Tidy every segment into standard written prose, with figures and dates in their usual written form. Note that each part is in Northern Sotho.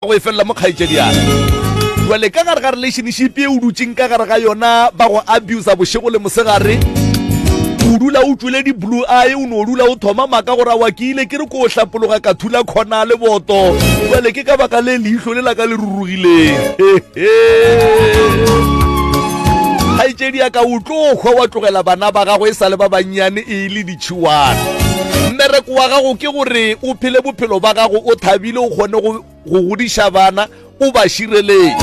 Go e felela mo kgaetšedi ya jale ka gare ga relationship e o dutseng ka gare ga yona, ba go abusa bošego le mosegare, o dula o tšwele di-blue eye, o no dula o thoma maaka gore awa ke ile ke re ko o hlapologa ka thula khona le boto, jale ke ka baka le leihlo le la ka le rurugileng. Kgaetšedi ya ka, o tlo hwa wa tlogela bana ba gago e sa le ba bannyane e le ditšhiwana. Mmereko wa gago ke gore o phele bophelo ba gago o thabile, o kgone go go godiša bana o ba šireletše.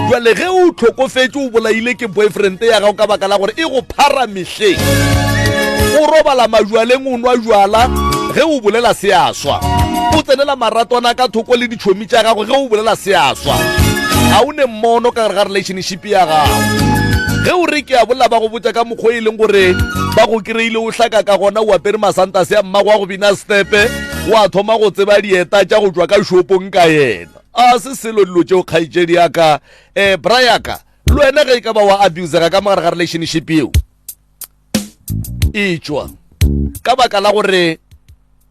Jale ge o hlokofetše o bolaile ke boyfriend ya gago ka baka la gore e go phara mehleng, o robala majwaleng, o nwa jwala, ge o bolela se a swa, o tsenela maratwana ka thoko le ditšhomi tša gago, ge o bolela se a swa, ga o ne mmono ka gare ga relationship ya gago. Ge o re ke a bolela, ba go botša ka mokgwa e leng gore ba go kry-ile o hlaka ka gona, o apere masantase a mmago wa go bina stepe, wa thoma go tseba dieta tša go tšwa ka shopong ka yena. A se selo dilo tšeo kgaetšedi ya ka. Um bra ya ka, le wena ge e ka ba wa abusega ka mogare ga relationship yeo, e tšwa ka baka la gore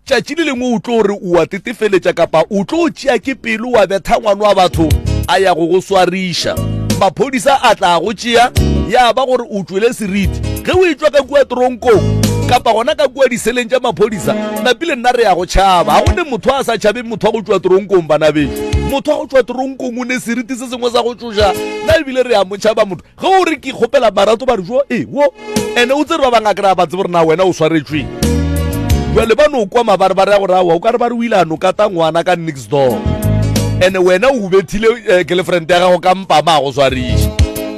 tšatši le lengwe o tlo re o a tetefeletša kapa o tlo tšea ke pelo wa betha ngwana wa batho a ya go go swariša, maphodisa a tla go tšea ya ba gore o tšwele seriti. Ge o etšwa ka kua tronkong kapa gona ka kua diseleng tša maphodisa, napile nna re ya go tšhaba. Ga go ne motho a sa tšhabeng motho wa go tšwa tronkong, bana bešo. Motho wa go tšwa tronkong o ne seriti se sengwe sa go tšoša, nna ebile re ya mo tšhaba motho. Ge o re ke kgopela marato ba re jo e wo, ene o tsere ba bangwe a kry-a ba tsebe gore na wena o swaretšweng. Jale ba no kwa mabarebare ya gore aowa o ka re ba re o ile a no kata ngwana ka next door, ene wena o bethile eh, girlfriend ya gago ka mpama a go swariša.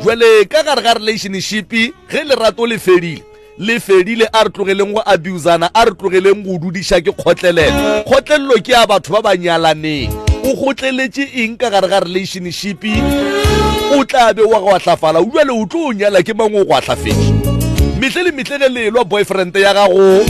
Jale ka gare ga relationship ge lerato le fedile, le fedile. A re tlogeleng go abusana, a re tlogeleng go dudiša ke kgotlelelo. Kgotlelelo ke ya batho ba ba nyalaneng. O kgotleletše eng ka gare ga relationship? O tla be wa gwahlafala, bjale o tlo nyala ke mang o gwahlafetše? Mehle le mehle ge le elwa, boyfriend ya gago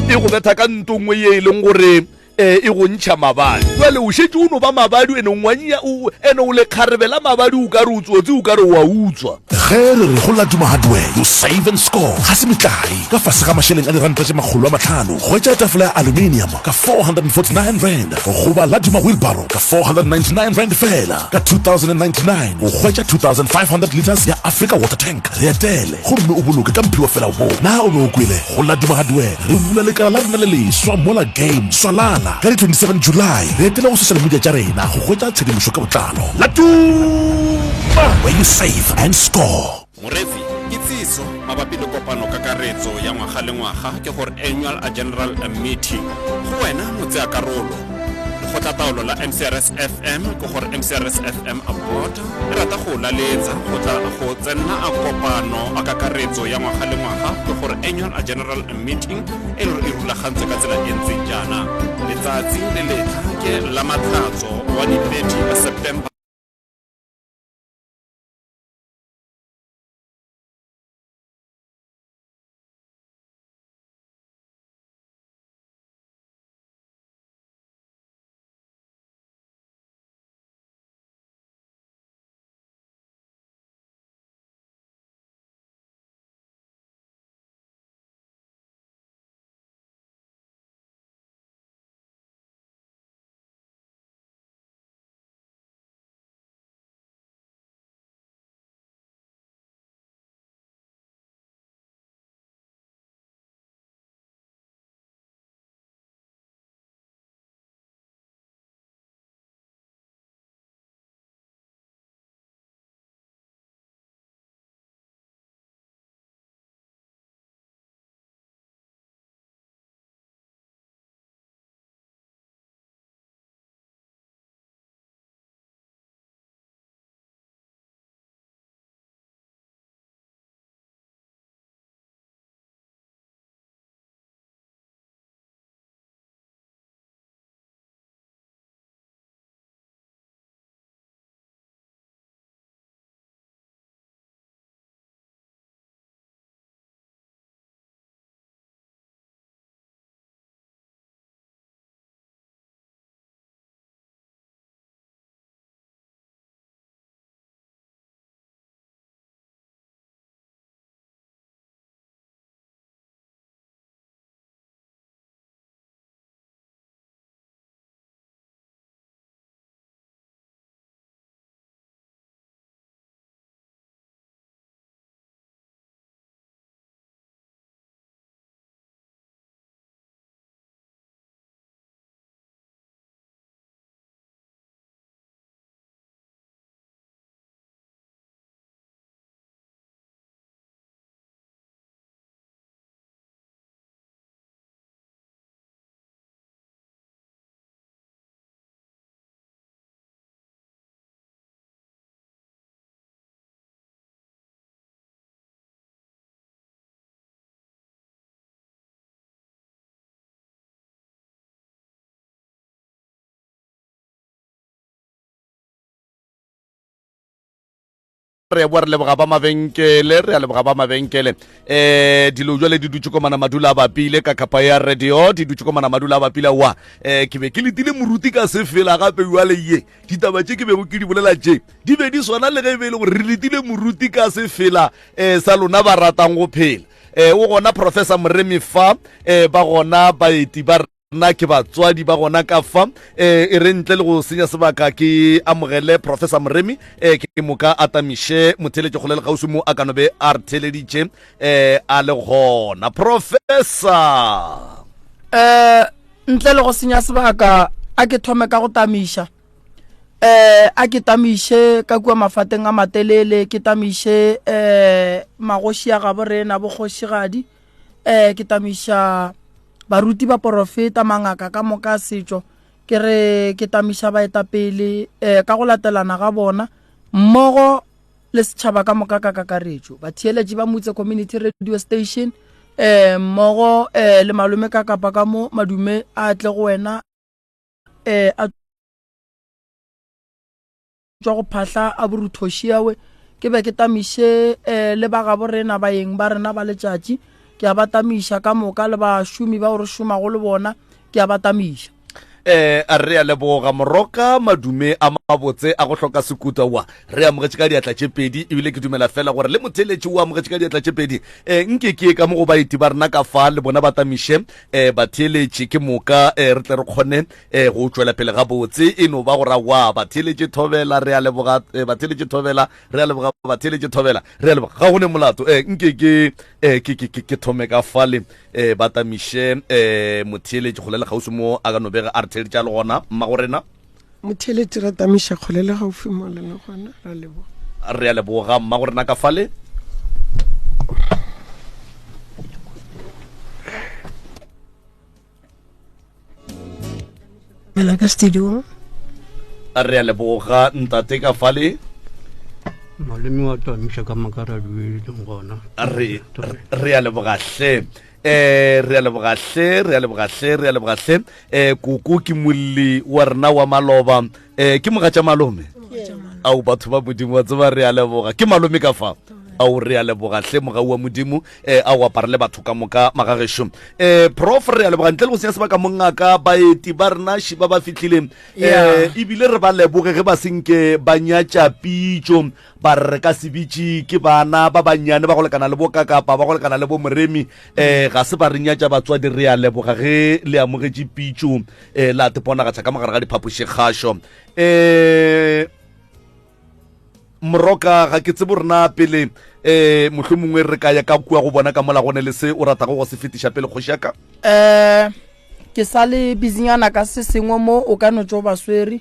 e go betha ka nto nngwe ye e leng gore e e go ntšha mabadi. Jale o šetše o no ba mabadi, ene ngwanya ene o le kgarebe la mabadi, o ka re o tsotsi, o ka re o a utswa. Ge re re go Laduma Hardware, you save and score, ga se metlae. Ka fase ga mašeleng a diranta tše 500, hwetša tafola ya aluminium ka R449 goba Laduma wheelbarrow ka R499 feela. Ka 2099 o hwetša 2500 litres ya Africa Water Tank. Re etele gomme o boloke ka mphiwa fela wo. Na o be o kwele? Go Laduma Hardware re bula lekala la rena le leswa mola Game Swalala ka di 27 July. Re etele go social media tša rena go hwetša tshedimošo ka botlalo. Laduma, where you save and score. Moreetsi, kitsiso mabapi le kopano kakaretso ya ngwaga le ngwaga ke gore Annual General Meeting. Go wena motseakarolo, lekgotlataolo la MCRS FM ke gore MCRS FM Board e rata go laletsa go tla go tsena a kopano a kakaretso ya ngwaga le ngwaga ke gore Annual General Meeting e le gore e rulagantswe ka tsela e ntseng jaana. Letsatsi le letlha ke la Matlhatso wa di 30 September. Re boa re leboga ba mabenkele, re a leboga ba mabenkele. Eh dilo jwale di dutše komana madula a bapile ka kapa ya radio, di dutše komana madula a bapile wa. Eh ke be ke letile moruti ka sefela gape jwale ye. Ditaba tše ke bego ke di bolela tše, di be di swana le ge e be e le gore re letile moruti ka sefela eh sa lona ba ratang go phela. Eh o gona Professor Moremi fa, eh ba gona baeti ba nna ke batswadi ba gona ka fa eh, e re ntle le go senya sebaka ke amogele Professor Moremi eh, ke moka a tamiše motheletše kgole le kgauswi mo a ka no be a re theleditše eh, a le gona. Professor. Eh, ntle le go senya sebaka a ke thome ka go tamiša eh a ke tamiše ka kua mafateng a matelele ke tamiše eh magoši a gabo rena bokgošigadi eh ke tamiša baruti ba porofeta mangaka ka moka a setšo ke re ke tamiša baetapele eh ka go latelana ga bona mmogo le setšhaba ka moka ka kakaretšo batheeletši ba Motse Community Radio Station eh mmogo eh le malome ka kapa ka mo madume a tle go wena eh a tšwa go phahla a boruthošiawe ke be ke tamiše um le ba gabo rena baeng ba rena ba letšatši ke a ba tamiša ka moka le bašomi bao re šomago le bona ke a ba tamiša. Eh, a re a leboga moroka madume a mabotse a go hloka sekuta wa re amogetše ka diatla tše pedi ebile ke dumela fela gore le motheletši o amogetše ka diatla tše pedi eh, nke ke ka mo go baeti ba rena ka fa le bona ba tamiše eh, batheeletši ke moka eh, re tle re kgone eh go tšwela pele gabotse e no ba go ra wa batheeletše thobela re a leboga eh, batheeletše thobela re a leboga batheeletše thobela re a leboga ga go ne molato eh nke ke eh ke ke ke thome ka fale eh ba tamiše eh motheeletše kgole le kgauswi mo a ka no bega a re theeletša le gona mma go rena motheeletše ra tamiša kgole le gaufi mo le le gona ra leboga re a leboga mma go rena ka fale Mela ka studio. Re a leboga ntate ka fale. Malome wa tamiša ka moka ra dueleng gona. Re re a leboga hle. Eh re a leboga hle, re a leboga hle, re a leboga hle. Eh koko ke molli wa rena wa maloba. Eh ke mogatša malome. Ao batho ba Modimo wa tseba re a leboga. Ke malome ka fa. Ao re a leboga hle mogau wa Modimo eh a o aparele batho ka moka magagešo. Eh prof re a leboga ntle le go senya sebaka mongaka baeti ba rena shi ba ba fihlile eh ebile re ba leboge ge ba senke ba nyatša pitšo ba re re ka se bitše ke bana ba bannyane ba go lekana le bo kakapa ba go lekana le bo moremi eh ga se ba re nyatša batswadi re a leboga ge le amogetše pitšo eh la teponagatša ka mogare ga diphapošikgašo eh moroka ga ke tsebo rena pele eh mohlomongwe re ka ya ka kua go bona ka mola gone le se o ratago go se fetiša pele kgoši ya ka eh ke sa le bizinyana ka se sengwe mo o ka no tšo ba swere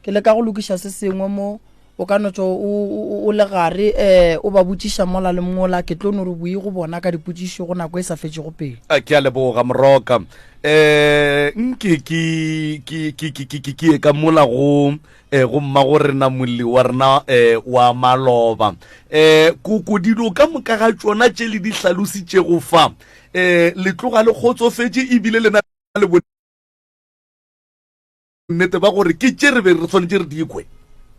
ke leka go lokiša se sengwe mo o ka no tšo o le gare um o ba botšiša mola le mola ke tlo no re boi go bona ka dipotšišo go nako e sa fetšego pele ke a leboga moroka um nke ke ke ke ke ke ke ye ka mola go eh go mma go rena molli wa rena eh wa maloba eh koko dilo ka moka ga tšona tše le di hlalositšego fa eh le tloga le kgotsofetše ebile le na le bonnete ba gore ke tše re be re swanetše re di kwe.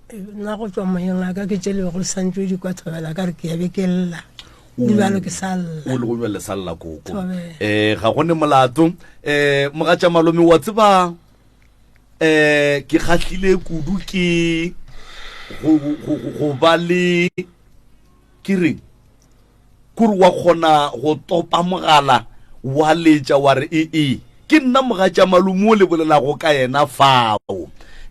Nna go tšwa moyeng wa ka ke tše le bego le santšwe di kwa thobela ka re ke ya be ke lla le bjalo ke sa lla. O le go bjale sa lla koko. Eh ga go ne molato. Eh mogatša malome wa tseba eh ke kgahlile kudu ke go go go ba le ke reng Kore wa kgona go topa mogala wa letša wa re ee ke nna mogatša malome o le bolelago ka yena fao.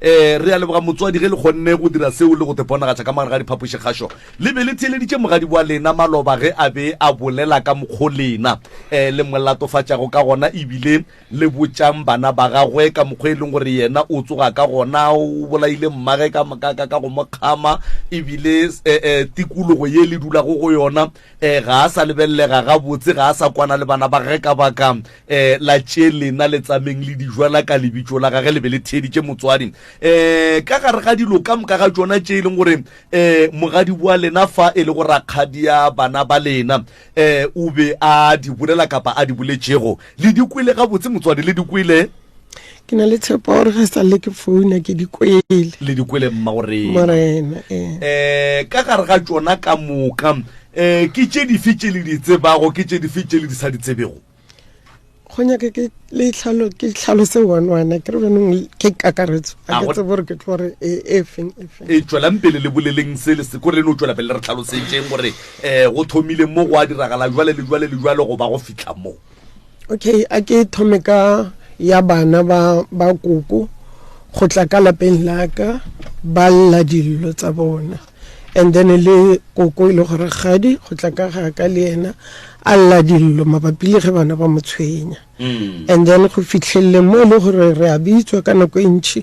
Um re a leboga motswadi ge le kgonne go dira seo le go te ponagatša ka magare ga diphapošikgašo. Le be le theeleditše mogadi wa lena maloba ge a be a bolela ka mokgo lena um le mo latofatšago ka gona ebile le botšang bana ba gagwe ka mokgwa e leng gore yena o tsoga ka gona, o bolaile mmage ka, ka, ka, ka go mo kgama, ebile eh, eh, tikologo ye le dulago go yona eh, ga a sa lebelelega gabotse, ga a sa kwana le bana ba gage ka baka eh, la tše lena le tsameng le dijwala ka lebitso la gage le be le theeditše motswadi eh, ka gare ga dilo ka moka ga tšona tše e leng gore eh, mogadi wa lena fa e le go rakgadia bana ba lena eh o be a di bolela kapa a di boletšego. Le di kwele gabotse motswadi, le di kwele? Ke na le tshepo gore ge sa le ke founa ke di kwele. Le di kwele mma gore. Morena eh. Eh ka gare ga tšona ka moka eh ke tše dife tše le di tsebago ke tše dife tše le di sa di tsebego? Go nyaka ke le tlhalo ke tlhalose one one ke re bjanong ke kakaretso a ke tsebe gore ke tlo re e, e feng e feng. E tšwelang pele le boleleng se le se ko re no tšwela pele re tlhalosetšeng gore eh go thomile mo go a diragala jwale le jwale le jwale go ba go fihla mo. Okay a ke thome ka ya bana ba ba koko go tla ka lapeng la ka ba lla dillo tsa bona and then le koko e le gore gadi go tla ka ga ka le yena a lla dillo mabapi le ge bana ba mo tshwenya mm. and then go fitlhelele mo e le gore re a bitswa ka nako e ntšhi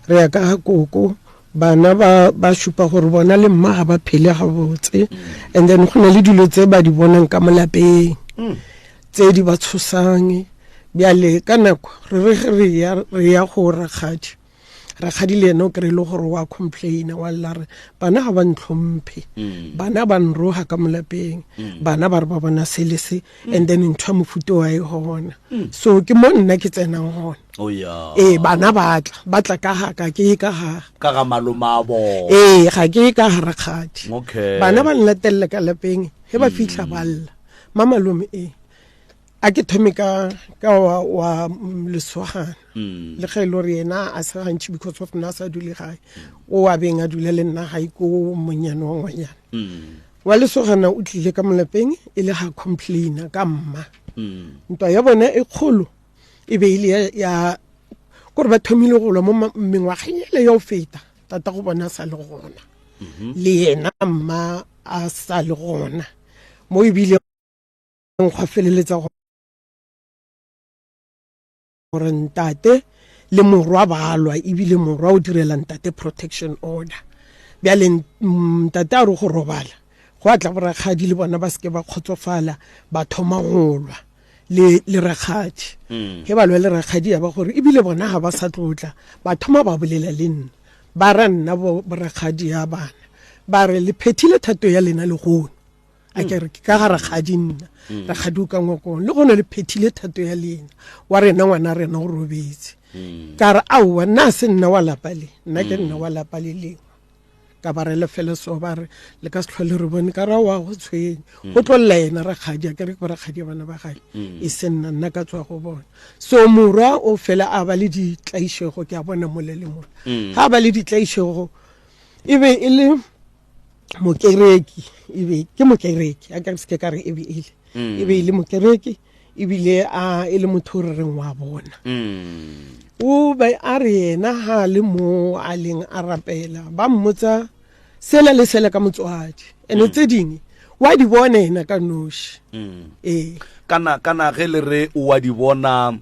re ya ka ga koko bana ba ba šupa gore bona le mma ga ba phele gabotse mm. and then go na le dilo tse ba di bonang ka mo lapeng mm. tse di ba tshosang bjale ka nako re re ge re ya re ya go rakgadi rakgadi le yena o kry-e le gore wa complaina wa lla re bana ga ba ntlhomphe mm. bana ba nroga ka molapeng mm. bana ba re ba bona se le se mm. and then ntho ya mofuta wa e gona so ke mo nna ke tsenang gona oh, ee bana ba tla ba tla ka ga ka ke ka ga ka ga malome a bona ee ga ke ka ga rakgadi bana ba nlatelela ka lapeng ge ba fitlha ba lla Mamalome e a ke thome ka ka wa, wa lesogana mm. le ge e le gore yena a se gantši because of nna a sa dule gae o a beng a dula le nna gae ko monyane wa ngwanyana mm. wa lesogana o tlile ka molapeng e le ga complaina ka mma mm. ntwa ya bona e kgolo e be e le ya kore ba thomile go lwa mo mengwageng ele ya go feta tata go bona a sa le gona mm-hmm. le yena mma a sa le gona mo ebile gwa feleletsa gore ntate le morwa ba lwa ebile morwa o direla ntate protection order bjale ntate a re go robala go a tla borakgadi le bona ba seke ba kgotsofala ba thoma go lwa le le rakgadi mm. ge ba lwa le rakgadi ya ba gore ebile bona ga ba sa tlotla ba thoma ba bolela le nna ba ra nna borakgadi ya bana ba re le phethile thato ya lena legono a ke re ke ka ga rakgadi nna mm. rakgadi o ka ngwakong le gone le phethile thato ya lena wa rena ngwana rena o robetse mm. ka re aowa nna a se nna wa lapa le nna ke nna mm. wa lapa le lengwe ka ba re lefele so ba re le ka se tlhole re bone ka ra wa go tshwenya go tlo lla yena rakgadi a ke re ke borakgadi bana ba gae e se nna nna ka tswa go bona so morwa o fela a ba le ditlaišego ke a bona mole le mole ga a ba le ditlaišego e be e le mokereki e be ke mokereki a ka se ke ka re e be e le mm. e be e le mokereki ebile a e le motho o re reng wa bona mm. o be a re yena ha le mo a leng a rapela ba mmotsa sela le sela ka motswadi ene mm. tse dingwe wa di bona yena ka noši ee kana kana ge le re o wa di bona um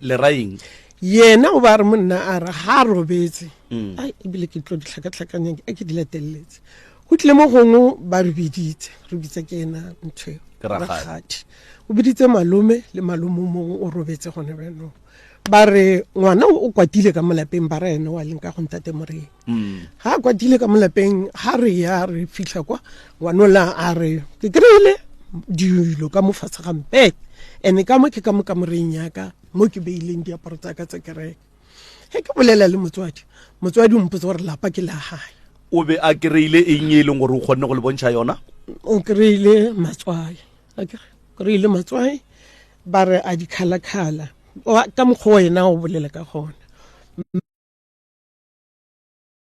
le raeng yena o ba re monna a re ga a robetse mm. ai ebile ke tlo ditlhakatlhakanyang a ke di lateleletse go tlile mo gongwe ba re biditse re bitsa ke ena ntho eo rakgadi o biditse malome le malome mongwe o robetse gone bjanong ba re ngwana o kwatile ka molapeng ba re ene wa leng ka go ntate moreng mm. ga a kwatile ka molapeng ga re ya re fitlha kwa ngwanola a re ke kry-ile dilo ka mo fatshe ga mpete ene ka mo ke ka mo kamoreng yaka mo ke beileng diaparo tsa ka tsa kereke ge ke bolela le motswadi motswadi o mpotsa gore lapa ke la gae o be a kry-ile eng e leng gore o kgonne go le bontšha yona o kry-ile matswai kry-ile matswai ba re a dikhalakhala ka mokgwa wa yena o bolela ka gona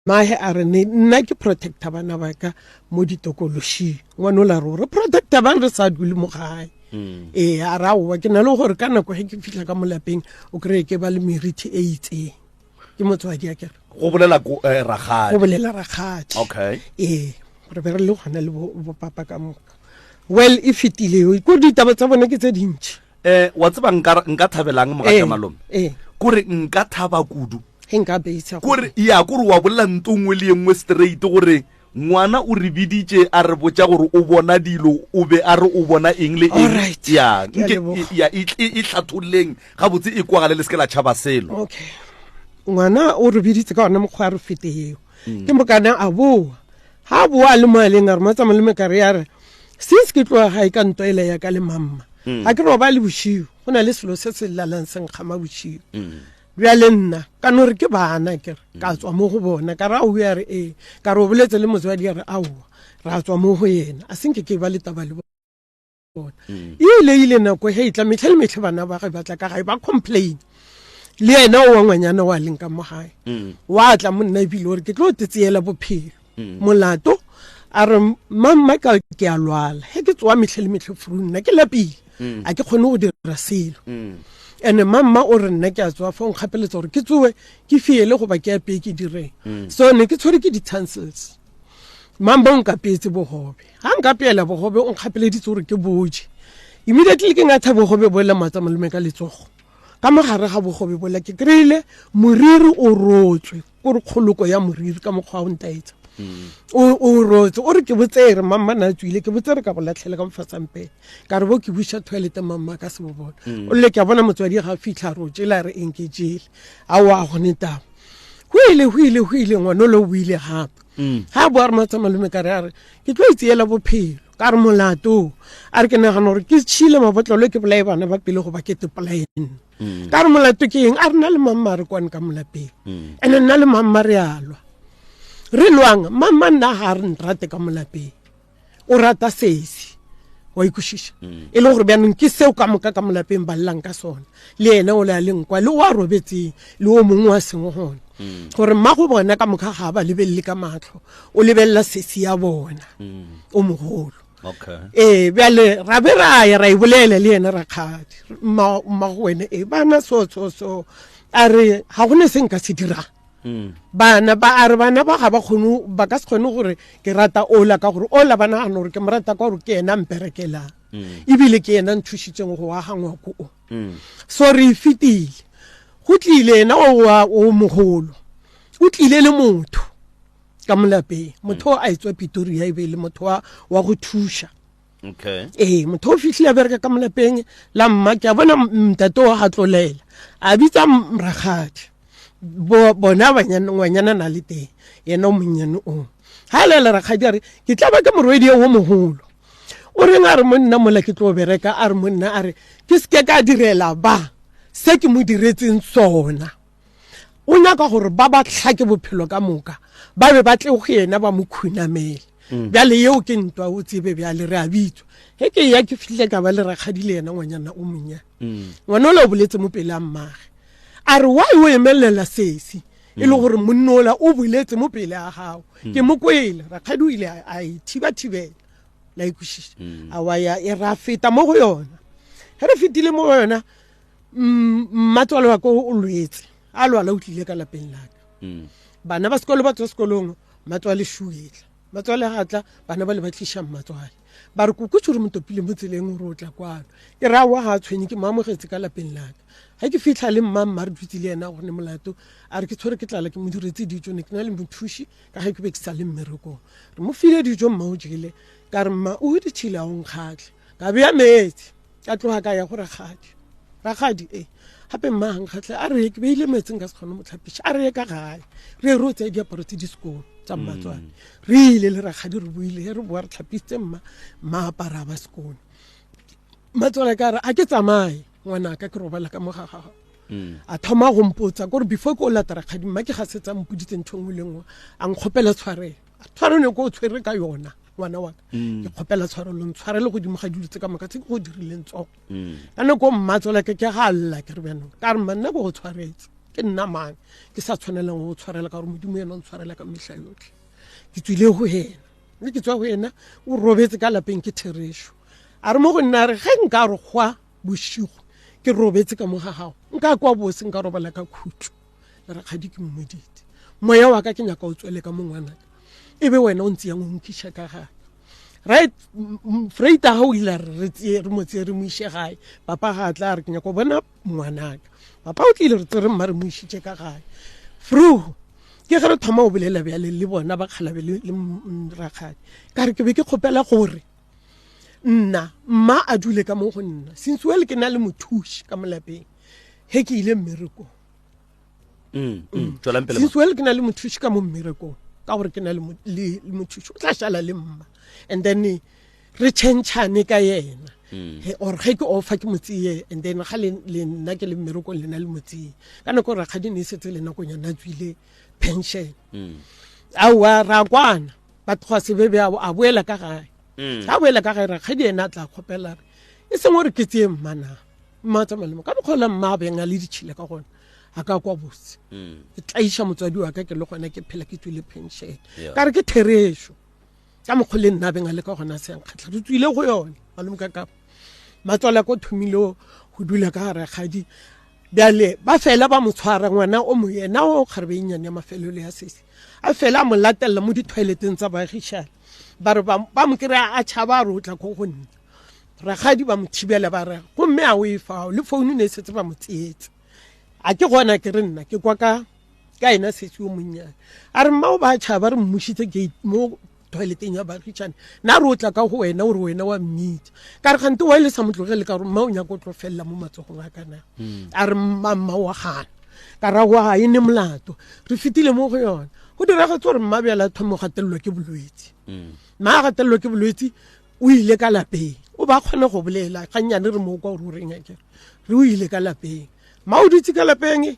Mahe a re ne nna ke protector bana ba ka mo ditokološing ngwane o la re re protector bang re sa dule mo gae mm. ee a re aowa ke na le gore ka nako ge ke fitlha ka mo lapeng o kry-e ke ba le meriti e itseng ke motswadi a kere go bolela eh, rakgadi go bolela rakgadi okay ee re be re le gona le bopapa ka moka well e fetile eo ko ditaba tsa bone ke tse dintšhi eh wa tseba nka nka thabelang mogatša eh, malome eh. kore nka thaba kudu ge nka betsa kore ya kore wa bolela nto nngwe le ye nngwe straight gore ngwana o re biditše a re botša gore o bona dilo o be a re o bona eng le eng ya nke ya e, e, e hlatholleng gabotse e kwagale le se ke la tšhaba selo okay ngwana o re biditse ka ona mokgwa a re fete eo mm. ke mokana a boa ga a boa a le mo a leng a re matsamao le mekare ya re since ke tloga gae ka nto ele ya ka le mamma mm. ga ke roba le bošiu go na le selo se se lalang se nkgama bošiu mm. Bjale nna ka no re ke bana ke re ka tswa mo go bona ka re aowa ya re ee ka re o boletse le motswadi ya re aowa ra tswa mo go yena a senke ke ba le taba le bona mm. e ile ile nako ge e tla metlhe le metlhe bana ba ge ba tla ka gae ba complain le yena o wa ngwanyana wa leng ka mo gae mm. wa tla monna ebile gore ke tlo tetseela bophelo mm. molato a re mamma ka ke a lwala he ke tsoa metlhe le metlhe furu nna ke lapile mm. a ke kgone go dira selo mm. ene mamma o re nna ke a tsoa fa o nkgapeletsa gore ke tsoe ke fiele goba ke apeye ke direng mm. so ne ke tshwere ke di-tonsils mamma o nkapeetse bogobe ga nkapeela bogobe o nkgapeleditse gore ke boje immediately ke ngatha bogobe boela matsa malome ka letsogo ka mogare ga bogobe bola ke kry-ile moriri o rotswe ko re kgoloko ya moriri ka mokgwa wa go ntaetsa mm. o rotse o re ke botsere mamma na tswile ke botsere ka go latlhela ka mofasampele ka re bo ke buša toilete mamma ka se bo bona mm. o lle ke a bona motswadi ga fitlha rotse la re eng ke jele a wa gone taba go ile go ile go ile ngwana lo o ile gape mm. ga bo a re matsa malome ka re a re ke tlo itseela bophelo ka re molato a re ke nagana gore ke tšhile mabotlolo ke bolae bana ba pele goba ke tepolae nna mm. ka re molato ke eng a re na le mamma re kwane ka molapeng mm. ene nna le mamma re a lwa re lwang mamma nna ga re nrate ka molapeng o rata sesi wa ikwešiša mm. e le gore bjanong ke seo ka moka ka molapeng ba llang ka sona le ene o le a leng kwa le o a robetseng le o mongwe wa sengwe gona gore mma go bona ka moka ga ba lebelele ka matlho o lebelela sesi ya bona o mogolo okay ee bjale ra be ra ya ra e bolela le yena rakgadi mma go wene e bana so so so a re ga go ne se nka se dirang mm. bana ba a re bana ba ga ba kgone ba ka se kgone gore ke rata ola ka gore ola ba nagana gore ke mo rata ka gore ke yena mperekelang mm. ebile ke yena nthušitseng go aga ngwako o mm. so re e fetile go tlile yena o mogolo o tlile le motho ka molapeng motho o a etswa pitoria e be e le motho wa wa go thuša okay ee motho o fitlhile a bereka ka molapeng la mma ke a bona ntate wa ga tlolela a bitsa rakgadi bona ngwanyana na le teng yena o monnyane o ga a lela rakgadi a re ke tla ba ke morwedi o mogolo o reng a re monna mola ke tlo bereka a re monna a re ke seke ka direla ba se ke mo diretseng sona o nyaka gore ba ba tlhake bophelo ka moka ba be ba tle go yena ba mo khunamele mm. bjale yeo ke ntwa o tsebe bjale re a bitswa ge ke ya ke fihle ka ba le rakgadi le yena ngwanyana o monyane mm. ngwana ola o boletse mo pele a mmage a re why o emelela sesi e le mm. gore monna ola o boletse mo pele a gago ke mo kwele rakgadi o ile a e thiba-thibela la ikwešiša a wa ya e ra feta mo go yona ge re fetile mo go yona mmatswalo wa ko o lwetse a lwala o tlile ka lapeng laka mm. bana ba sekolo ba tswa sekolong mmatswale shuetla mmatswale ga tla bana ba le ba tliša mmatswale ba re koko tsore motopile mo tseleng gore o tla kwano ke ra wa ga a tshwenye ke mo amogetse ka lapeng laka ga ke fitlha le mma mma re dutse le ena gone molato a re ke tshwere ke tlala ke mo diretse dijo ne ke na le mothuši ka ge ke be ke sa le mmerekong re mo file dijo mma o jele ka re mma o ditšhile a o nkgatlhe ka bea metsi ka tloga ka ya go rakgadi rakgadi e gape mma gang kgatlhe a re ke beile metseng ka se kgone mo tlhapiša a re ye ka gae re ye re o tseye diaparo tse di sekolo tsa mmatswane mm. re ile le rakgadi re buile he re boa re tlhapisitse mma mma apara ba sekolo mmatswana ka re a ke tsamaye ngwanaka ke robala ka mo ga gago mm. a thoma go mpotsa kore before ke o lata rakgadi mma ke ga setsa mpoditse ntho nngwe le nngwe a nkgopela tshwarelo a tshwarelo ko o tshwere ka yona ngwana wa ka mm. ke kgopela tshwarelo ntshwarele godimo ga dilo tse ka moka tse ke go dirileng tsone mm. ka nako mma tswela ke ke ga lla ke re bjanong ka re mma nna ko go tshwaretse ke nna mang ke sa tshwanelang go tshwarela ka gore modimo ena o ntshwarela ka mehla yotlhe ke tswile go ena mme ke tswa go ena o robetse ka lapeng ke therešo a re mo go nna re ge nka re gwa bošigo ke robetse ka mo ga gago nka kwa bose nka robala ka khutso le rakgadi ke mmoditse moya wa ka ke nyaka o tswele ka mo ngwanaka e be wena o ntse yang o nkiša ka gae right freita ga o ile re tseye re mo tseye re mo iše gae papa ga a tla re ke nyaka go bona ngwanaka papa o tlile re tsere mma re mo išitše ka gae fru ke ge re thoma go bolela bjale le bona ba kgalabe le rakgadi ka re ke be ke kgopela gore nna mma a dule ka mo go nna since well ke na le mothuši ka mo lapeng he ke ile mmerekong mm, mm. mm. since well ke na le mothuši ka mo mmerekong ka gore ke na le mothuši o tla šala le mma and then re changane ka yena. mm. or ge ke ofa ke mo tseye and then ga le nna ke le mmerekong lena le mo tseye ka nako rakgadi ne e setse le nakonyana a tswile pension mm. aowa ra kwana batho ga sebebe a boela ka gae mm. a boela ka gae rakgadi ena a tla kgopela re e seng gore ke tseye mmana mma tsamalemo ka mokgwa mma a beng a le ditšhile ka gona a ka kwa botse mm. ke tlaiša motswadi wa ka ke le gona ke phela ke tswile pension ka re ke therešo ka mokgwa le nna beng a le ka gona se nkgatlha re tswile go yone malome ka kapa matswala ko thomile go dula ka gare gadi bjale ba fela ba mo tshwara ngwana o mo yena o kgarebe e nnyane ya mafelelo ya sese a fela a mo latelela mo di-toileteng tsa baagišane ba re ba mo kry-a a tšhaba a re o tla ko go nna rakgadi ba mo thibela ba re gomme a o e fao le founu ne e setse ba mo tseetse a ke gona ke re nna ke kwa ka ka ena setse yo monnyane a re mma o ba tšhaba re mmušitse gate mo toileteng ya baagišane na re o tla ka go wena o re wena wa mmitsa ka re gante wa e le sa mo tlogele ka gore mma o nyaka o tlo felela mo matsogong a kana hmm. a re mma mma wa gana ka ra wa e ne molato re fetile mo go yona go diragetse gore mma bjala thomo gatelelwa ke bolwetse hmm. mma a gatelelwa ke bolwetse o ile ka lapeng o ba kgone go bolela gannyane re mo kwa gore o reng akere re o ile ka lapeng ma o dutse ka lapeng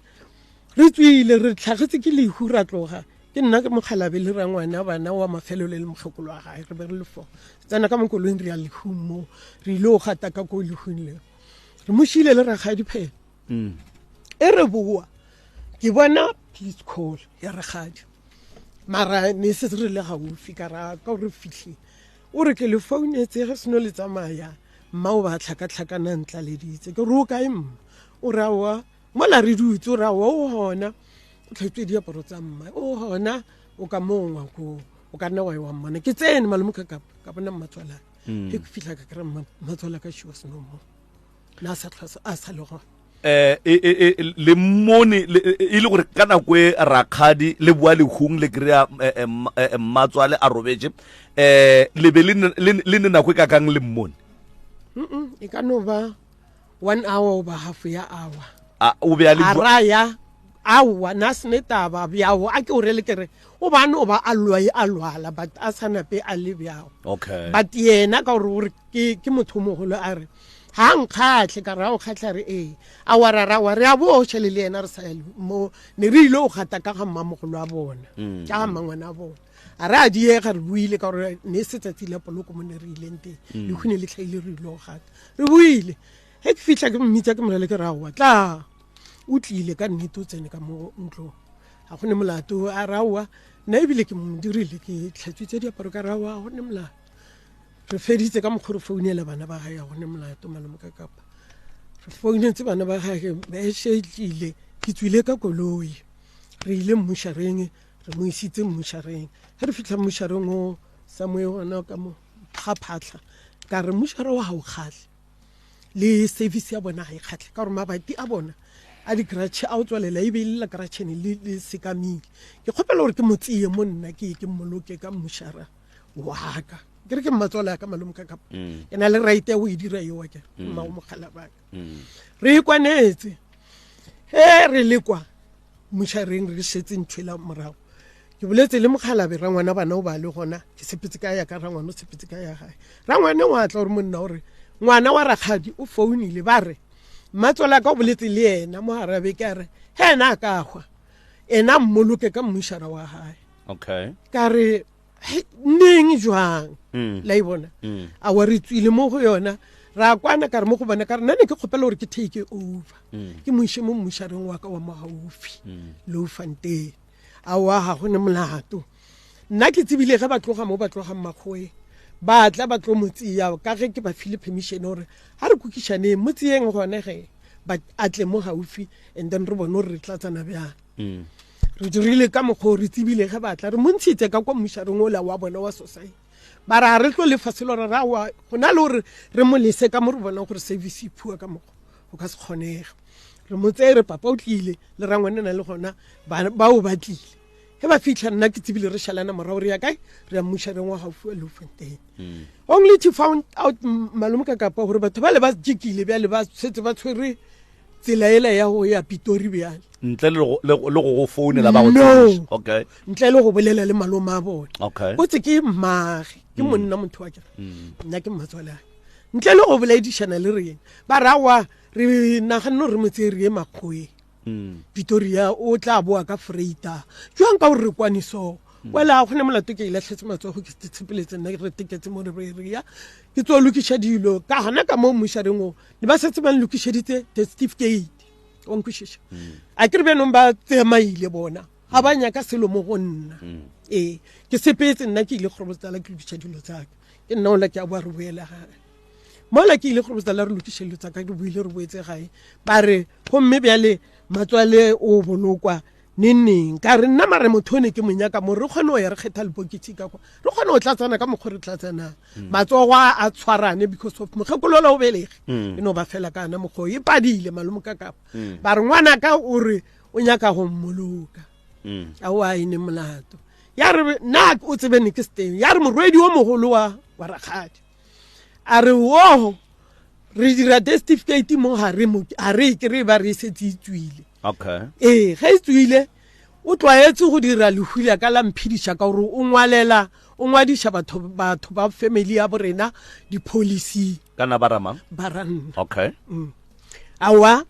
re tswile re tlhagetse ke lehu ra tloga ke nna ke mokgalabe le rangwana bana wa mafelelo le mokgekolo wa gae re be re le fo tsena ka mokolong re ya lehung mo re ile o gata ka ko lehung leo re mo šile le rakgadi phela mm. e re boa ke bona please call ya rakgadi mara ne se re le gaufi ka ra ka gore fitlhile O re ke le founetse ge seno le tsamaya mma o ba tlhakatlhakana ntlaleditse ke re o kae mma o re aowa mola re dutse o re aowa o gona o tlhatswe diaparo tsa mma o gona o ka moo ngwakong o ka nna wa e wa mmona ke tsene malome ka ka bona mmatswalaka mm. ke fitlha ka kry mmatswalaka she was no more na a sa tlhwa a sa le gona eh e, e, e, le mmone e le gore ka nako e rakgadi le boa lehung le kry-a eh, eh, eh, mmatswale a robetse um le be le ne nako e ka kang le mmone e ka no ba one hour oba half ya hour o be a le raya aowa na sene taba bjao a ke o rele kere o ba no ba a lwa a lwala but a sa nape a le bjao okay but yena ka gore o re ke ke motho o mogolo a re ga nkgatlhe ka re ga o kgatlha re ee a wa ra ra wa re a bo šele le yena re sa mo ne re ile o gata ka ga mmamogolo wa bona mm. ka ga mmangwana wa bona a re a diega re buile ka gore ne se tsatsi la poloko mo ne re ileng teng mm. lehu ne le tlhaile re ile go gata re buile ge ke fitlha ke mmitsa ke morele ke re aowa tla o tlile ka nnete o tsene ka mo ntlong ga go ne molato a re aowa nna ebile ke mo dirile ke tlhatswitse diaparo ka re aowa ga go ne molato re feditse ka mokgwa re founela bana ba gae ga gone molato malome ka kapa re founetse bana ba gage bese tlile ke tswile ka koloi re ile mmušareng re mo isitse mmušareng ge re fitlha mmušareng o samoe gona ka mo ga phatlha ka re mmušara wa ga o kgatlhe le service ya bona ga e kgatlhe ka gore mabati a bona a di-crutch a o tswalela e be e le la crutchene le sekamile ke kgopela gore ke mo tseye mo nna ke ke mmoloke ka mmušara waka ke re ke mmatswale ya ka malome ka kapa mm. ke na le right ya go e dira eo ke mm. mmago mogala baka mm. re ikwanetse he re le kwa mošareng re setse ntho ela morago ke boletse le mokgalabe rangwana bana o ba le gona ke sepetse ka ya ka rangwana o sepetse ka ya gae rangwane wa tla gore monna gore ngwana wa rakgadi o founile ba re mmatswala ka o boletse le ena mo garabe ke a re he ena a ka hwa ena mmoloke ka mmušara wa gae okay ka re neng jwang mm. la e bona mm. a wa re tswile mo go yona ra kwana ka re mo go bona ka re nna ne ke kgopela gore ke take over mm. ke moiše mo mmušareng wa ka wa mo gaufi mm. loufanteng a wa ga go ne molato nna ke tsebile ge ba tloga mo ba tlogang makgoeng ba tla ba tlo mo tseya ka ge ke ba file permission gore ga re kokišaneng mo tseyeng gone ge ba a tle mo gaufi and then re bone gore re tlatsana bjang mm. re dirile ka mokgwa o re tsebile ge batla re montshitse ka kwa mmušareng ola wa bona wa society ba ra re tlo lefa selo re ra wa go na le gore re mo lese ka mo re bonang gore service e phua ka mokgwa go ka se kgonege re mo tseye re papa o tlile le rangwane na le gona bao ba tlile ge ba fitlha nna ke tsebile re šalana morago re ya kae re ya mmušareng wa gaufi wa leofontein hmm. only to found out malome ka kapa gore batho ba le ba jekile bjale ba setse ba tshwere tsela ela ya go ya pitori bjale ntle le go go founela ba go no okay ntle le go bolela le malome a bone okay o tse ke mmage ke mm. monna motho wa ke mm. nna ke mmatswalake Ntle le go boledišana le rena. Ba re aowa re naganne gore re mo tseye re ye Makgoweng. Pretoria o tla boa ka freita. Jwang ka gore re kwane so. Well a gona molato ke e lahletse matsogo ke tshepeletse nna re teketse mo re re re ya. Ke tlo lokiša dilo ka gona ka mo mmušareng o. Ne ba setse ba nlokišeditse the certificate. Wa nkwešiša? A ke re bjanong ba tsamaile bona. Ga ba nyaka selo mo go nna. Ee, ke sepetse nna ke ile Groblersdal ke lokiša dilo tsa ka. Ke nna ola ke a boa re boele gae. Mola ke ile Groblersdal re lokiša dilo tsa ka re boile re boetse gae. Ba re gomme bjale matswale o bolokwa neng neng. Ka re nna mare motho o ne ke mo nyaka mo re kgone go ya re kgetha lepokisi ka kwa. Re kgone go tlatsana ka mokgwa re tlatsanang. Matsogo a a tshwarane because of mokgekolo ola o belege. E no ba fela ka ana mokgwa o e padile malome ka kapa. Ba re ngwanaka o re o nyaka go mmoloka. Aowa e ne molato. Ya re nna o tsebe ne ke seteng. Ya re morwedi o mogolo wa wa rakgadi. A re wo re dira death certificate mo ga re mo ga re ke re ba re setse e tswile. Okay. Ee, ge e tswile o tlwaetse go dira lehu la ka la mphediša ka gore o ngwalela o ngwadiša batho batho ba family ya borena di-policy. Kana ba ramang? Ba ranna. Okay. Aowa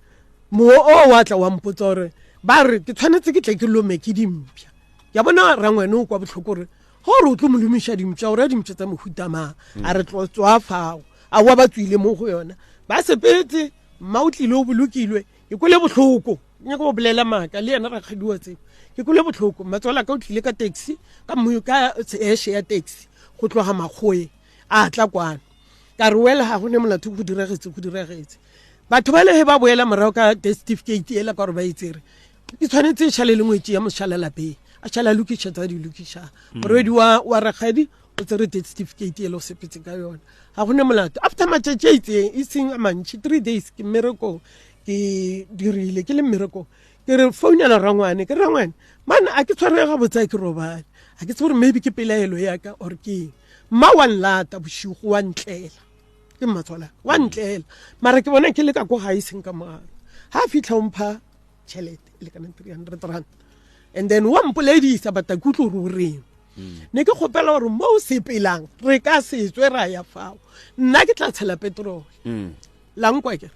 mowo o wa tla wa mpotsa gore ba re ke tshwanetse ke tle ke lome ke dimpša. Ke a bona rangwane o kwa bohloko gore ge o re o tlo mo lomiša dimpša o ra dimpša tsa mohuta mang. A re tlo tswa fao. Aowa ba tswile mo go yona. Ba sepetse mma o tlile o bolokilwe. Ke kwele bohloko. Ke nyaka go bolela maaka le yena rakgadi wa tseba. Ke kwele bohloko. Mmatswala ka o tlile ka taxi ka mo ka eshe ya taxi go tloga Makgoeng a tla kwano. Ka re well ga go ne molato go diragetse go diragetse. Batho ba le he ba boela morago ka death certificate ela ka gore ba e tsere. E tshwanetse e šale le ngwetši ya mošala lapeng. A šala a lokiša tsa di lokišang. Morwedi wa wa rakgadi o tsere death certificate ela o sepetse ka yona. Ga go ne molato. After matšatši a itseng e seng a mantši 3 days ke mmerekong ke dirile ke le mmerekong. Ke re founela rangwane ke rangwane man a ke tshwarege gabotse a ke robale. A ke tsebe gore maybe ke pelaelo ya ka or ke eng. Mma wa nlata bošego wa ntlela. Ke mmatswala wa ntlela. Mara ke bona ke le ka ko gae seng ka mogala. Ha a fitlha o mpha tšhelete e lekanang 300 rand. And then wa mpoledisa but a ke utlwe gore o reng. Ne ke kgopela gore mo o sepelang re ka se tswe ra ya fao. Nna ke tla tshela petrol. La nkwa ke.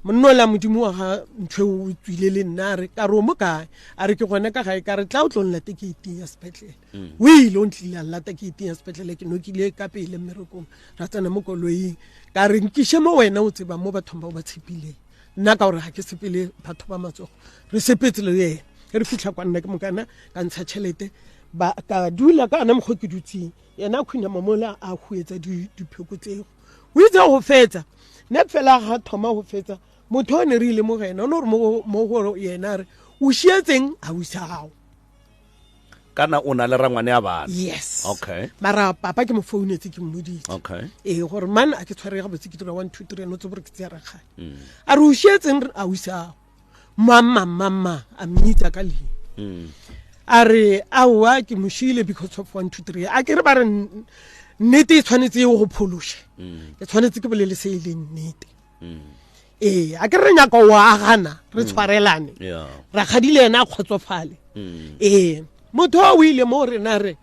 Monna o la modimo wa ga ntho o tswile le nna a re ka re o mo kae? A re ke gona ka gae ka re tla o tlo nlate ke iting ya sepetlele. O ile o ntlile a nlata ke iting ya sepetlele ke nokile ka pele mmerekong ra tsena mo koloing ka re nkiše mo wena o tsebang mo bathong bao ba tshepileng. Nna ka gore ga ke sepele batho ba matsogo re sepetse le yena. Ge re fitlha kwa nna ke mokana ka ntsha tšhelete ba ka dula ka ona mokgwa ke dutseng. Yena a khunama mola a huetsa dipheko tseo. O itse go fetsa ne fela ga thoma go fetsa motho o ne re ile mo go yena o ne gore mo go yena a re o šietseng a usa gago. Kana o na le rangwane ya bana. Yes. Okay. Mara papa ke mo founetse ke mmoditse. Okay. Ee gore man a ke tshwarege gabotse ke dira 1 2 3 no tse gore ke tseya rakgadi. A re o šietseng a usa gago. Mama mama a mmitsa ka leina. A re aowa ke mo šiile because of 1 2 3. A ke re ba re nnete e tshwanetse e go phološe. Ke tshwanetse ke bolele se e leng nnete. Ee, a ke re nyaka o agana re tshwarelane. Rakgadi le yena a kgotsofale. Ee, motho o ile mo rena re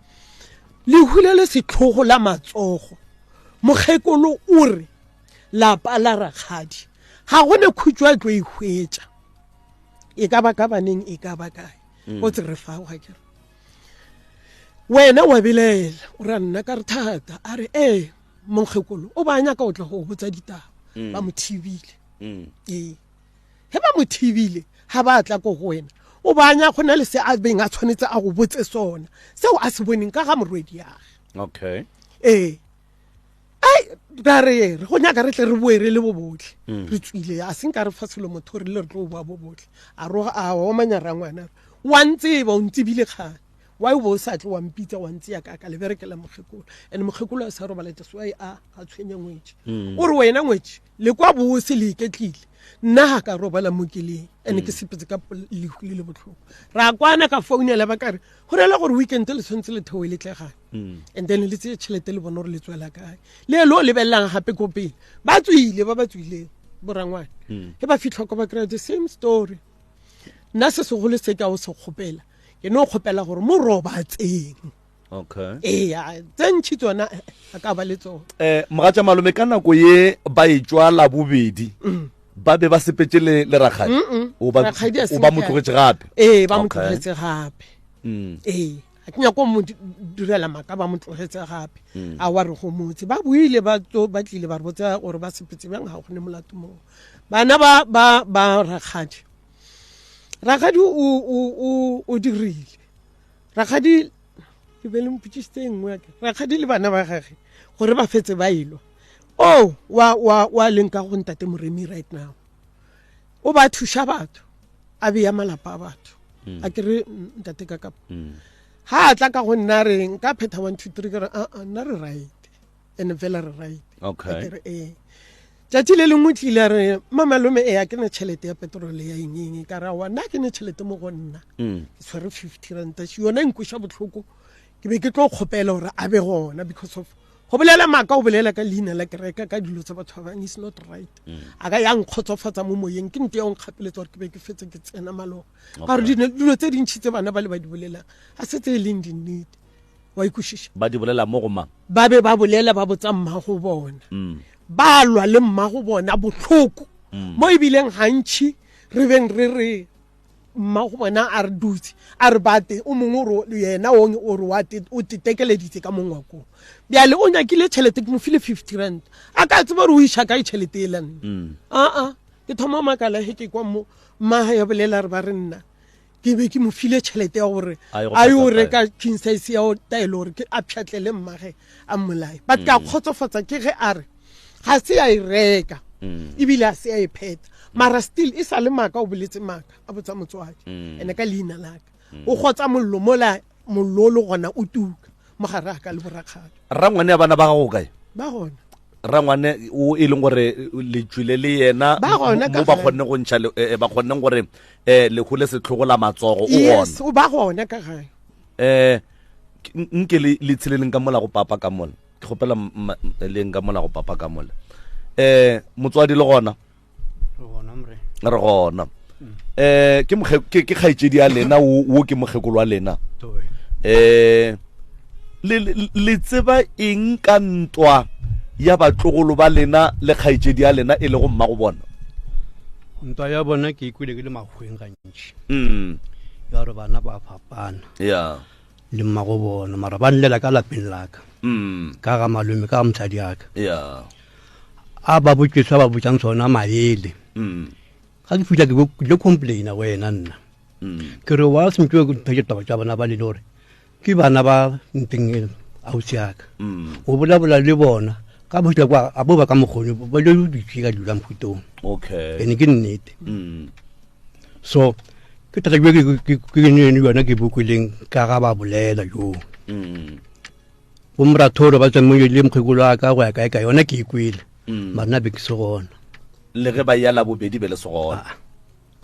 lehu le le setlhogo la matsogo. Mokgekolo o re lapa la rakgadi ga go ne khutšo a tlo e hwetša. E ka ba ka baneng e ka ba kae. O tse re fa ga ke re. Wena wa belaela o ra nna ka re thata a re ee mokgekolo o ba nyaka o tla go botsa ditaba. Ba mo thibile. Ee. Ge ba mo thibile ga ba tla ko go wena o ba nya go na le se a beng a tshwanetse a go botse sona seo a se boneng ka ga morwedi ya gage. Okay. Ee. Ai ra re re go nyaka re tle re boe re le bo botlhe. Re tswile a seng ka re fa selo motho re le re tlo boa bo botlhe. A roga a omanya rangwana. Wa ntseba o ntsebile kgale. Why o bo o sa tle wa mpitsa wa ntseya ka ka le berekela mokgekolo. And mokgekolo a sa robala that's why a a tshwenya ngwetši. O re wena ngwetši le kwa bose le iketlile. Nna ga ka robala mo ke leng and ke sepetse ka lehu le le botlhoko. Ra kwana ka founela ba ka re go rela gore weekend le tshwanetse le theoe le tle gae. And then le tseye tšhelete le bone gore le tswela kae. Le lo lebelelang gape ko pele. Ba tswile ba ba tswileng borangwane. Ge ba fitlha kwa ba kry-a the same story. Nna se segolo se ka o se kgopela ke no kgopela gore mo robatseng. Okay. Ee, tse ntšhi tsona eh, a ka ba le tsona. Eh, mogatša malome ka nako ye ba e tšwa labobedi mm. ba be ba sepetse le le rakgadi o ba o ba mo tlogetše gape ee ba mo tlogetše gape mm. ee a ke nyako mo direla maka ba mo tlogetse gape mm. a wa re go motse ba buile ba tso ba tlile ba re botsa gore ba sepetse bjang ga go ne molato moo bana ba ba ba rakgadi rakgadi o o o o dirile rakgadi ke be le mpotsisitse e nngwe ake rakgadi le bana ba gage gore ba fetse ba elwa o oh, wa wa wa leng ka go ntate moremi right now o ba thuša batho a beya malapa a batho mm. a kere mm, ntate ka kapa mm. ha a tla ka go nna re nka phetha one two three ke re aa nna re right and fela re right okay. ke re ee tšatši le lengwe tlile a re mamalome ee a ke ne tšhelete ya petrole ya eng eng ka re aowa nna ke ne tšhelete mo go nna ke tshwere fifty ranta yona e nkweša bohloko ke be ke tlo kgopela gore a be gona because of go bolela maaka o bolela ka leina la kereka ka dilo tsa batho ba bangwe is not right mm. a ka ya nkgotsofatsa mo moyeng ke nto ya go nkgapeletsa gore ke be ke fetse ke tsena maloba ka gore dilo tse dintšhi tse bana ba le ba di bolelang ga se tse e leng dinnete wa ikwešiša ba di bolela mo go mang ba be ba bolela ba botsa mmago bona mm. ba lwa le mmago bona bohloko mm. mo ebileng gantšhi re beng re re mmago bona a re dutse a re bate o mongwe o re yena o o re wa o tetekeleditse ka mongwakong bjale o nyakile tšhelete ke mo file fifty rand a ka tseba gore o iša kae tšhelete e la nna mm. aa ke thoma makala he ke kwa mo mmaga ya bolela re ba re nna ke be ke mo file tšhelete ya gore a yo reka king size ya taelo gore ke a pšhatlele mmage a mmolae but ka mm. kgotsofatsa ke ge a re ga se ya e reka mm. ebile a se ya e phetha mara still e sa le maaka o boletse maaka a botsa motswadi mm. ene ka leina laka o kgotsa mollo mola mollo o le gona o tuka mo gare a ka le borakgadi rangwane ya bana ba gago kae ba gona rangwane o e leng gore le tswile le yena mo ba kgonne go ntšha eh, eh, ba kgonneng gore um eh, lehu le setlhogo la matsogo o gona o ba gona ka gae um nke le tsheleleng ka mola go papa ka mola ke kgopela leng ka mola go papa ka mola um motswadi le gona re gona um ke ke kgaetšedi ya lena wo ke mokgekolo wa lena um le tseba eng ka ntwa ya batlogolo ba lena le kgaetšedi ya lena e le go mma go bona ntwa ya bona ke ikwele ke le makgweng gantši mm. ya gore bana ba fapana ya le mmago bona mara ba nlela ka lapeng laka mm. ka ga malome ka ga mosadi aka yeah. a ba botse sa ba botsang sona maele mm. ga ke fitlha ke ile complaina wena nna mm. ke re wa sentse ke phetse taba tsa bona ba le gore ke bana ba nteng e ausi aka mm. o bolabola le bona ka bofitlha kwa a bo ba ka mokgone ba le ditse ka dula mofutong okay ene ke nnete mm. so ke thata ke ke ne yona ke bokweleng ka ga ba bolela jo mm. bo morathoro ba tsamaile le mokgekolo wa ka go ya kae ka yona ke ikwele mm. mara nna be ke se gona le ge ba ya la bobedi be le se gona ah,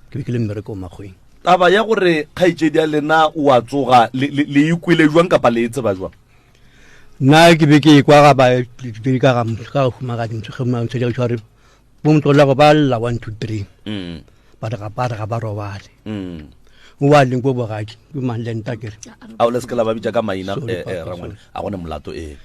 ke be ke le mmereko makgweng taba ya gore kgaetšedi ya lena o a tsoga le ikwele jwang kapa le e tseba jwang nna ke be ke ekwa ga ba ka ga ka humagadi motshedi ga tshware bo motlola go ba lla one two three mm. ba re ga ba re ga ba robale mm. o wa leng ko bogadi ke mang le nta kere a o le se ke la ba bitsa ka maina eh, eh, rangwane a gone molato ee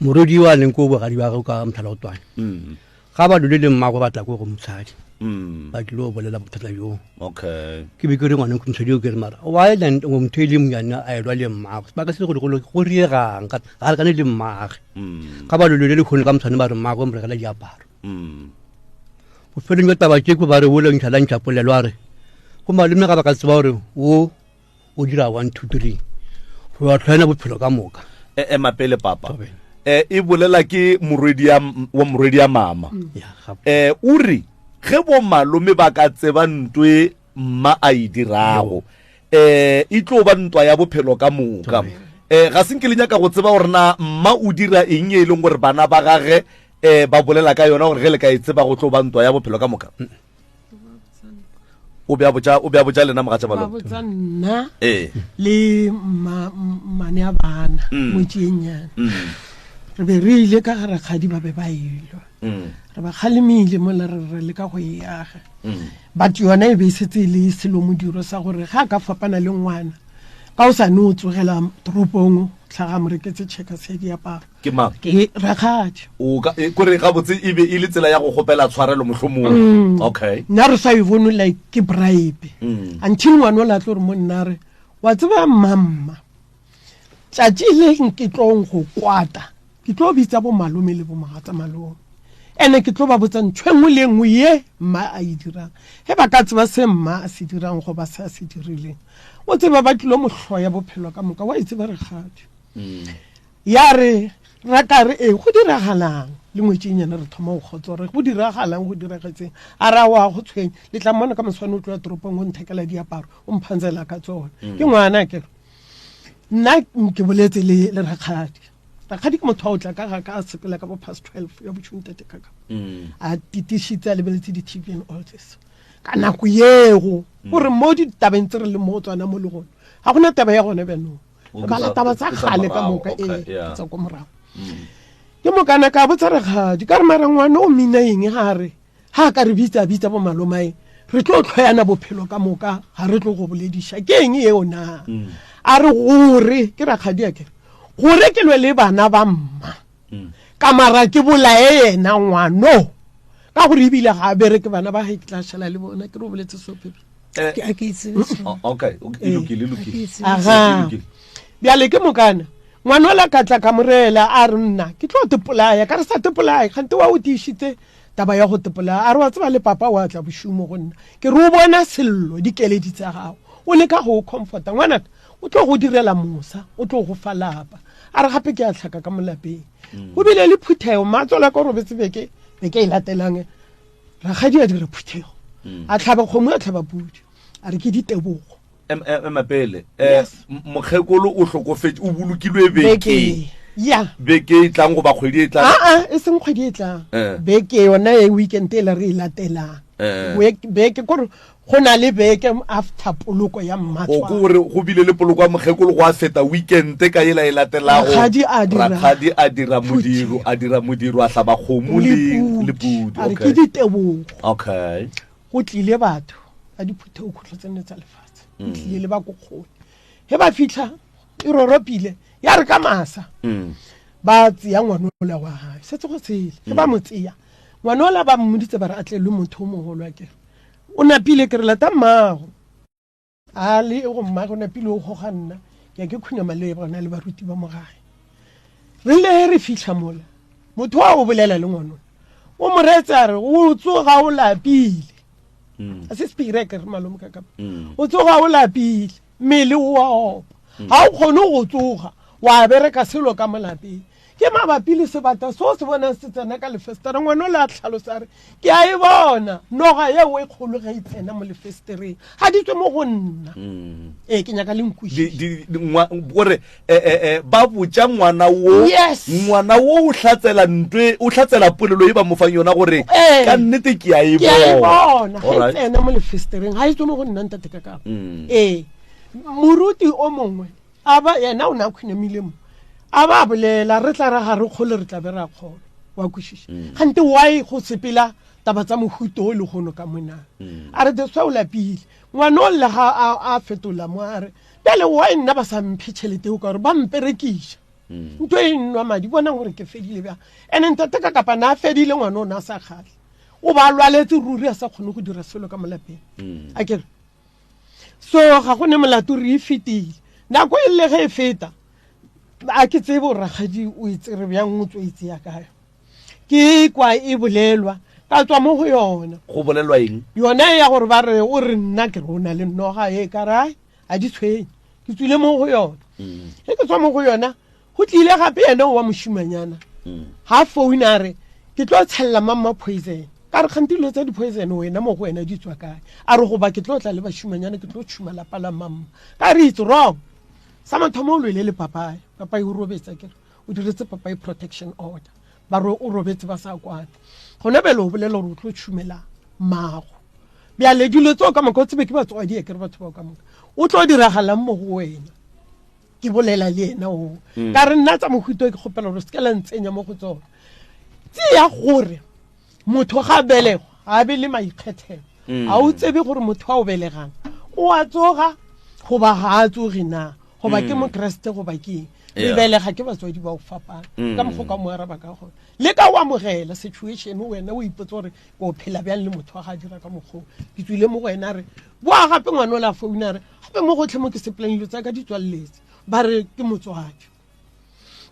morodi wa leng ko bogadi wa go ka motlhala o twane mm. ga ba dule le mmago ba tla ko go mosadi mm. ba tlile go bolela bothata joo okay ke be ke re ngwaneng mosadi o ke re mara wa motho e le monyane a elwa le mmago sebaka se le gore go riegang ga lekane le mmage mm. ga ba lolole le kgone ka motshwane ba re mmago mo rekela diaparo mm. bofelong jwa taba tše ko ba re o lentšha la ntšha polelo a re go malome ga ba ka tseba gore o o dira one two three go ya tlhoena bophelo ka moka e ema pele papa e e bolela ke morwedi ya wa morwedi ya mama eh o re ge bo malome ba ka tseba ntwe mma a e dirago eh e tlo ba ntwa ya bophelo ka moka eh ga se nke le nyaka go tseba gore na mma o dira eng e leng gore bana ba gage eh ba bolela ka yona gore ge le ka e tseba go tlo ba ntwa ya bophelo ka moka o be a botša o be a botša lena mogatša ba balome botsa nna ee le mma mmane a bana Mm. motšenyana mm. re be re ile ka ga rakgadi ba be ba elwa Mm. re ba kgalemile mola re re leka go e aga Mm. but yona e be e setse e le selo modiro sa gore ga a ka fapana le ngwana Ka o sa ne o tsogela toropong tlhaga mo reketse checkers ya diaparo. Ke mang? Ke rakgadi. O ka e, kore gabotse e be e le tsela ya go kgopela tshwarelo mohlomong. Okay. Nna re sa e bone like ke bribe. Until ngwana o la tlo re mo nna re wa tseba mamma. Tšatši le ke tlong go kwata. Ke tlo bitsa bo malome le bo mogatsa malome. Ene ke tlo ba botsa ntho e nngwe le e nngwe ye mma a e dirang. Ge ba ka tseba se mma a se dirang goba se a se dirileng. O tseba ba tlilo mo hloya bophelo ka moka. Wa e tseba rakgadi. Ya re ra ka re ee go diragalang le ngwetšenyana re thoma go kgotsa gore go diragalang go diragetseng a ra wa go tshwenya le tla mmona ka moswane o tloya toropong o nthekela diaparo o mphantsela ka tsone ke ngwana ke nna ke boletse le le rakgadi rakgadi ke motho wa o tla ka ga ka a sepela ka bo past 12 ya botšhong tate kaka a titišitse a lebeletse di-tv and all this ka nako yego gore mo ditabeng tse re leng mo go tsona mo le gone ga gona taba ya gone bjanong re bala taba tsa kgale ka moka ee tsa ko morago ke mokana ka botsa rakgadi ka re mara ngwana o mina eng ga re ga a ka re bitsa bitsa bo malomae re tlo tlhoyana bophelo ka moka ga re tlo go bolediša ke eng eo na a re gore ke rakgadi a kere gore ke lwe le bana ba mma ka mara ke bolaye yena ngwano ka gore ebile ga a bereke bana ba ge ke tla šala le bona ke re o boletse so pepe Eh, Ke- a ke itsebe so. oh, okay okay, e lokile e lokile Ke itsebe Aga. E lokile. Bjale ke mokana ngwana ola ka tla ka morela a re nna ke tlo tepolaya ka re sa tepolaya kgante wa o tiišitse taba ya go tepolaya a re wa tseba le papa wa tla bošumo go nna ke re o bona sello dikeledi tsa gago o leka go o comforta ngwanaka o tlo go direla mosa o tlo go fa lapa a re gape ke a tlhaka ka molapeng go bile le phuthego matswala ka robetse beke beke e latelang rakgadi a dira phuthego a tlhaba kgomo a tlhaba pudi a re ke ditebogo ema pele eh, mokgekolo o hlokofetše o bolokilwe beke ya beke e tlang goba kgwedi e tlang aa e seng kgwedi e tlang Eh. beke yona e weekend e le re e latelang Eh. Beke kore go na le beke after poloko ya o ke mmatswale gore go bile le poloko ya mokgekolo go a feta weekend ka ela e latelago Rakgadi a dira rakgadi a dira modiro a dira modiro a hlaba kgomo le le pudi a re ke okay ditebogo okay go tlile batho ba diphuthego khutlo tse nne tsa lefatshe go tlile le ba ko kgole ge ba fitlha e roropile ya re ka masa ba tseya ngwanola wa gae setse go tshele ge ba mo tseya ngwanola ba mmoditse ba re a tlelwe motho o mogolo a kere o napile ke re lata mmago a le go mmago o napile o goga nna ke ya ke khunama le bona le baruti ba mo gae re le ge re fitlha mola motho wa o bolela le ngwanola o mo reetse a re o tsoga o lapile a se sepire ke re malome ka kapa o tsoga o lapile mmele o a opa ga o kgone go tsoga wa bereka selo ka mo lapeng ke mabapi le sebata seo se bonang se tsena ka lefestereng ngwana o le a tlhalosa re ke a e bona noga yeo e kgolo ge e tsena mo lefestereng ga di tswe mo go nna ee ke nyaka le nkwešiše gore eh, eh, eh, ba botša ngwana wo Yes. ngwana wo o hlatsela ntwe o hlatsela polelo e ba mo fang yona gore Ee. ka nnete ke a e ke a e bona ge e Alright. tsena mo lefestereng ga e tswe mo go nna ntate ka kapa ee moruti o mongwe a ba yena o ne a khunamile mo a ba bolela re tla ra ga re kgole re tla be ra kgolwa wa kwešiša gante why go sepela taba tsa mohuto o le gono ka mona a re deswa o lapile ngwana o lle ga a fetola mo a re bjale why nna ba sa mphe tšhelete eo ka gore ba mperekiša ntho e nwa madi bonang gore ke fedile bjang ene ntate ka kapa na a fedile ngwana o ne a sa kgatlhe o ba lwaletse ruri a sa kgone go dira selo ka mo lapeng a kere so ga go ne molato re e fetile nako e le ge e feta a ke tsebe gore rakgadi o e tsere bjang o tso e tseya kae ke kwa e bolelwa ka tswa mo go yona go bolelwa eng yona e ya gore ba re o re nna ke re o na le noga e ka rae a di tshwenye ke tswile mo go yona ge ke tswa mo go yona go tlile gape yena wa mošimanyana ga foune a re ke tlo tshelela mamma poison ka re kgante dilo tsa di-poison wena mo go wena di tswa kae a re goba ke tlo tla le bašimanyana ke tlo tšhuma lapa la mamma ka re it's wrong sa mathomo o lwele le papae papae o robetsa kere o diretse papae protection order ba re o robetse ba sa kwane gona bjale o bolela gore o tlo tšhumela mmago bjale dilo tseo ka moka o tsebe ke batswadi ke re batho bao ka moka o tlo diragalang mo go wena ke bolela le yena o ka re nna tsa mohuto ke kgopela gore se ke la ntsenya mo go tsona tseya gore motho ga belegwa ga be le maikgethelo ga o tsebe gore motho a o belegang o a tsoga goba ga a tsoge na. Goba ke Mokriste goba ke eng. Re belega ke batswadi ba go fapana. Ka mokgwa o ka mo araba ka gona. Le ka o amogela situation wena o ipotse gore o phela bjang le motho wa ga dira ka mokgwa o. Ke tswile mo go wena a re, boa gape ngwana o la founa a re, gape mo gotlhe mo ke sepeleng dilo tsa ka di tswaleletse. Ba re ke motswadi.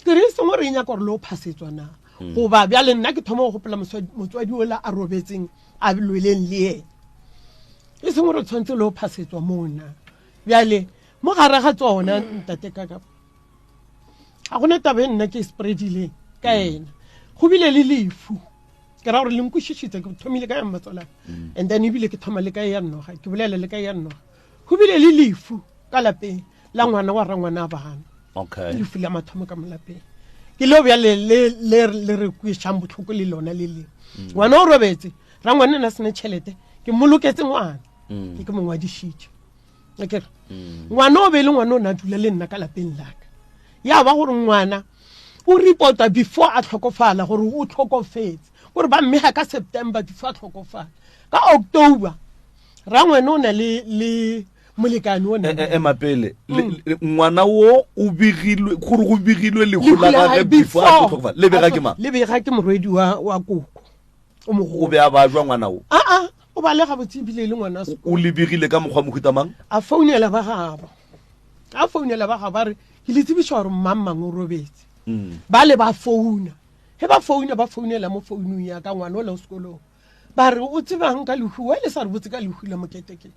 Ke re e seng gore e nyaka gore le o phasetswa na. Goba bjale nna ke thoma go gopola motswadi ola a robetseng a lweleng le yena. E seng gore o tshwanetse le o phasetswa moo na. Bjale mo gare ga tsona ntate ka ka ga gona taba e nna ke e spreadileng ka ena. Go bile le lefu. Ke ra gore le nkwešišitse, ke thomile ka ya mmatsolana. And then ebile ke thoma le ka ya nnoga, ke bolela le ka ya nnoga. Go bile le lefu ka lapeng la ngwana wa rangwana a bana. Lefu la mathomo ka mo lapeng. Ke leo bjale le, le, le re kwešang bohloko le lona le leng. Ngwana o robetse, rangwane na sena tšhelete, ke mmoloketse ngwana. Ke ke mo ngwadišitše. Akere? Ngwana o be le ngwana o na dula le nna ka lapeng la ka. Ya ba gore ngwana o reporta before a tlhokofala gore o tlhokofetse. Gore ba mmega ka September before a tlhokofala. Ka October rangwane o na le, le molekane o na le. Ema pele. Ngwana wo o begilwe, gore go begilwe lehu la gagwe before a tlhokofala. Le bega ke mang? Le bega ke morwedi wa koko. O mogolo. O be a bajwa ngwana wo? A a, o ba le gabotse ebile e le ngwana O le begile ka mokgwa mohuta mang? A founela ba gabo. A founela ba gabo ba re, ke le tsebiša gore mang mang o robetse. Ba le ba founa. Ge ba founa, ba founela mo founung ya ka ngwana o le sekolong. Ba re, o tsebang ka lehu? Wa le sa re botse ka lehu la moketekete.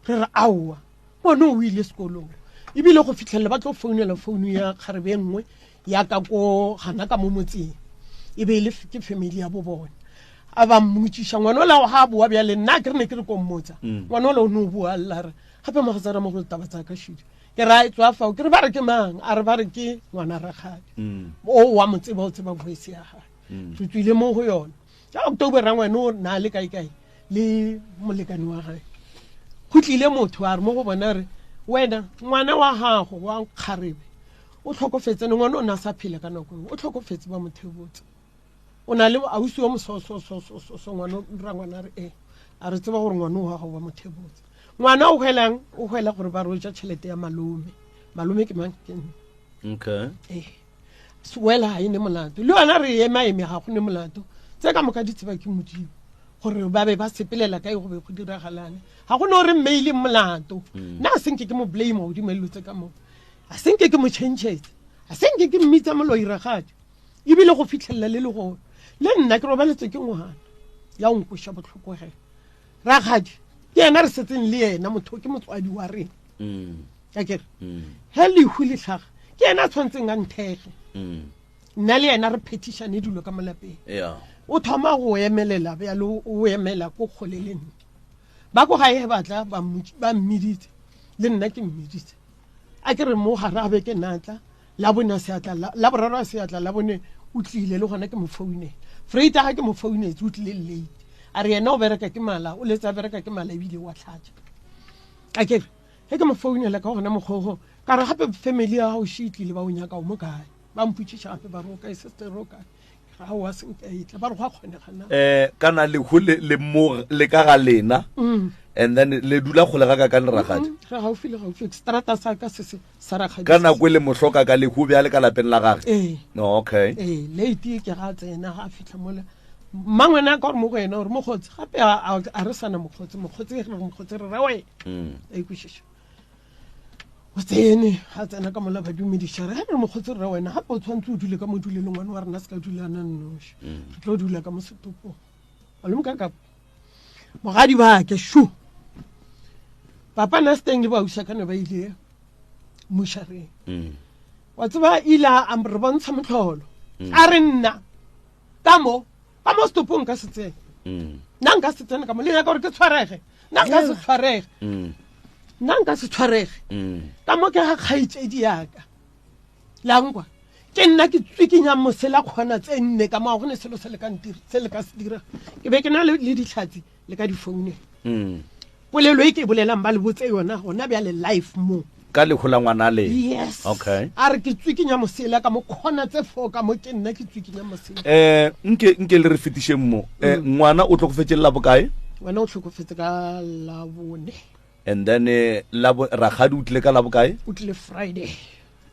Re re, aowa, ngwana o ile sekolong. Ebile go fitlhelela ba tlo founela founu ya kgarebe e nngwe ya ka ko gana ka mo motseng. E be e le ke family ya bo bona. A ba mmotšiša ngwana ola ga a boa bjale, nna ke re ne ke re ko mmotsa. Ngwana ola o ne o boa lla re, gape mogatsa ramogolo taba tsa ka šidi. Ke ra e tswa fao, ke re ba re ke mang? A re ba re ke ngwana rakgadi. O wa mo tseba, o tseba voice ya gagwe. Re tswile mo go yona. Ka October rangwane o na le kae kae le molekane wa gae. Go tlile motho a re mo go bona re, wena ngwana wa gago wa kgarebe o tlhokofetse, ne ngwana o ne a sa phela ka nako eo, o tlhokofetse ba mo thebotse. O na le ausi wa moso so so so so so ngwana rangwana re e a re tseba gore ngwana wa gago ba mo thebotse. Ngwana o hwelang, o hwela gore ba roja tšhelete ya malome. Malome ke mang? Ke nna. Wela ga e ne molato. Le yona re ema eme ga go ne molato. Tse ka moka di tseba ke Modimo. Gore ba be ba sepelela kae go be go diragalane. Ga go no re mmeile molato. Nna a senke ke mo blame godimo dilo tse ka moka. A senke ke mo changetse. A senke ke mmitsa moloi rakgadi. Ebile go fitlhelela le legolo. Le nna ke robaletswe ke ngwana. Ya o nkweša bohloko ge. Rakgadi ke yena re setseng le yena, motho ke motswadi wa rena. Akere? He lehu le hlaga, ke yena a tshwanetseng a nthege. Nna le yena re phetišane dilo ka mo lapeng. O thoma go emelela bjalo, o emela ko kgole le nna. Ba ko gae ba tla ba mmiditse, le nna ke mmiditse. A ke re mo gare a beke nna tla, la bone a se a tla, la boraro a se a tla, la bone o tlile le gona ke mo founela. Freita ga ke mo founetse o tlile late. A re yena o bereka ke mala, o letse a bereka ke mala ebile wa tlhatša. A ke re ge ke mo founela ka gona mokgogo, ka re gape family ya gago she tlile ba o nyaka o mo kae. Ba mpotšiša gape ba re o kae sister o kae. Ga o a senke a etla, ba re go a kgonega na. Kana lehu le, le mo le ka ga lena. And then le dula kgole ga ka ka le rakgadi. Re gaufi le gaufi, strata sa ka se se sa rakgadi. Ka nako e le mo hloka ka lehu bjale ka lapeng la gage. No, okay. Late ke ga tsena ga fihla mola. Mmangwana ka gore mo go yena gore mokgotsi gape a re sana mokgotsi, mokgotsi re mokgotsi re ra wena. A ikwešiša. O tsene, ga tsena ka mola ba dumediša re, re mokgotsi re ra wena, gape o tshwanetse o dule ka mo dule le ngwana wa rena se ka dula na nnoši. Re tlo dula ka mo setopong. Malome ka ka bogadi ba ke shu. Papa na steng le bausa ka ne ba ile mošareng. Wa tseba ile a re bontsha motlholo. A re nna ka mo, ka mo setopong nka se tsene. Nna nka se tsene ka mo, le nyaka gore ke tshwarege. Nna nka se tshwarege. Nna nka se tshwarege. Ka mo ke ga kgaetšedi yaka. Langwa. Ke nna ke tswikinyang mosela kgona tse nne ka mo, ga go ne selo se le ka ntira, se le ka se dira. Ke be ke na le ditlhatsi le ka difounela. Polelo e ke e bolelang ba le botse yona gona bjale live mo. Ka lehu la ngwana le. Yes. Okay. A re ke tswikinya mosela ka mo kgona tse fo ka mo ke nna ke tswikinya mosela. Nke le re fetišeng mo. Ngwana o tlhokofetse la bokae? Ngwana o tlhokofetse ka la bone. And then eh, labo rakgadi o tlile ka labokae? O tlile Friday.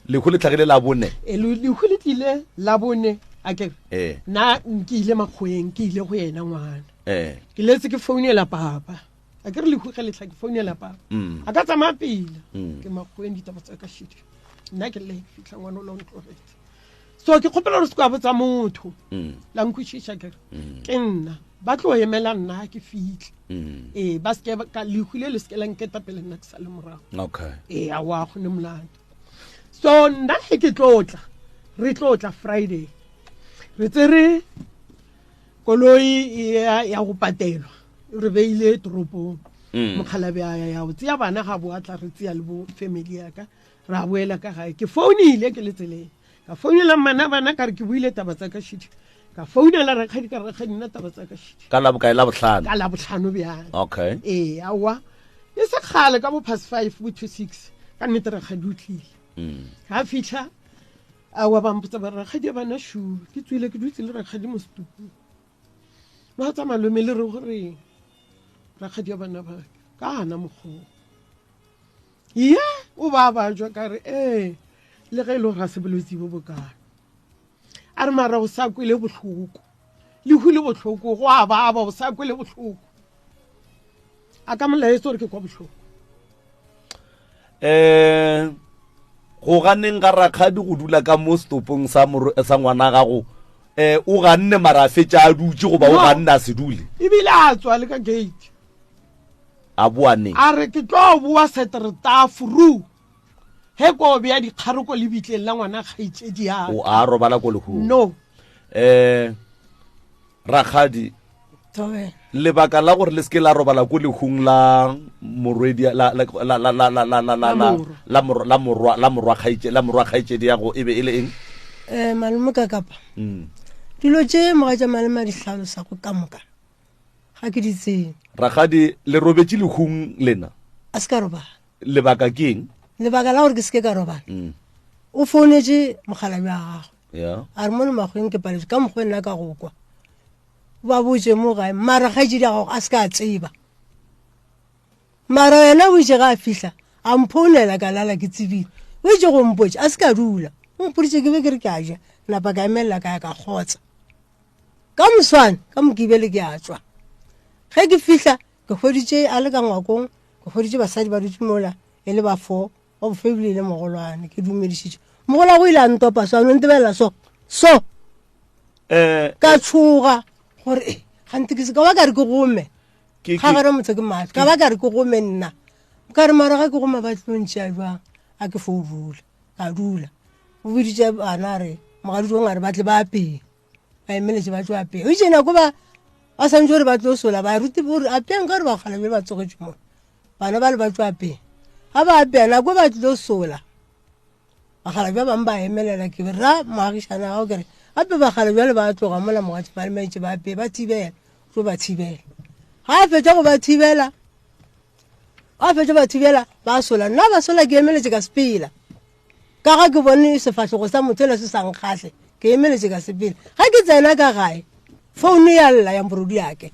Lehu le tlhagile labone. E lehu le tlile labone a ke Eh. nna ke ile makgoweng ke ile go yena ngwana. Eh. Ke letse ke founela papa. A ke re lehu ge le tla ke founela papa. Mm. A ka tsamaya pele. Mm. Ke makgoweng ditaba tsa ka shidi. Nna ke le fitlha ngwana o la o ntlogetse. So ke kgopela gore se ka botsa motho. Mm. La nkwešiša ke re. Ke nna. Ba tlo emela nna ke fitlhe. Mm. Ee, ba seke ka lehu le le seke la nketa pele nna ke sa le morago. Okay. Ee, a wa go ne molato. So nna ge ke tlo tla, re tlo tla Friday. Re tsere koloi ya ya go patelwa. Re beile toropong. Mm. Mokgalabje a ya ya go tseya bana ga bo a tla re tseya le bo family ya ka. Ra boela ka gae. Ke founile ke le tseleng. Ka founela mmana bana ka re ke buile taba tsa ka shidi. Ka founela rakgadi ka re rakgadi nna taba tsa ka shidi. Ka labokae la bohlano? Ka labohlano bjale. Okay. Ee, aowa. E se kgale ka bo past 5 bo to 6 ka nnete rakgadi o tlile. Mm. Ga fitlha aowa ba mpotsa ba re rakgadi ya bana shu ke tswile ke dutse le rakgadi mo setupung. Ba tsa malome le re goreng rakgadi ya bana ba ka gana mokgwa. Ye o ba ba jwa ka re ee le ge e le gore ga se bolwetse bo bokalo. A re mara o sa kwele bohloko. Lehu le bohloko go a baba o sa kwele bohloko. A ka molaetsa gore ke kwa bohloko. Eh go ganeng ga rakgadi go dula ka mo setopong sa sa ngwana gago eh o ganne mara a fetša a dutše goba o ganne a se dule. Ebile a tswa le ka gate. A boa neng? A re ke tlo boa seterta furu. He ko bea dikgaroko le bitleng la ngwana kgaitšedi ya. O a robala ko lehung. No. Eh rakgadi Thobela. Lebaka la gore le seke la robala ko lehung la morwedi la la la la la la la la la la morwa la morwa la morwa kgaitše la morwa kgaitšedi ya go e be e le eng? Eh malome ka kapa. Mm. Dilo tše mogatša malome a di hlalosago ka moka. Ga ke di tsebe. Rakgadi le robetše lehung lena? A se ka robala. Lebaka ke eng? Lebaka la gore ke seke ka robala. Mm. O founetše mokgalabje wa gagwe. Yeah. A re mono makgweng ke paletšwe ka mokgwa nna ka go kwa. Ba botše mo gae mara kgaetšedi ya gago a se ka a tseba. Mara yena o itše ga a fihla a mphounela ka lala ke tsebile. O itše go mpotša a se ka dula. O mpoditše ke be ke re ke a ja napa ka emelela ka ya ka kgotsa. Ka moswane ka Mokibelo ke a tšwa. Ge ke fihla ke hweditše a le ka ngwakong, ke hweditše basadi ba dutše mola e le ba four, wa bofe ebile e le mogolwane. Ke dumedišitše. Mogolwa go ile a ntopa so, a no ntebelela so, so. Eh, Ka tshoga gore eh, gante ke se ka ba ka re ke gome. Ke- Ga gare motho ke maatla. Ka ba ka re ke gome nna. Ka re mara ga ke goma ba tlo ntšea jwang? A ke fo dula. Ka dula. O biditše bana a re, mogaditšong a re ba tle ba apeye. Ba emeletše ba tlo apeya. O itše nako ba ba santse gore ba tlo sola ba rute gore apeang ka gore bakgalabje ba tsogetše mo. Bana ba le ba tlo apeya. Ga ba apeya nako ba tlo sola. Bakgalabje ba bangwe ba emelela ke be ra moagišana gago ke re gape bakgalabje le ba tloga mola mogatši ba le maitše ba apeye ba thibela tlo ba thibela. Ga a fetša go ba thibela, ga a fetša ba thibela ba sola. Nna ba sola ke emeletše ka sepela. Ka ga ke bone sefahlogo sa motho ela se sa nkgahle, ke emeletše ka sepela. Ga ke tsena ka gae, founu ya lla ya mporodi yake.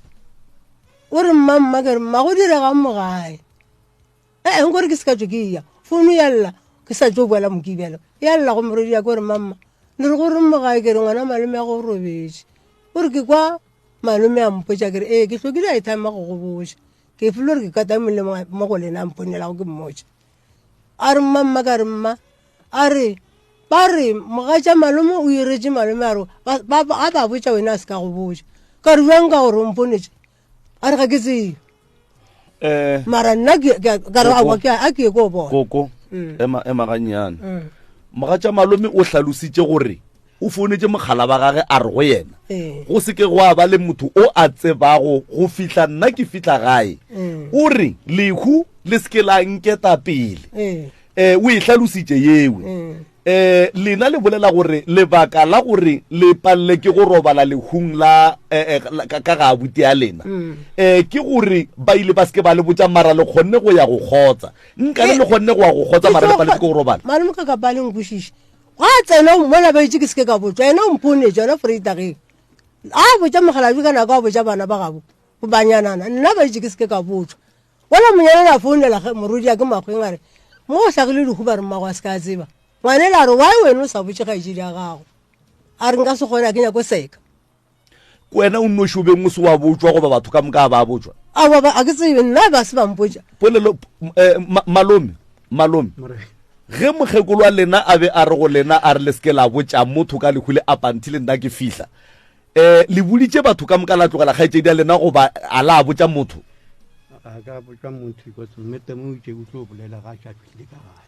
O re mma mma ke re mma go diregang mo gae? Ee, nkore ke se ka tšo ke eya. Founu ya lla, ke sa tšo boela Mokibelo. Ya lla go morwedi yake o re mma mma, le re go reng mo gae? Ke re ngwana malome ya go robetše. O re ke kwa malome a mpotša ke re ee ke hlokile airtime go go botša. Ke feel gore ke katamile mo go lena a mponelago ke mmotša. A re mma mma ka re mma a re ba re mogatša malome o iretše malome a re ba ba ba botša wena a se ka go botša ka re bjang ka gore o mponetše a re ga ke tsebe eh mara nna ka re aowa ke a ke ye ko bona koko mm. ema ema gannyane mm. mogatša malome o hlalositše gore o founetše mogala ba gage a re go yena ee. go se ke gwa ba le motho o a tsebago go fihla nna ke fihla gae mm. o re lehu le se ke la nketa pele ee. um o e hlalositše yewe mm. um lena le bolela gore lebaka la gore le palele ke go robala lehung la eh, ka ga abuti ya lena um ke gore ba ile ba se ke ba le botša mara le kgonne go ya go kgotsa nkane le kgonne go ya go kgotsa mara le paletse ke go robala malome ka kapa le nkwešiše Ga a tsena mola ba itše ke se ke ka botšwa, yena o mpounetše yona Foreitageng. A botša mokgalabje ka nako a botša bana ba gabo banyanana, nna ba itše ke se ke ka botšwa. Wala monyane a founela morwedi ya ke makgweng a re mo go hlagile lehu ba re mmago a se ka tseba. Ngwanela a re why wena o sa botše kgaetšedi ya gago? A re nka se kgone a ke nyako seka. Wena o nnoši o beng o se wa botšwa goba batho ka moka ba botšwa? Aowa ba a ke tsebe nna ba se ba mpotša. Polelo eh, ma, malome malome ge mokgekolo wa lena a be a re go lena a re le seke la botša motho ka lehu le apanthi le nna ke fihla um le boditše batho ka moka la tlogela kgaetšedi ya lena goba a la botša motho? A ka botša motho because mme temo o itše o tlo bolela ga a sa fihlile ka gae.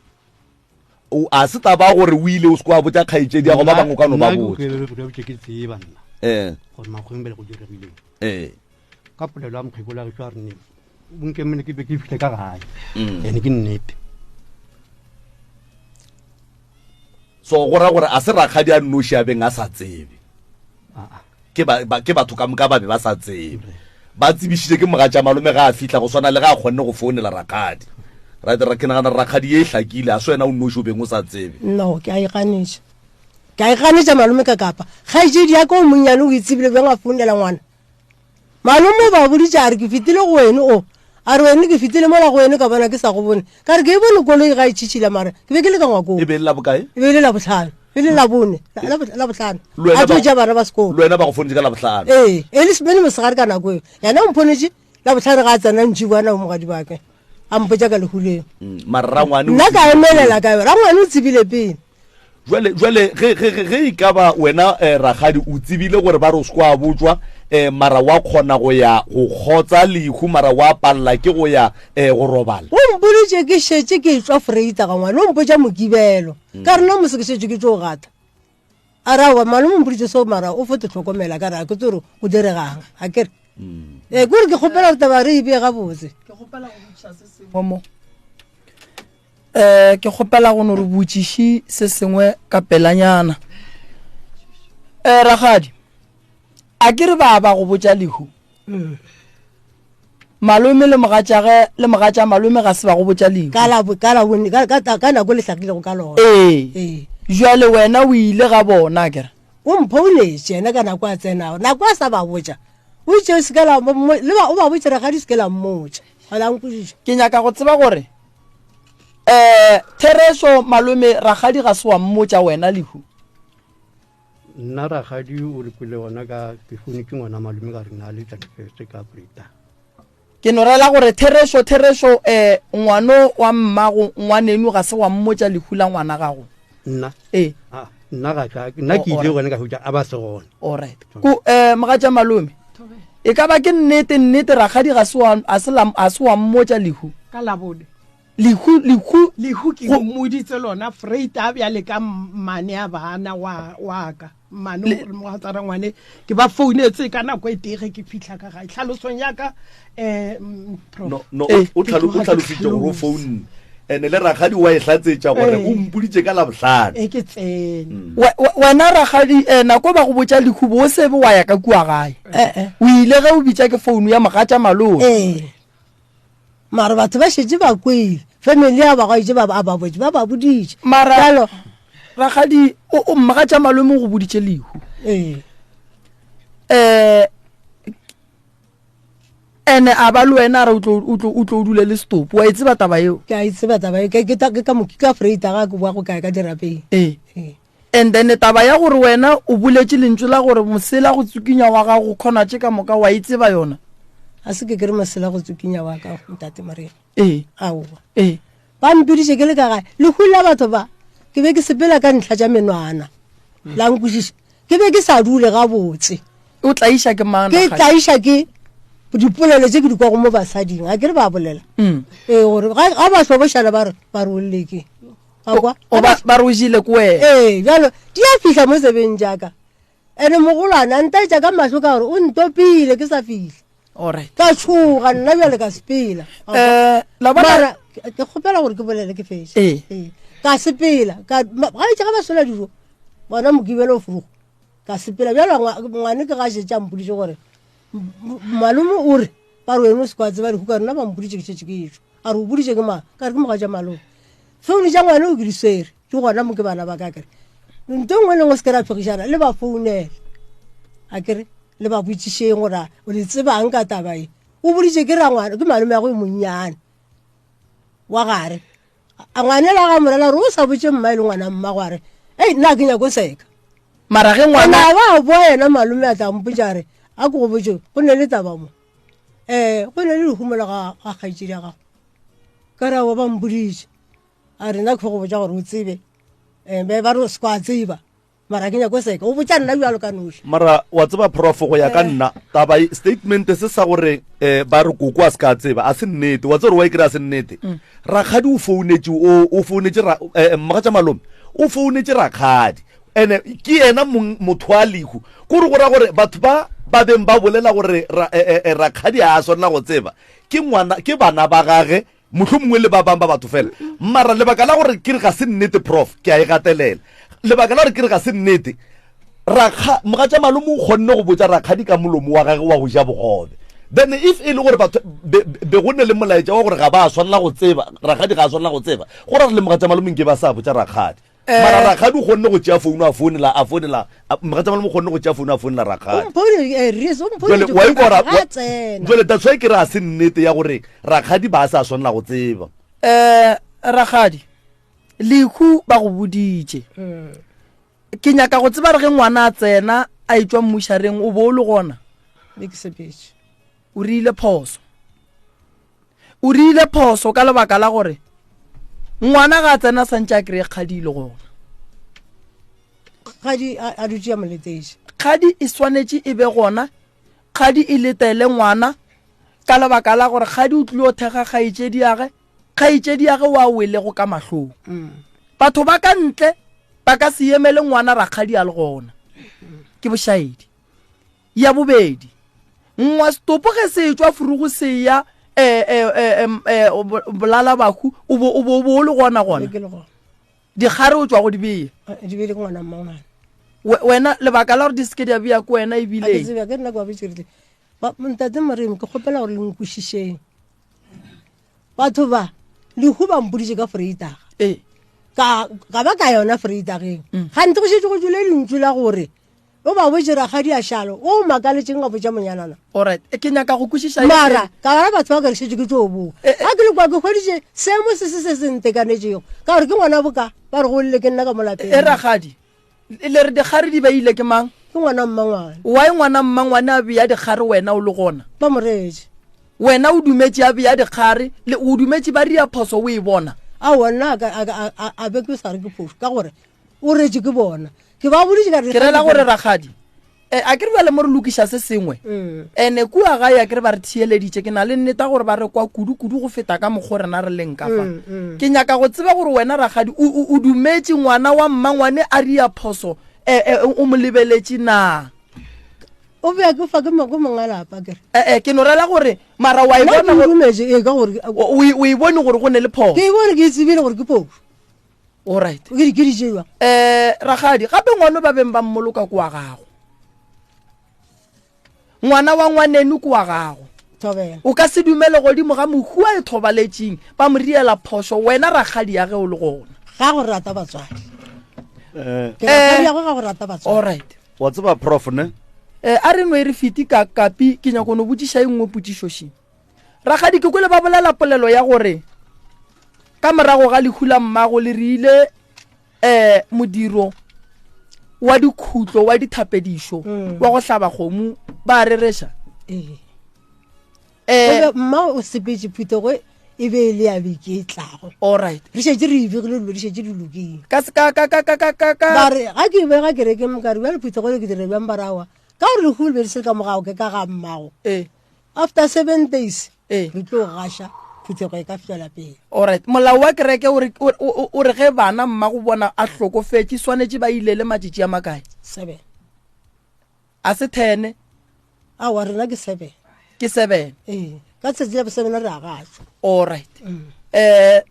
O a se taba gore o ile o se kwa botša kgaetšedi ya go ba bangwe ka no ba botša. Nna ke ke tseba nna. Eh. Gore makgweng bele go diregileng. Eh. Ka polelo ya mokgekolo a gešo a re ne bonke mene ke be ke fihle ka gae. Mm. Ene ke nnete. So go ra gore a se rakgadi a nnoši a beng a sa tsebe. Ke ba, ba, ke batho ka moka ba be ba sa tsebe. Ba tsebišitše ke mogatša malome ga a fihla go swana le ga a kgonne go founela rakgadi. Right, ra, ke nagana rakgadi ye e hlakile, a se wena o nnoši o beng o sa tsebe. No, ke a e ganetša. Ke a e ganetša malome ka kapa. Kgaetšedi ya ka o monnyane o e tsebile bjang a founela ngwana? Malome o ba boditše a re ke fetile go wene o a re wene ke fetile mola go wene ka bona ke sa go bone ka re ke e bone koloi ga e tšhitšhila mara ke be ke le ka ngwakong e be e le la bokae e be e le labohlano e le labone labohlano a tlo tša bana ba sekolo le wena ba go fonetše ka labohlano ee e le semene mosegare ka nako eo yena o mphonetše labohlano ga a tsena ntši bona o mogadi bake a mpotša ka lehuleng mm, mara rangwane nna ka emelela ka rangwane o tsebile pele Jwale, jwale ge, ge, ge, ge e ka ba wena eh, rakgadi o tsebile gore ba re o se kwa botšwa eh, mara wa kgona go ya go kgotsa lehu mara wa palela ke go ya eh, go robala. O mpoditše ke šetše ke etšwa Foreita ga ngwana o mpotša Mokibelo. Ka re no mose ke šetše ke tšo gata. A re aowa malome o mpoditše seo mara o fo te hlokomela ka re a ke tse gore go diregang a ke re. Ee kore ke kgopela gore taba re e bee gabotse. Ke kgopela go botšiša se sengwe mo. um ke kgopela go no re botšiši se sengwe ka pelanyana um ragadi a ke re ba ba go botša lehu mm. malome le mogatšage le mogatša malome ga se ba go botša lehu ka la ka la ka ka nako le hlakilego ka lona ee eh. jwale wena o ile ga bona kere o mphounetše yena ka nako a tsenago nako a sa ba botša o itše o se ke la le ba o ba botše rakgadi se ke la mmotša ga la nkwešiša ke nyaka go tseba gore um therešo malome rakgadi ga se wa mmotša wena lehu nna rakgadi o re kwele gona ka ke founetše ngwana malome ka re na le thirty ka preta Ke no rela gore therešo, therešo, eh, ngwano wa mmago ngwanenu ga se wa mmotša lehu la ngwana gago. Nna? Ee. Ah, nna ga ka, nna ke ile gone ka hwetša a ba se gone. Alright. Ko, eh, mogatša malome, e ka ba ke nnete, nnete rakgadi ga se wa, a se la, a se wa mmotša lehu? Ka Labone. Lehu, lehu. Lehu ke mmoditse lona, Freita bjale ka mmane a bana wa, wa ka. Mmane gore mogatsana ngwane ke ba founetse ka nako e tee ge ke fihla ka gae. Tlhalosong ya ka um prof. No, no, o, o tlhalo, o tlhalositše gore o founne. Ene le rakgadi wa e hlatsetša gore o mpoditše ka Labohlano. E ke tsene. Wena rakgadi, eh, nako ba go botša lehu bo o sebe wa ya ka kua gae. O ile ge o bitša ke founu ya mogatša malome. Ee. Mara batho ba šetše ba kwele. Family ya ba gaetše ba ba botše ba ba boditše. Mara Bjalo rakgadi o o mmagatša malome o go boditše lehu. Ee. Eh ene a ba le wena a re o tlo o tlo o tlo o dule le setopo wa e tseba taba eo. Ke a e tseba taba eo ke ke ke ka mo ke afraid ga ke boa go kae ka dirapeng. Ee. Ee. And then taba ya gore wena o boletše lentšu la gore mosela go tsukinya wa gago khona tše ka moka wa e tseba yona? A se ke ke re mosela go tsukinya wa ka ntate Morena. Ee. Aowa. Ee. Ba mpiditše ke le ka gae. Lehu la batho ba ke be ke sepela ka ntlha tša menwana. La nkwešiša. Ke be ke sa dule gabotse. O tlaiša ke mang? Ke tlaiša ke dipolelo tše ke di kwago mo basading. A ke re ba bolela. Mm. Ee gore ga ba hlobošana ba re ba re o lle ke. Wa kwa? Ba re o jele ke wena. Ee, bjalo di a fihla mo tsebeng jaaka. Ene mogolwane a ntaetša ka mahlo ka gore o ntopile ke sa fihla. Alright. Ka tshoga nna bjale ka sepela. Eh, la bona Mara ke kgopela gore ke bolele ke fetše. Ee. Ee. Ka sepela ka ga itse ga ba sola dijo. Bona mokibelo o furugo. Ka sepela bjalo ngwane ke ga šetše a mpoditše gore malome o re ba re wena o se kwa tseba lehu ka rena ba mpoditše ke šetše ke etšwa. A re o boditše ke mang? Ka re ke mogatša malome. Founu tša ngwane o ke di swere, di gona mo ke bana ba ka kere. Nto nngwe le nngwe se ke ra phegišana, le ba founele. A kere le ba botšišeng gore o le tsebang ka taba e. O boditše ke rangwana ke malome ya go monnyane wa gare. A ngwanela ga morela gore o sa botše mma e le ngwana mma go a re ei nna ke nyako seka. Mara ge ngwana a ba boa yena malome a tla mpotša re a ke go botše go ne le taba mo. Eh go ne le lehumo la ga ga kgaetšedi ya gago. Ka re aowa ba mpoditše. A re nna ke go botša gore o tsebe. Eh be ba re o se kwa tseba. Mara ke nyako seka. O botša nna bjalo ka noši. Mara wa tseba prof go ya ka nna taba e, statement se sa gore eh, ba re koko a se ka tseba a se nnete. Wa tseba gore wa e kry a se nnete. Rakgadi o founetše o o founetše ra eh, mogatša malome o founetše rakgadi. Ene ke yena mong motho wa lehu. Kore go ra gore batho ba ba beng ba bolela gore ra, eh, eh, rakgadi a swanela go tseba ke ngwana ke bana ba gage mohlomongwe le ba bang ba batho fela. Mara lebaka la gore ke re ga se nnete prof ke a e gatelela. Lebaka la gore ke re ga se nnete rakga mogatša malome o kgonne go botša rakgadi ka molomo wa gage wa go ja bogobe. Then if e le gore batho be, be go ne le molaetša wa gore ga ba swanela go tseba rakgadi ga a swanela go tseba go ra re le mogatša malome nke ba sa botša rakgadi. Mara rakgadi o kgonne go tšea founu a founela a founela mogatša malome o kgonne go tšea founu a founela rakgadi. Jwale wa ikwa ra jwale that's why ke re a se nnete ya gore rakgadi ba sa swanela go tseba. Rakgadi lehu ba go boditše. Ke nyaka go tseba re ge ngwana a tsena a etšwa mmušareng o bo o le gona. Be ke sepetše. O rile phoso. O rile phoso ka lebaka la gore ngwana ga a tsena santše a kry-e kgadi e le gona. Kgadi a dutše a mo letetše. Kgadi e swanetše e be gona, kgadi e letele ngwana ka lebaka la gore kgadi o tlile go thekga kgaetšediage, kgaetšediage wa welego ka mahlong. Batho ba ka ntle ba ka se emele ngwana rakgadi a le gona. Ke bošaedi. Ya bobedi, ngwa setopo ge se etšwa furugu se ya eh, eh, eh, eh, bolala bahu o bo o bo o le gona gona. Dikgare o tšwa go di bea. Di beile ke ngwana mmangwana. Wena lebaka la gore di seke di a bea ke wena ebile. Ke tsebe ke nna ke ba botše rile. Ba ntate Moremi ke kgopela gore le nkwešišeng. Batho ba lehu ba mpoditše ka Vrydag. Ee. Ka ka ba ka yona Vrydageng. Gante go šetše go tšwele lentšu la gore O ba botše rakgadi a šalo, o makaletšeng a botša monyanana. Alright, ke nyaka go kwešiša. Mara, ka gara batho ba ka re šetše ke tšo boa. Ga ke le kwa ke hweditše seemo se se se se ntekanetšego, ka gore ke ngwana boka, ba re go lle ke nna ka mo lapeng. E rakgadi, le re dikgare di beile ke mang? Ke ngwana mmangwane. Why ngwana mmangwane a bea dikgare wena o le gona? Ba mo reetše. Wena o dumetše a bea dikgare, le o dumetše ba ria phoso o e bona? Aowa, nna a ka, a, a, a, a be ke sa re ke phošo, ka gore o retše ke bona. Ke ba boditše ka re Ke rela gore rakgadi, eh, a ke re bjale mo re lokiša se sengwe. Ene kua gae a ke re ba re theeleditše, ke na le nneta gore ba re kwa kudu-kudu go feta ka mokgo rena re leng ka fa. Ke nyaka go tseba gore wena rakgadi o, o, o dumetše ngwana wa mmangwane a ria phoso, eh, eh, o mo lebeletše na? O bea ke fa ke mo, ke monga lapa ke re. Eh, eh, ke no rela gore mara wa e Nna bona ke gore dumetše, ee, ka gore o, o e, o e bone gore go ne le phoso. Ke e bone, ke e tsebile gore ke phoso. Alright. Ke di, ke di tšewa. Eh, rakgadi, gape ngwano ba beng ba mmoloka ke wa gago. Ngwana wa ngwaneno ke wa gago. Thobela. O ka se dumele godimo ga mohu a e thobaletšeng, ba mo riela phošo, wena rakgadi ya ge o le gona. Ga go rata batswadi. Eh. Ke rakgadi ya go ga go rata batswadi. Alright. Wa tseba prof ne? Eh, a re nwe re fiti ka kapi, ke nyako no botšiša e nngwe potšišo še. Rakgadi, ke kwele ba bolela polelo ya gore ka morago ga lehu la mmago le rile um modiro wa dikhutlo wa dithapedišo mm. wa go hlaba kgomo ba rereša. Ee. Eh, mma o sepetše phuthego e be e le ya beke e tlago. Alright. Re šetše re e begile dilo di šetše di lokile. Ka ka ka ka ka ka ka. Ba re ga ke bega kereke mokare bjale phuthego le ke dire bjang ba rawa. Ka gore lehu le be le se ka mogago ke ka ga mmago. Ee. After 7 days Ee. re tlo gaša phuthego e ka fela pele. Alright, molao wa kereke o re, o, o, o re ge bana mmago bona a hlokofetše swanetše ba ilele matšatši a makae? 7. A se 10? Aowa, rena ke 7. Ke 7. Ee, ka tsatsi la bo 7 re a gašwa. Alright. Eh,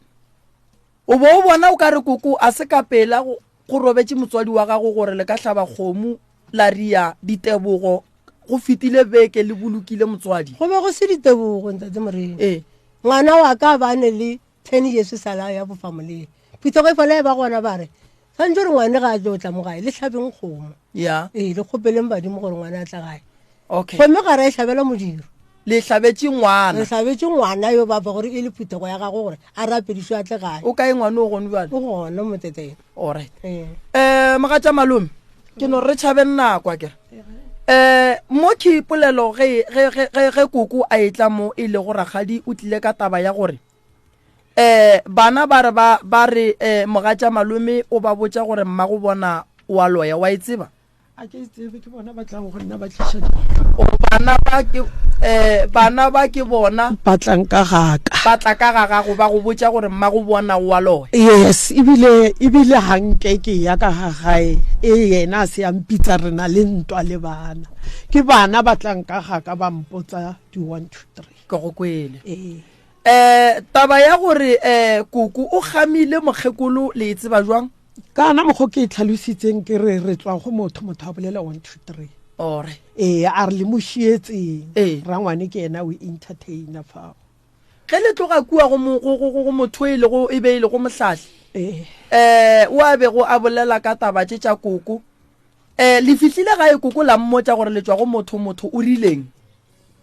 o bo o bona o ka re koko a se ka pela go, go robetše motswadi wa gago gore le ka hlaba kgomo la ria ditebogo go fetile beke le bolokile motswadi. Go be go se ditebogo, Ntate Moremi. Ee. Ngwana wa ka ba ne le 10 years sa la ya bofamoleng. Phuthego e fela e ba gona ba re, Santse gore ngwane ga a tlo tla mo gae, le hlabeng kgomo. Ya. Ee, le kgopeleng badimo gore ngwane a tla gae. Okay. Gomme ga ra e hlabela modiro. Le hlabetše ngwana. Re hlabetše ngwana yo ba gore e le phuthego ya gagwe gore a rapedišwe a tle gae. O kae ngwana o gone bjale? O gona moteteng. Alright. Eh mogatša malome ke no re tšhabeng nako akere. Eh mo ke polelo ge ge ge ge koko a etla mo e lego rakgadi o tlile ka taba ya gore eh bana ba re ba ba re eh mogatša malome o ba botša gore mmago bona o a loya wa e tseba. A ke tsebe ke bona ba tlang go nna ba tliša o bana ba ke eh bana ba ke bona ba tlang ka gaka ba tla ka ga gago ba go botša gore mma go bona o a loya yes ebile ebile ga nke ke ya ka ga gae e yena a se a mpitsa re na le ntwa le bana ke bana ba tlang ka gaka ba mpotsa di 1 2 3 ke go kwele ee eh taba ya gore eh koko o gamile mokgekolo le e tseba jwang Kana mokgo ke e tlhalositseng ke re re tswa go motho motho a bolela 1 2 3 ore ee a re le mo šietseng Ee. rangwane ke yena o entertainer fao ge le tloga kua go mo- go- go- go motho e lego e be e lego mohlahli ee um o a bego a bolela ka taba tše tša koko um le fihlile gae koko la mmotša gore le tšwa go motho motho o rileng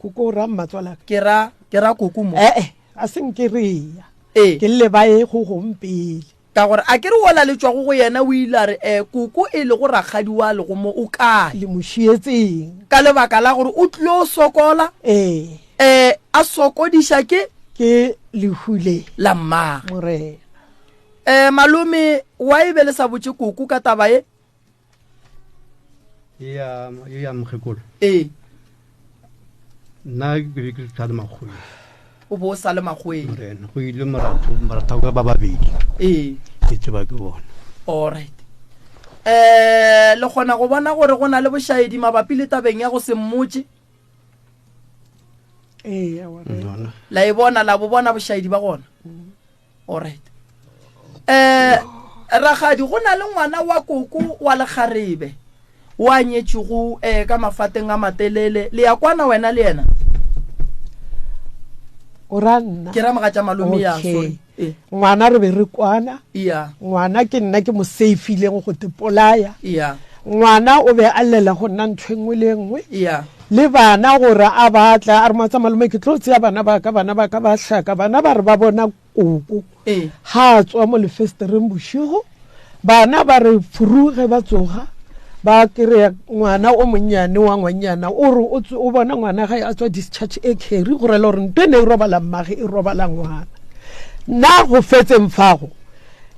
koko o ra mmatswalaka ke ra ke ra koko mo ee a se nke re ya ee ke lle ba ye go gong pele Ka gore a ke re wola le tšwago go yena o ile a re, E, koko e lego rakgadi wa legomo o kae? Le mo šietseng. Ka lebaka la gore o tlilo sokola. Ee. E, a sokodiša ke. Ke lehu le. La mmagwe. Morena. E, malome, wa e be le sa botše koko ka taba ye? Ya ya mokgekolo. Ee. Nna ke be ke sa le makgweng. O bo o sa le makgweng. Morena, go ile moratho moratho ka ba babedi. Ee. Ke tseba ke bona. All right. Eh, le kgona go bona gore go na le bošaedi mabapi le tabeng ya go se mmotše? Ee, aowa. La e bona, la bo bona bošaedi ba gona? Alright. Eh, rakgadi go na le ngwana wa koko wa lekgarebe wa nyetšego eh, ka mafateng a matelele le ya kwana wena le yena o ra nna ke ra mogatša malome ya Okay. sorry Eh, ngwana re be re kwana iya ngwana ke nna ke mo safileng go te polaya iya ngwana o be a llela go nna ntho e nngwe le e nngwe iya le bana gore a batla a re moatsa malome ke tlo tseya bana ba ka bana ba ka ba hlaka bana ba re ba bona koko ee ga a tswa mo lefestereng bošego bana ba re furuge ba tsoga ba kry-a ngwana o monnyane wa ngwannyana o re o bona ngwana gae a tswa discharge e carry go rela gore nto e ne e robala mmage e robala ngwana nna go fetseng fago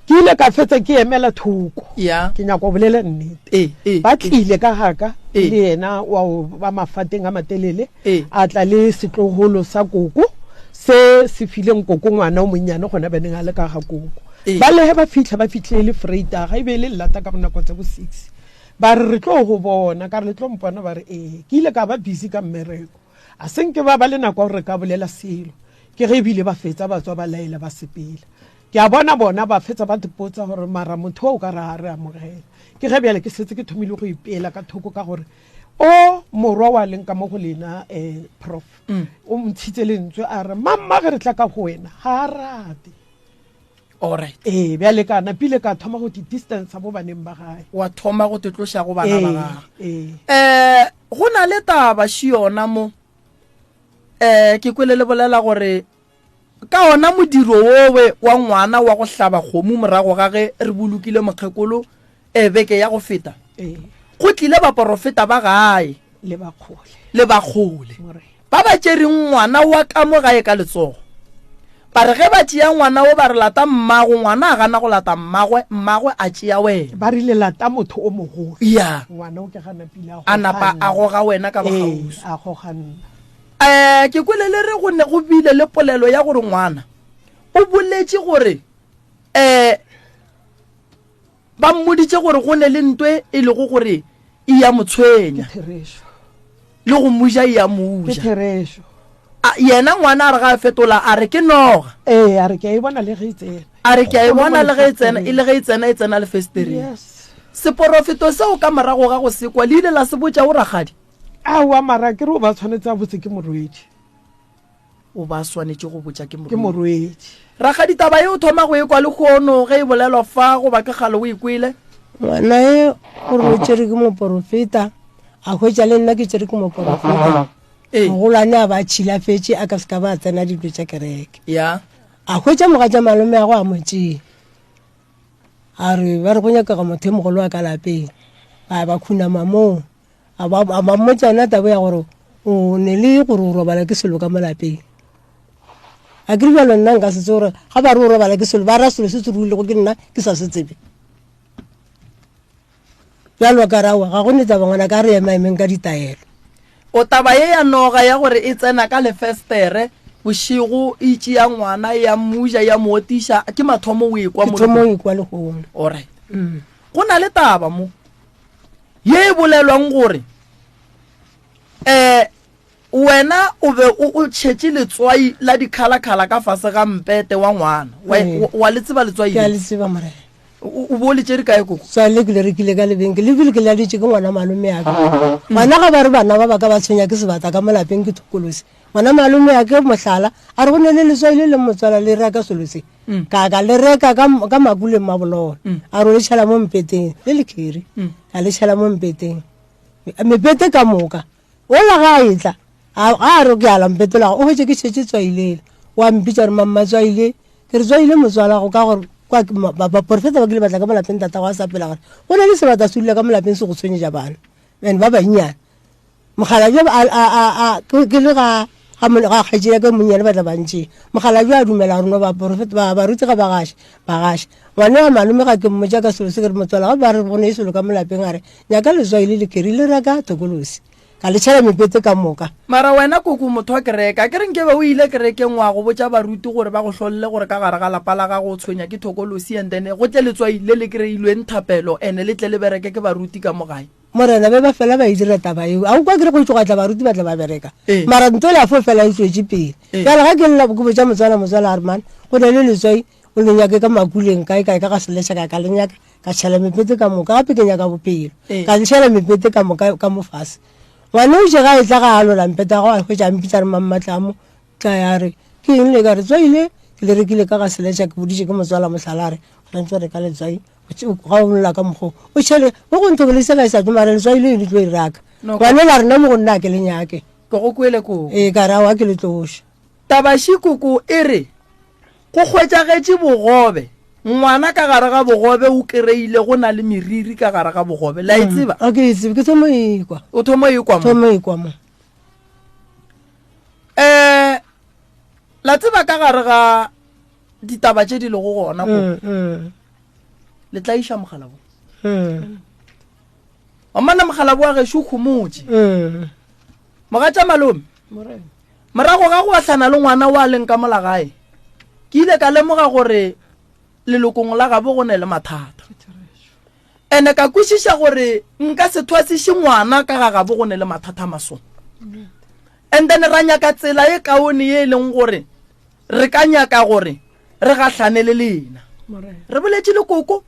ke ile ka fetsa ke emela thoko ya ke nyaka go bolela nnete ee ee ba tlile ka gaka Ee. le yena wa go ba mafateng a matelele Ee. a tla le setlogolo sa koko se se fileng koko ngwana o monnyane gona beneng a le ka ga koko Ee. ba lehe ba fitlha ba fitlhile le freitaga e be e le llata ka bonako tsa bo six ba re re tlo go bona ka re le tlo mpona ba re ee ke ile ka ba busy ka mmereko a se nke ba ba le nako ya gore re ka bolela selo ke ge ebile ba fetsa ba tswa ba laela ba sepela Ke a bona bona ba fetsa ba mpotsa gore mara motho o o ka re ga re amogela. Ke ge bjale ke setse ke thomile go ipeela ka thoko ka gore o morwa wa leng ka mo go lena um prof o ntshitse lentswe a re mamma ge re tla ka go wena ga a rate. Alright. Ee bjale ka napile ka thoma go di-distance bo baneng ba gae. Wa thoma go te tloša go bana ba gagwe. Ee. Eh go na le taba še yona mo. Eh ke kwele le bolela gore Ka ona modiro wowe wa ngwana wa go hlaba kgomo morago ga ge re bolokile mokgekolo e beke ya go feta, go tlile baporofeta ba gae Le ba kgole. le ba kgole Morena. ba ba tšereng ngwana wa ka mo gae ka letsogo. Ba re ge ba tšea ngwana wo ba re lata mmago, ngwana a gana go lata mmagwe, mmagwe a tšea wena. Ba rile lata motho o mogolo. Ya. Ngwana o ke ga napile a A napa goga a nna. goga wena ka Ee, bokgauswi. a goga nna. Um ke kwele le re go ne go bile le polelo ya gore ngwana o boletše gore um ba mmoditše gore go ne le ntwe e lego gore e ya mo tshwenya le go mo ja e ya mo ja. Yena ngwana a re ga a fetola a re ke noga. Ee, a re ke a e bona le ge e tsena. A re ke a e bona le ge e tsena, e le ge e tsena e tsena lefestereng. Seporofeto seo ka morago ga go sekwa le ile la se botša o rakgadi? Aowa mara ke re o ba tshwanetse a botse ke morwedi. O ba swanetše go botša ke Ke morwedi. Rakgadi taba ye o thoma go e kwa lehono ge e bolelwa fa goba ke kgale o e kwele? Ngwana e gore o tšere ke moporofeta, a hwetša le nna ke tšere ke moporofeta. Ee. Mogolwane a ba tšhilafetše a ka se ka ba tsena dilo tša kereke. Ya. A hwetša mogatša malome a go a mo tšea. A re ba re go nyakega motho e mogolo wa ka lapeng. Ba ba khunama moo. A ba a ba mmotša yona taba ya gore o ne le gore o robala ke selo ka mo lapeng. A ke re bjalo nna nka se tsebe gore ga ba re o robala ke selo ba ra selo se se ruilego ke nna ke sa se tsebe. Bjalo ka ra, Ga go ne taba ngwana ka re ema emeng ka ditaelo. O taba ye ya noga ya gore e tsena ka lefestere bošego e tšea ngwana ya mmuja ya mo otiša ke mathomo o ekwa mo. Ke thomo ekwa lehono. Alright. Mm. Go na le taba mo ye e bolelwang gore eh Wena o be o o tšhetše letswai la dikhalakhala ka fase ga mpete wa ngwana. Wa, Ee. wa, wa le tseba letswai Ke a le? le tseba, Morena. O, o be o le tšere kae, koko? Tswai le ke le rekile ka lebenkele, le bile ke laletše ke ngwana malome ya ka. Ngwana ga ba re bana ba ba ka ba tshwenya ke sebata ka mo lapeng ke thokolosi. Ngwana malome ya ke mohlala, a re go ne le letswai le leng motswala le reka selo se. Ka ka le reka ka, ka makuleng mabololo. A re o le tšhela mo mpeteng, le le kheri. Ka le tšhela mo mpeteng. Mepete ka moka. Wola ga a etla, a ga a re ke ala mpetola, o hwetše ke šetše tswailela. Wa mpitša gore mamma tswaile, ke re tswaile motswala go ka gore kwa baporofeta ba kile batla ka mo lapeng tata go a sa pela gore go na le sebata se dula ka mo lapeng se go tshwenyetša bana and ba bannyane. Mokgalabje a a a a ke le ga ga ga kgaetšedi ya ka monnyane ba tla ba ntšea. Mokgalabje a dumela gore no baporofeta ba baruti ga ba gaše ba gaše. Ngwana wa malome ga ke mmotša ka selo se ke re motswala ga ba re go ne selo ka mo lapeng a re Nyaka letswai le lekeri le reka tokolosi, ka le tšhela mepete ka moka. Mara wena koko motho wa kereke, a ke re nkebe o ile kerekeng wa go botša baruti gore ba go hlolle gore ka gare ga lapa la gago o tshwenya ke thokolosi and then go tle letswai le le kreilweng thapelo and le tle le bereke ke baruti ka mo gae. Morena be ba fela ba e dira taba yeo. A o kwa ke re go tloga tla baruti ba tla ba bereka. Ee. Mara nto le a fo fela e tswetše pele. Ee. Bjale ga ke lla ke botša motswala motswala a re man go na le letswai o le nyake ka makuleng kae kae ka ga seleša ka ka le nyaka ka tšhela mepete ka moka gape ke nyaka bophelo Ee. ka tšhela mepete ka moka ka mo fase ngwane o ga e tla ga a lola mpete wa gagwe a hwetša a mpitsa re mammatlamo tla ya re ke eng le ka re tswaile ke le rekile ka ga seletša ke boditše ke motswala mohlala a re o ntse reka letswai ga o lola ka mokgwa o tšhele mo go ntho le se ga e sa tlo mara letswai le le tlo e raka No, ngwane la rena mo go nna a ke le nyake ke go kwele koko ee ka re aowa ke le tloše Tabašikoko e re, Go hwetšagetše bogobe. Ngwana ka gare ga bogobe o kereile go na le meriri ka gare ga bogobe. Le a e mm. tseba? A ke e tsebe, ke thomo e kwa. O thomo e kwa mo. Thomo e kwa mo. Eh la tseba ka gare ga ditaba tše di lego gona ko. Mm, mm. Le tla iša mogala bo. Mm. Omana mogala bo wa gešo khomotše. Mm. Mogatša malome. Morago ga go ahlana le ngwana wa leng ka mola gae, ke ile ka lemoga gore lelokong la gabo go ne le mathata. Ene ka kwešiša gore nka se thwasiše ngwana ka ga gabo go ne le mathata maso. And then ra nyaka tsela e kaone ye e leng gore re ka nyaka gore re gahlane le lena. Re boletše le koko,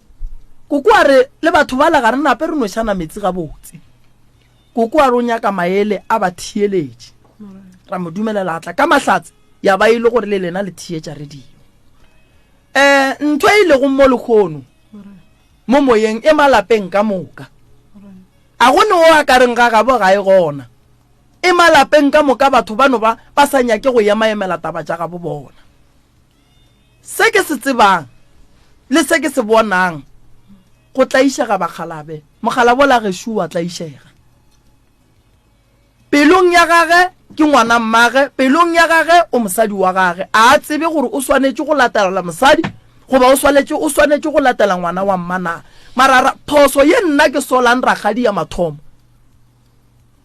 koko a re le batho bala ga re nape re nošana metsi gabotse. Koko a re o nyaka maele a ba theeletše. Ra mo dumelela a tla ka mahlatse ya ba e le gore le lena le theetša radio. Eh ntho e lego mo lekgono mo moyeng e malapeng ka moka. A go ne o a ka reng ga gabo ga e gona. E malapeng ka moka batho bano ba ba sa nyake go emaemela taba tša gabo bona. Se ke se tsebang le se ke se bonang, go tlaišega bakgalabe. Mokgalabo la gešo wa tlaišega. Pelong ya gage ke ngwana mmage, pelong ya gage o mosadi wa gage. A a tsebe gore o swanetše go latela mosadi goba o swanetše o swanetše go latela ngwana wa mma na. Mara phoso ye nna ke solang rakgadi ya mathomo.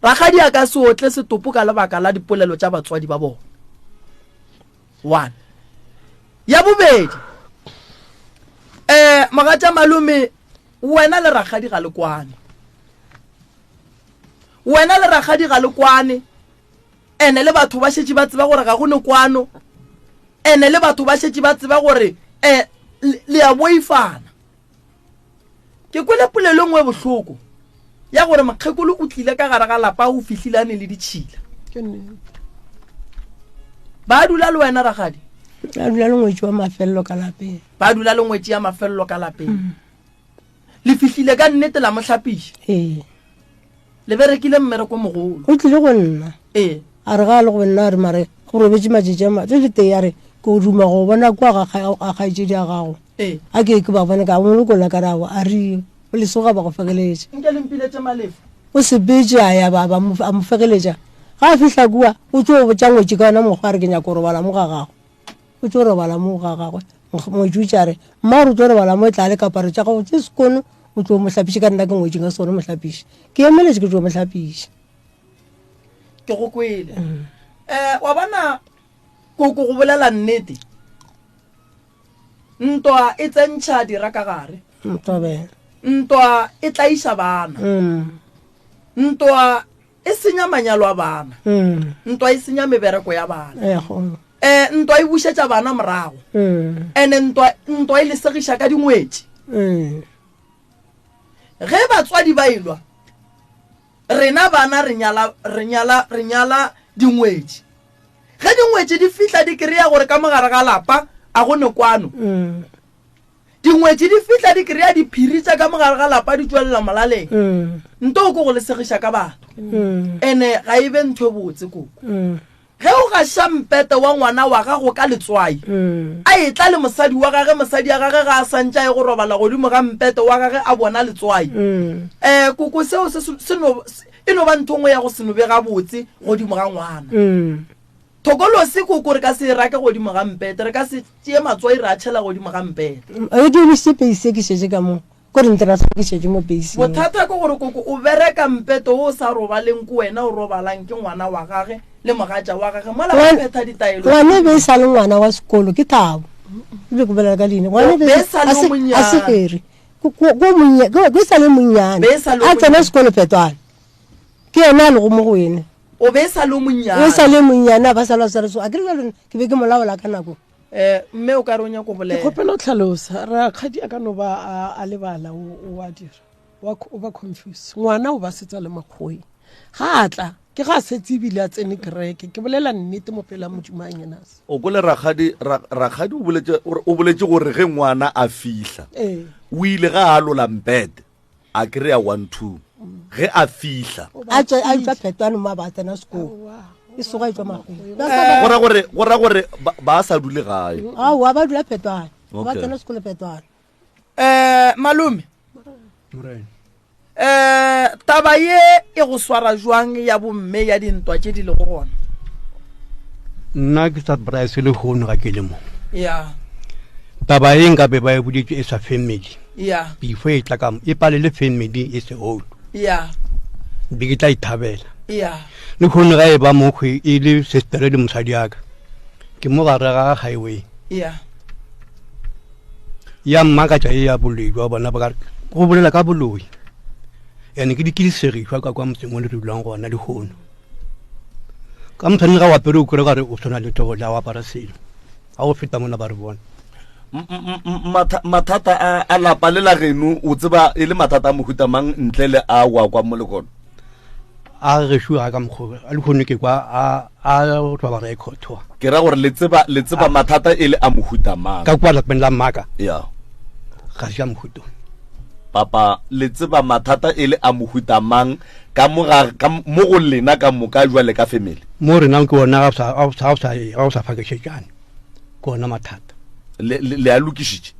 Rakgadi a ka se otle setopo ka lebaka la dipolelo tša batswadi ba bona. One. Ya bobedi, eh mogatša malome wena le rakgadi ga le kwane. Wena le rakgadi ga le kwane. Ene le batho ba šetše ba tseba gore ga go ne kwano. Ene le batho ba šetše ba tseba gore eh le a boifana. Ke kwele polelo e nngwe e bohloko ya gore mokgekolo o tlile ka gare ga lapa o fihlile a ne le ditšhila. Ba dula le wena ragadi? Ba dula le ngwetši wa mafelelo ka lapeng. Ba dula le ngwetši ya mafelelo ka lapeng. Mm. Le fihlile ka nnete la mo hlapiša? Ee. Le berekile mmereko mogolo. O tlile go nna. Ee. A re ga a le go nna a re mare go robetše matšatši a ma le letee a re ke o duma go bona kua ga ga kgaetšedi ya gago. Ee. A ke ke ba bone ka mo lokolla ka re aowa a re o lesoga ba go fegeletša. Nke le mpiletše Malefo. O sepetše a ya ba ba mo a mo fegeletša. Ga a fihla kua o tšo botša ngwetši ka yona mokgwa a re ke nyaka go robala mo ga gago. O tšo robala mo ga gagwe. Ngwetši o itše a re mma o re o tlo robala mo e tla le kaparo tša gago tše sekono o tlo mo hlapiše ka nna ke ngwetši nka se kgone mo hlapiša. Ke emeletše ke tšo mo hlapiša. Ke go kwele. Um wa bona koko go bolela nnete ntwa e tsentšha dira ka gare. Ntwa Ntwa e tlaiša bana. Ntwa e senya manyalo a bana. Ntwa e senya mebereko ya bana. Um ntwa e bušetša bana morago. Ene ntwa ntwa e lesegiša ka dingwetši. Ge batswadi ba elwa Rena bana re nyala, re nyala, re nyala dingwetši. Ge dingwetši di fihla di kry-a gore ka mogare ga lapa a go ne kwano. Dingwetši di fihla di kry-a diphiri tša ka mogare ga lapa di tšwelela molaleng. Nto o ko go le segiša ka batho. Ene ga e be ntho e botse koko. Ge o gaša mpete wa ngwana wa gago ka letswai, a etla le mosadi wa gage, mosadi ya gage ga a sa ntše a ye go robala godimo ga mpete wa gage a bona letswai. Um koko seo se, se no, e no ba ntho nngwe ya go se no be gabotse godimo ga ngwana. Thokolosi koko re ka se e rake godimo ga mpete, re ka se tšee matswai ra tšhela godimo ga mpete. E dirišitše peisi e ke šetše ka mo. Ko re ntira sa ke šetše mo beising. Bothata ke gore koko o bereka mpeto wo o sa robaleng ke wena o robalang ke ngwana wa gage le mogatša wa gage mola ba phetha ditaelo. Ngwana e be e sa le ngwana wa sekolo ke Thabo. E be ke bolela ka leina. Ngwana e be sa le a se gere. Ko e sa le monnyane. A tsena sekolo Petwane. Ke yena a lego mo go ene. O be e sa le monnyane. O sa le monnyane a ba sa le sa le so. A ke re ke be ke molaola ka nako. Eh, mme o ka re o nyako bolela. Ke kgopela go tlhalosa rakgadi a ka no ba a, a lebala o, o a dira wa, o ba confuse ngwana o ba setsa le makgoweng ga a tla ke ga a setse ebile a tsene kereke ke bolela nnete mo pela modimo a nyenase o kwele rakgadi ra, rakgadi o boletše o boletše gore ge ngwana a fihla ee o ile ga a alola mpete a kry-a 1 2 ge a fihla a tswa a tswa phetwane mo a ba tsena sekolo e soga e tswa magweng go ra gore go ra gore ba sa dule gae aowa ba dula phetwane ba tsena sekolo phetwane um malome um taba ye e go swara jwang ya bomme ya dintwa tše di lego gona nna ke sa braise le hono ga ke le mo ya taba e nka be ba e boditse e sa family ya before e tla ka e palele family e se old ya be ke tla ithabela ya le kgone ga e ba mokgwe e le sestere le mosadi yaka ke mo gare ga highway ya ya mmakatša e ya boloi jwa bona ba go bolela ka boloi ene ke di ke disegišwa ka kwa motseng o le re dulang gona lehono ka motshwaneng ga o apere o kry kare o tshwana le thogo le a o apara selo ga go feta mona ba re bona mathata a lapa le la geno o tseba e le mathata a mohuta mang ntle le a wa kwa mo lekono a gešo ga ka mokgwa a lekgono ke kwa a a roba record ke ra gore le tseba le tseba mathata e le a mohuta mang ka kwa lapeng la mmaka ya ga se a mohuta papa le tseba mathata e le a mohuta mang ka mo ga ka mo go lena ka moka jwale ka family mo rena ke ona ga o sa ga o sa fakešetšane ke ona mathata le le a lokišitše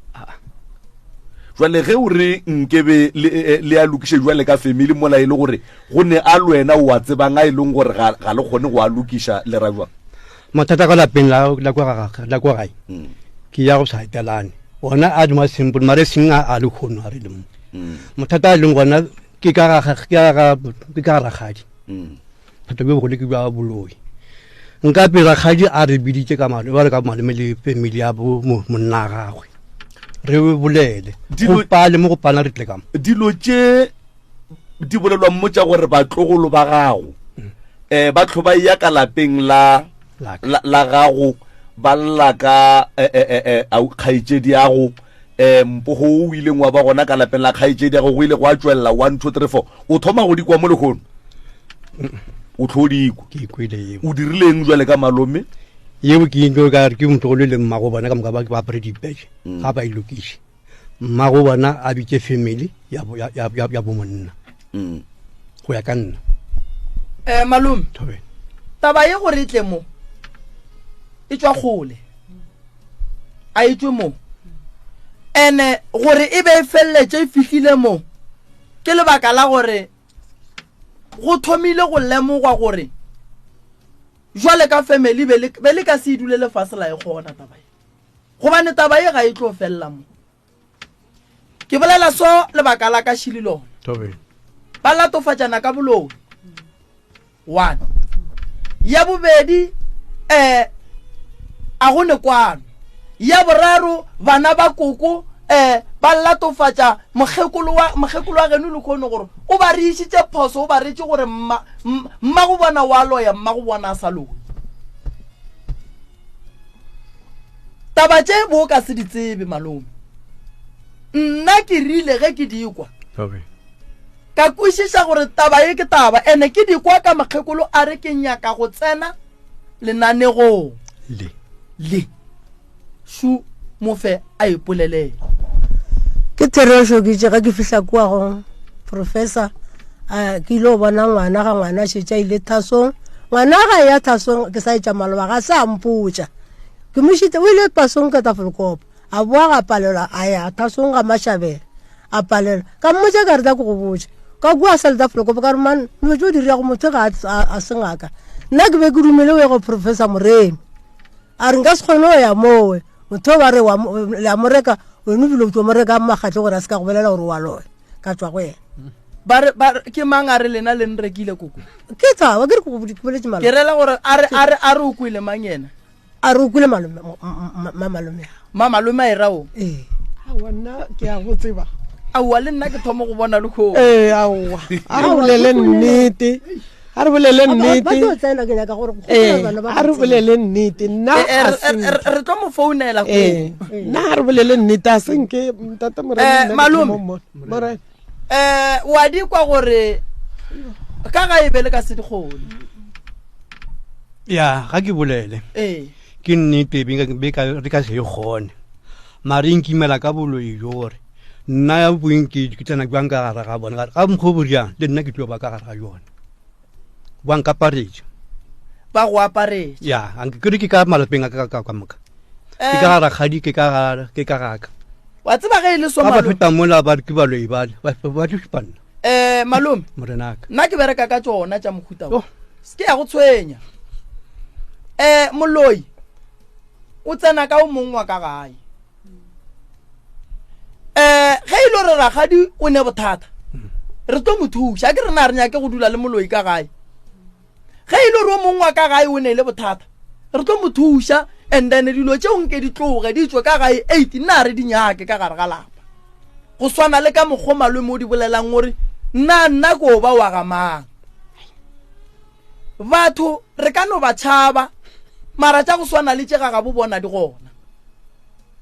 jwale ge o re nkebe le e, le a lokiše jwale ka family mola e le gore go ne a le wena o a tsebang a e leng gore ga ga le kgone go a lokiša le ra jwang mathata ka lapeng la la kwa ga la kwa gae mm. ke ya go sa etelane ona a duma simple mare seng a a le kgono a re le mo mm. mathata a leng gona ke ka ga ke ga ke ka rakgadi mm. Thata bjo bogolo ke bja boloi. Nka pe rakgadi a re biditše ka malo, ba re ka malome le family ya bo monna gagwe. Re bolele. Go pale mo go pana re tle ka mo. Dilo tše di bolelwang mo tša gore batlogolo ba gago um ba tlho ba ya ka lapeng la la gago ba lla ka eh, eh, eh, kgaetšedi yago um mpogo o ileng wa ba gona ka lapeng la kgaetšedi yago go ile go a tšwelela 1 2 3 4 o thoma go di kwa mo lehono o tlho di kwa ke kwele yeo o dirileng jwale ka malome yeo ke ntlo ka re ke motlogolo le mmago bona ka moka ba ba apere dipetše mm. ga ba e lokiše mmago bona a bitše family ya ya ya ya bo monna mm. go ya ka nna eh malome Taba ye gore e tle mo e tšwa kgole, a e tšwe mo. Ene gore e be e feleletše e fihlile mo ke lebaka la gore go thomile go lemogwa gore jwale ka family be le, be le ka se e dule lefase la e kgona taba ye, gobane taba ye ga e tlo felela mo. Ke bolela so lebaka la ka šili lona. Ba latofatšana ka boloi. One. Ya bobedi eh a go ne kwano. Ya boraro bana ba koko eh ba latofatša mokgekolo wa mokgekolo wa geno lekgono gore o ba re išitše phoso o ba retše gore mma mma go bona wa loya mma go bona a sa loye. Taba tše bo ka se di tsebe malome. Nna ke rile ge ke di kwa. Ka kwešiša gore taba ye ke taba ene ke di kwa ka mokgekolo a re ke nyaka go tsena lenanegong le. Le. Šu mofe a ipolelele. Ke therešo ke itše ge ke fihla kua go professor a ke ile go bona ngwana ga ngwana a šetše a ile thasong ngwana ga ya thasong ke sa etša maloba ga se a mpotša ke mošitse o ile pasong ka tafolkopo a boa ga palelwa a ya thasong ga mashabela a palelwa ka mmotša ka re tla ke go botša ka kua sa le tafolkopo ka re man dilo tse o di dirago motho ga a se ngaka nna ke be ke dumele o ye go professor moremi a re nka se kgone go ya mowe motho ba re le a mo reka wena ebile o tlo mo reka magatlhe gore a se ka go bolela gore wa loya ka tswa go yena ba re ba ke mang a re lena le nrekile koko ke tshaba ke re ke go boletse malome ke rela gore a re a re a re o kwele mang yena a re o kwele malome ma malome ma malome a e ra o ee aowa nna ke a go tseba aowa le nna ke thoma go bona le koo ee aowa a re bolele nnete a re bolele nnete ee a re bolele nnete nna eh, eh, re tlo mo founela ee nna a re bolele nnete a senke ntate morena malome morena eh wa di kwa gore ka ga e be le ka se dikgone ya ga ke bolele ee ke nnete be re ka se e kgone mare e nkimela ka boloi jo gore nna ya boeng ke ke tsena jwang ka gare ga bona ga mokgwa o boriang le nna ke tlo ba ka gare ga yone ba nkaparetša ba go aparetša ya anke ke re ke ka malapeng a ka ka ka moka ke ka eh. ga rakgadi ke ka ga ke ka gaka wa tseba ge e le so ba ba feta mola ba ke baloi bale ba ba tlo šupa nna eh malome morenaka nna ke bereka ka tsona tša mohuta oh. se ke ya go tshwenya eh moloi o tsena ka o mongwe wa ka gae um ge e le gore rakgadi o ne bothata re tlo mo thuša ke rena re nyake go dula le moloi ka gae ge e le gore o mongwe wa ka gae o ne le bothata re tlo mo thuša and then dilo tšeo nke di tloge di tswe ka gae eight nna re di nyake ka gare ga lapa go swana le ka mokgwa malome o di bolelang gore nna nna ko ba wa ga mang Batho re ka no ba tšhaba, mara tša go swana le tše ga gabo bona di gona.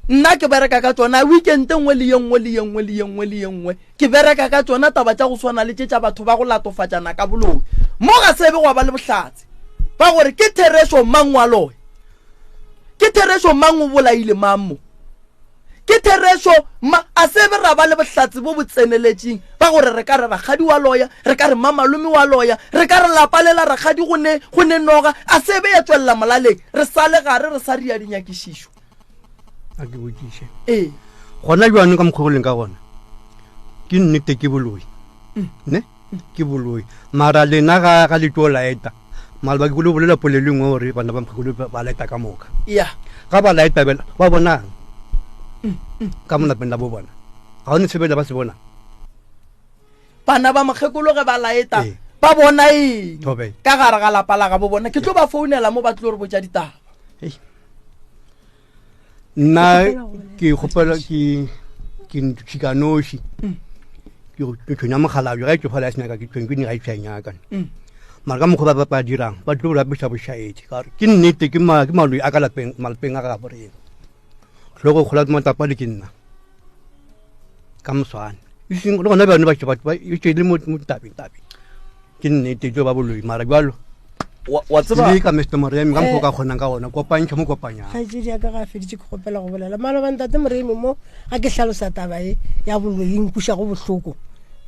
Nna ke bereka ka tšona weekend e nngwe le ye nngwe le ye nngwe le ye nngwe le ye nngwe. Ke bereka ka tšona taba tša go swana le tše tša batho ba go latofatšana ka boloi. Mo ga se be gwa ba le bohlatse ba gore ke therešo mang wa loya. Ke therešo mang o bolaile mang mo. Ke therešo, ma, a se be ra ba le bohlatse bo bo tseneletšeng ba gore re ka re rakgadi wa loya, re ka re mmamalome wa loya, re ka re lapa le la rakgadi go ne, go ne noga, a se be ya tšwelela molaleng, re sa le gare re sa ria dinyakišišo. A ke botšiše. Ee. Gona bjano ka mokgwa go leng ka gona, ke nnete ke boloi. Ne? Ke boloi. Mara lena ga, ga le tlo laeta. Maloba ke kule bolela polelo e nngwe gore bana ba mokgekolo ba laeta ka moka. Ya. Ga ba laeta bela ba bonang ka mo lapeng la bo bona. Ga o ne sebele ba se bona. Bana ba mokgekolo ge ba laeta Ee. ba bona eng Thobe. ka gare ga lapa la gabo bona. Ke tlo ba founela mo ba tlo re botša ditaba. Hei. Nna ke kgopela ke ke ntšhikanoši. Ke ke tshwenya mokgalabje ga e tsofala ya senyaka ke tshweng ke ga e tshwenyaka. Mara ka mokgwa ba ba dirang ba tlo lapiša bošaedi ka gore ke nnete ke ma ke maloi a ka lapeng malapeng a gabo rena. Hlogo kgola matlapa le ke nna. Ka moswane. E seng le gona bjano ba ba e tšwele mo mo tabeng tabeng. Ke nnete tlo ba boloi mara bjalo wa tseba le ka Mr Moremi ka mokgwa o ka kgonang ka gona kopantšha mo kopanyang kgaetšedi ya ka ga a feditše ke kgopela go bolela maloba ntate Moremi mo ga ke hlalosa taba e ya boloi e nkušago bohloko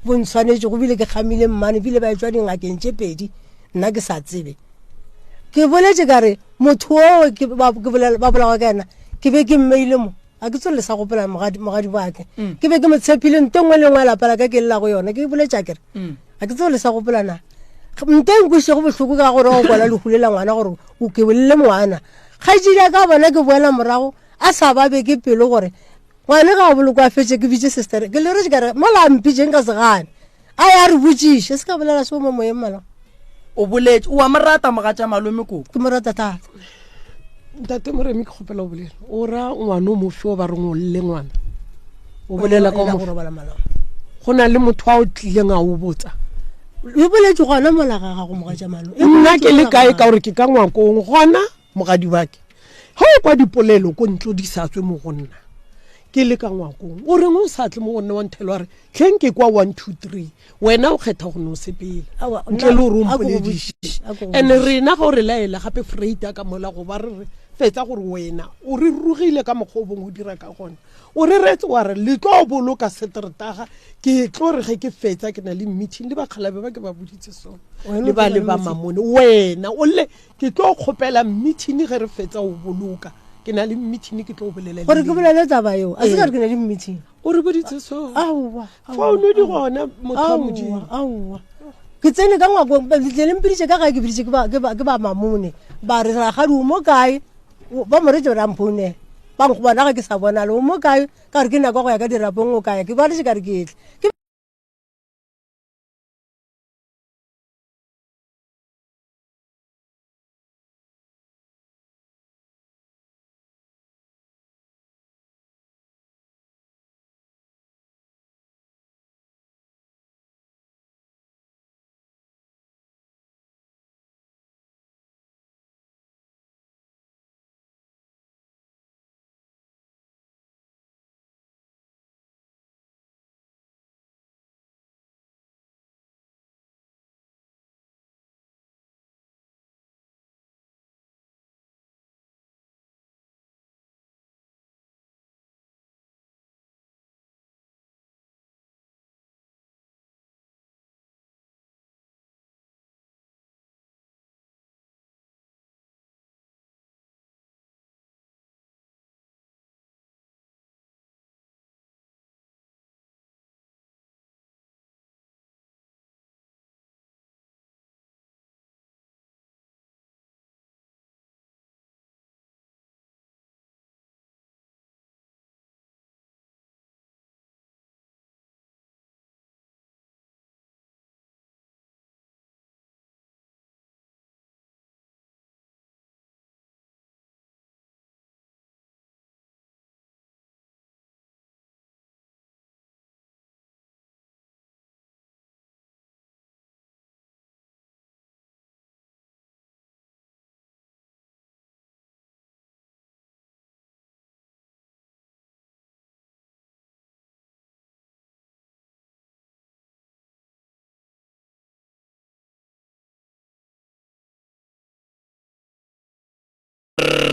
bo ntshwanetše go bile ke kgamile mmane bile ba etšwa dingakeng tše pedi nna ke sa tsebe. Ke boletše ka re motho oo ke ba ke bolela ba bolawa ka yena ke be ke mmeile mo a ke tswelele sa gopola mogadi mogadi wake mm. ke be ke mo tshepile nto nngwe le nngwe ya lapa la ka ke lela go yona ke boletša kere mm. a ke tswelele sa gopola na nte nkwešego bohloko ka gore o kwala lehu le la ngwana gore o ke bolele ngwana kgaetšedi ya ka bona ke boela morago a sa ba beke pelo gore ngwane ga o bolokwa fetse ke bitse sister ke le retse kare mola mpitseng ka segane a ya re botšiše se ka bolela seo mo moyeng mala o boletše o a mo rata mogatša malome koko ke mo rata thata ntate moremi ke kgopela o bolela o ra ngwana o mofe o ba reng o lle ngwana o bolela ka go robala malao go na le motho a o tlileng a o botsa e boletse gona mola ga gago mogatša malome nna ke le kae ka gore ke ka ngwakong gona mogadi wake ge o kwa dipolelo ko ntlo di sa tswe mo go nna ke le ka ngwakong o reng o sa tle mo go nna wa nthelo wa re tlheng ke kwa one two three wena o kgetha go no sepela ntle le gore o mpolediše and rena ga o re laela gape freita ka mola go ba re re fetsa gore wena o re rugile ka mokgwa o bongwe o dira ka gona o re retse wa re le tlo boloka seteretaga ke tlo re ge ke fetsa ke na le meeting le bakgalabe ba ke ba boditse sone le ba le ba mamone wena o le Ke tlo kgopela meeting ge re fetsa go boloka. Ke na le meeting ke tlo bolela le. Gore ke bolele taba eo. A se ka re ke na le meeting. O re boditse so. Aowa. Founu di gona motho wa Modimo. Aowa. Ke tsene ka ngwakong le le mpiditše ka gae ke biditše ke ba ke ba ke ba mamone. Ba re rakgadi o mo kae? Ba mo retse ba mphounela. Ba nkgobona ga ke sa bonale o mo kae? Ka re ke nako go ya ka dirapong o kae? Ke ba re ka re ke tle. Ke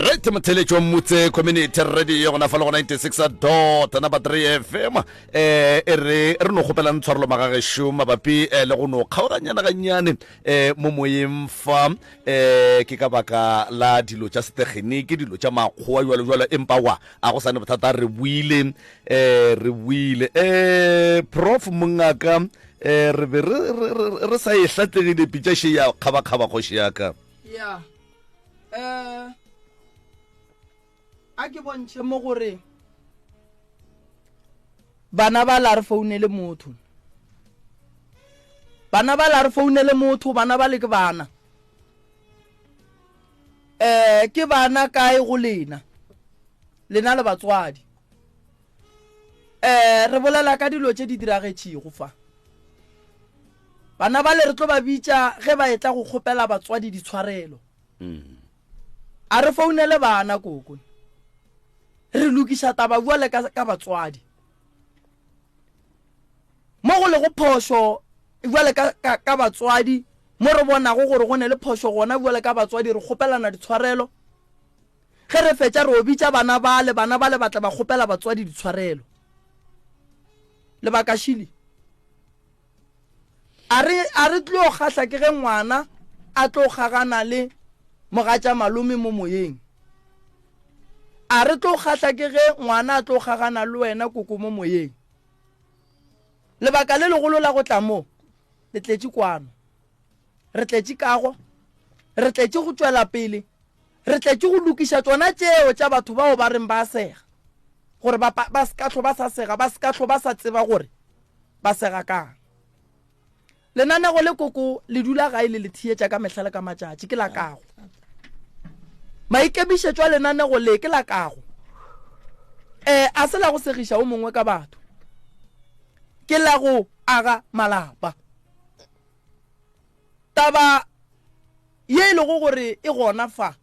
Right motheletšo motse community radio gona fa le go 96 dot number 3 fm eh e re re no kgopelang tshwarelo magagešo mabapi eh, le go no kgaoganyana gannyane eh mo moyeng fa eh ke ka baka la dilo tša setegeniki dilo tša makgowa jwalo jwalo empa wa a go sane bothata re buile eh re buile eh prof mongaka eh re be re re sa e hlatlegile pitša še ya kgabakgaba kgoši ya ka ya eh a ke bontšhe mo gore bana ba la re founele motho bana ba la re founele motho bana ba le ke bana eh ke bana kae go lena lena le batswadi eh re bolela ka dilo tše di diragetšego fa bana ba le re tlo ba bitša ge ba etla go kgopela batswadi ditshwarelo mm. A re founele bana koko. Re lokiša taba bjale ka, ka batswadi. Mo go lego phošo bjale ka, ka, ka batswadi, mo re bonago gore go ne le phošo gona bjale ka batswadi, re kgopelana ditshwarelo. Ge re fetša re o bitša bana bale, bana bale ba tla ba kgopela batswadi ditshwarelo. Lebaka šili. A re, a re tlo kgahla ke ge ngwana a tlo kgagana le. Mogatša malome mo moyeng. A re tlo kgahla ke ge ngwana a tlo kgagana le wena koko mo moyeng. Lebaka le legolo la go tla mo, le tletše kwano. Re tletše kago, re tletše go tšwela pele, re tletše go lokiša tšona tšeo tša batho bao ba reng ba sega, gore ba, ba se ka hlo ba sa sega, ba se ka hlo ba sa tseba gore ba sega kang. Lenanego le koko le dula gae le le theetša ka mehla le ka matšatši ke la kago. Maikemišetšo a lenanego le ke la kago. Eh, a se la go segiša o mongwe ka batho. Ke la go aga malapa. Taba ye e lego gore e gona fa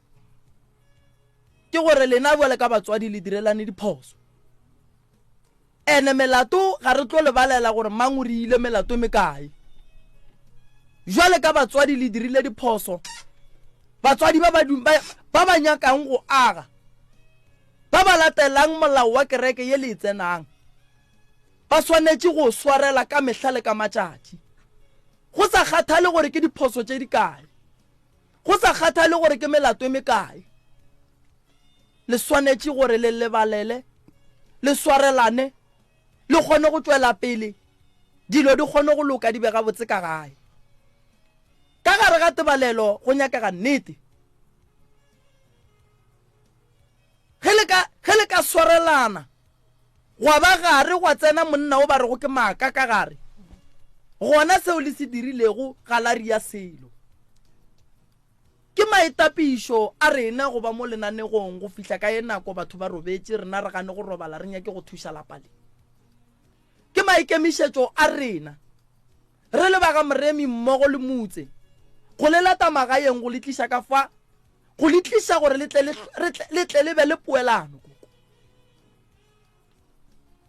ke gore lena bjale ka batswadi le direlane diphoso. Ene melato ga re tlo lebalela gore mang o re ile melato mekae. Jwale ka batswadi le dirile diphoso. Batswadi ba ba ba ba nyakang go aga ba ba latelang molao wa kereke ye le e tsenang ba swanetše go swarela ka mehla le ka matšatši go sa kgathale gore ke diphoso tše di kae go sa kgathale gore ke melato e mekae Le swanetše gore le lebalele, le swarelane, le kgone go tšwela pele, dilo di kgone go loka di be gabotse ka gae. Ka gare ga tebalelo go nyakega nnete. Ge le ka, ge le ka swarelana, gwa ba gare gwa tsena monna o ba rego ke maaka ka gare, gona seo le se dirilego ga la ria selo. Ke maitapišo a rena go ba mo lenanegong go fihla ka ye nako batho ba robetše, rena re gane go robala re nyake go thuša lapa le. Ke maikemišetšo a rena re le ba ga Moremi mmogo le Mutse go le lata magaeng go le tliša ka fa, go le tliša gore le tle le, le tle le be le poelano. Koko.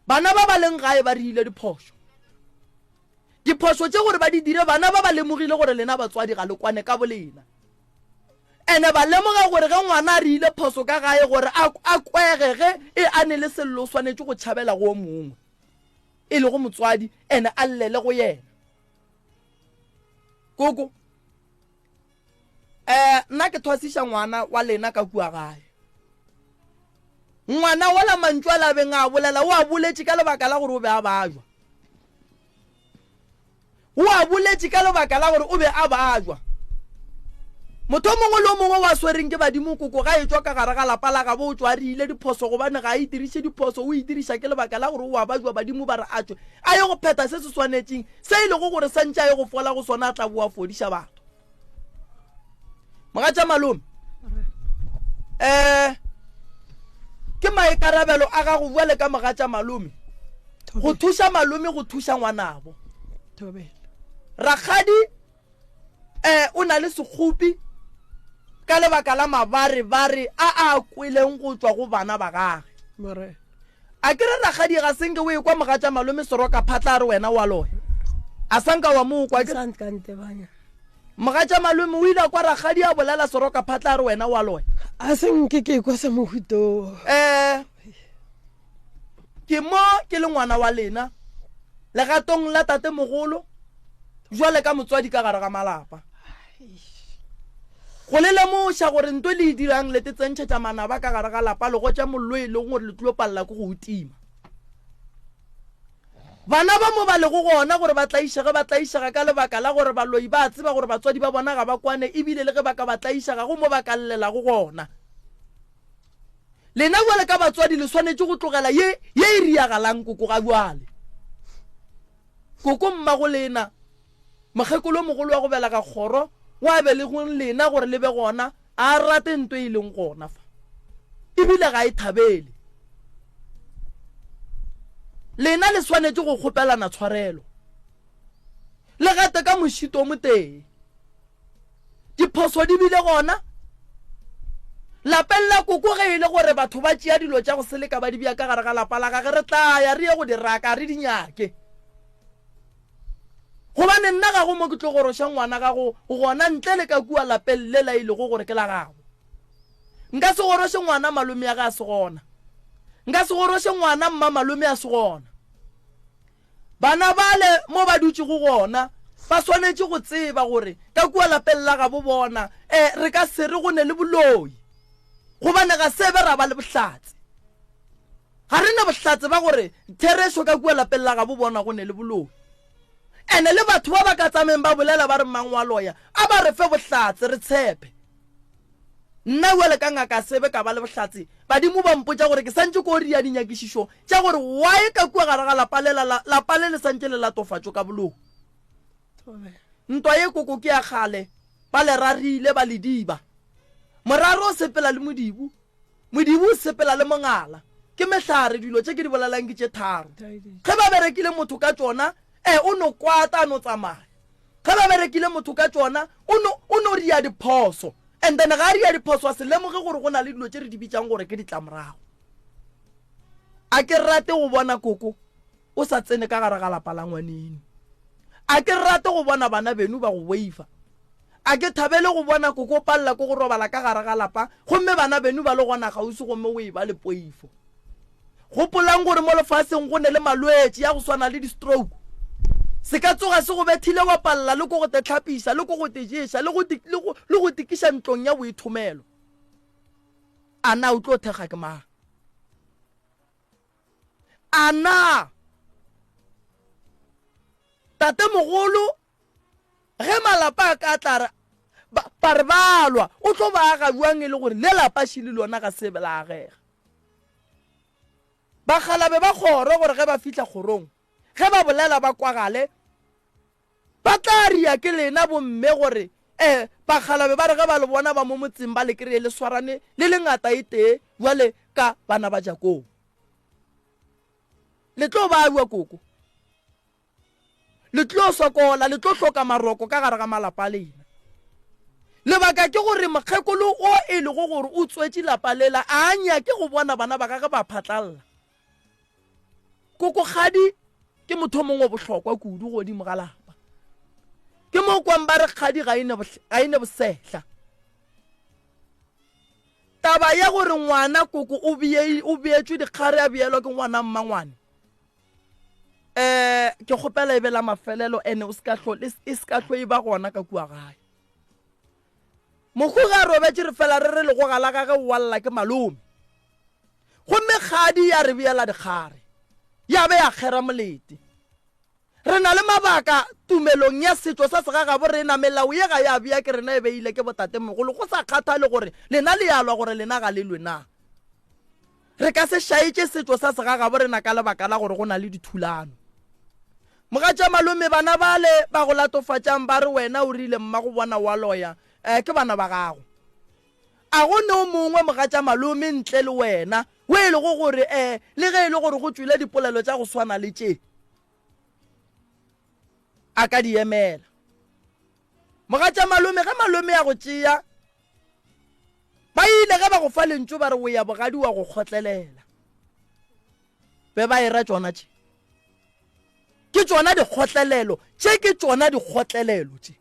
Bana ba ba leng gae ba rile diphošo. Diphošo tše gore ba di dire, bana ba ba lemogile gore lena batswadi ga le kwane ka bolena. Ene ba lemoga gore ge ngwana a rile phoso ka gae gore a, a kwege ge e a ne le sello o swanetše go tšhabela go o mongwe, e lego motswadi, ene a llele go yena. Koko, eh, nna ke thwasiša ngwana wa lena ka kua gae. Ngwana wola mantšu a labeng a bolela o a boletše ka lebaka la gore o be a bajwa. O a boletše ka lebaka la gore o be a bajwa. Motho o mongwe le o mongwe wa swereng ke badimo koko ga e tšwa ka gare ga lapa la gabo o tšwa a riile diphoso gobane ga a itiriše diphoso o itiriša ke lebaka la gore o a bajwa badimo ba re a tšwe a ye go phetha se se swanetšeng se e lego gore santše a ye go fola go sona a tla boa fodiša batho. Mogatša malome um ke maikarabelo a gago bjale ka mogatša malome go thuša malome go thuša ngwanabo. Rakgadi um o na le sekgopi ka lebaka la mabarebare a a kweleng go tšwa go bana ba gage. A ke re rakgadi ga senke o ekwa mogatša malome Soroka phatla a re wena wa loya. A sanka wa mo kwa ke. Mogatša malome o ile a kwa rakgadi a bolela Soroka phatla a re wena wa loya. A senke ke kwa sa mohuto. Eh ke mo ke le ngwana wa lena legatong la tate mogolo jwale ka motswadi ka gare ga malapa. Go le lemoša gore nto le e dirang le te tsentšhetša manaba ka gare ga lapa le gotša mollo e leng gore le tlilo palela ke go o tima. Bana ba mo ba lego gona gore ba tlaišege ba tlaišega ka lebaka la gore baloi ba tseba gore batswadi ba bona ga ba kwane ebile le ge ba ka ba tlaiša ga go mo ba ka llelago gona. Lena bjale ka batswadi le swanetše go tlogela ye ye e riagalang koko ga bjale. Koko mmago lena Mokgekolo mogolo wa go belega kgoro wa belegweng lena gore le be gona, a rate nto e leng gona fa, ebile ga e thabele. Lena le swanetše go kgopelana tshwarelo, le gate ka mošito o motee. Diphoso di bile gona lapeng la koko ge e le gore batho ba tšea dilo tša go seleka ba di bea ka gare ga lapa la gage, re tla ya re ye go di raka re di nyake. Gobane nna ga go mo ke tlo goroša ngwana gago gona ntle le ka kua lapeng le la e lego gore ke la gago. Nka se goroše ngwana malome ya ge a se gona. Nka se goroše ngwana mma malome a se gona. Bana bale mo ba dutšego gona, Ba swanetše go tseba gore ka kua lapeng la gabo bona um re ka se re go ne le boloi, gobane ga se be ra ba le bohlatse. Ga re na bohlatse ba gore therešo ka kua lapeng la gabo bona go ne le boloi. Ene le batho ba ba ka tsameng ba bolela ba re mang wa loya, a ba re fe bohlatse re tshepe. Nna bjale ka ngaka sebe ka ba le bohlatse, badimo ba mpotša gore ke santše ko ria dinyakišišo tša gore why ka kua gare ga lapa lela la, lapa le le santše le latofatšo ka boloi. Ntwa ye koko ke ya kgale, ba le rarile ba le diba. Moraro o sepela le modibu, modibu o sepela le mongala. Ke mehlare dilo tše ke di bolelang ke tše tharo. Ge ba berekile motho ka tšona, e o no kwata a no tsamaya. Ge ba berekile motho ka tšona, o no, o no ria diphoso. And then ga a ria diphoso a se lemoge gore go na le dilo tše re di bitšang gore ke ditlamorago. A ke rate go bona koko o sa tsene ka gare ga lapa la ngwaneno. A ke rate go bona bana beno ba go boifa. A ke thabele go bona koko o palela ke go robala ka gare ga lapa gomme bana beno ba le gona kgauswi gomme o e ba le poifo. Gopolang gore mo lefaseng go ne le malwetši ya go swana le di-stroke. Se ka tsoga se go bethile wa palela le ko go te tlhapisa le ko go te ješa le go, le go, le go tikiša ntlong ya boithomelo. A na o tlo thekga ke mang? A na tatemogolo ge malapa a ka tla re ba re ba lwa o tlo ba aga bjang e le gore le lapa šile lona ga se la agega? Bakgalabe ba kgoro gore ge ba fihla kgorong, ge ba bolela ba kwagale, ba tla ria ke lena bomme gore e bakgalabe ba re ge ba le bona ba mo motseng ba le kry-e le swarane le le ngata e tee bjale ka bana ba Jakobo. Le tlo ba bua koko. Le tlo sokola, le tlo hloka maroko ka gare ga malapa a lena. Lebaka ke gore mokgekolo o e lego gore o tswetše lapa lela a nyake go bona bana ba gage ba phatlalla. Kokokgadi ke motho o mongwe o bohlokwa kudu godimo ga lapa. Ke mo kwang ba re kgadi ga e ne bosehla. Taba ya gore ngwana koko o beetšwe dikgare a beelwa ke ngwana mmangwane eh ke kgopela e be la mafelelo ene o ska hlo e ska hlo e ba gona ka kua gae. Mokhu ga robetše re fela re re legoga la gage o walla ke malome. Gomme kgadi ya re beela dikgare ya be ya kgera molete. Re na le mabaka tumelong ya setšo sa segagabo rena, melao ye ga ya bea ke rena e beile ke botatemogolo go sa kgathale gore lena le ya lwa gore lena ga le lwe na. Re ka se šaetše setšo sa segagabo rena ka lebaka la gore go na le dithulano. Mogatša malome bana bale ba go latofatšang ba re wena o rile mmago bona wa loya eh, ke bana ba gago. A go ne o mongwe mogatša malome ntle le wena o e lego gore eh, le ge e le gore go tšwile dipolelo tša go swana le tše a ka di emela. Mogatša malome ge malome a go tšea Ba ile ge ba go fa lentšu ba re o ya bogadi wa go kgotlelela. Be ba era tšona tše. Ke tšona dikgotlelelo, tše ke tšona dikgotlelelo tše.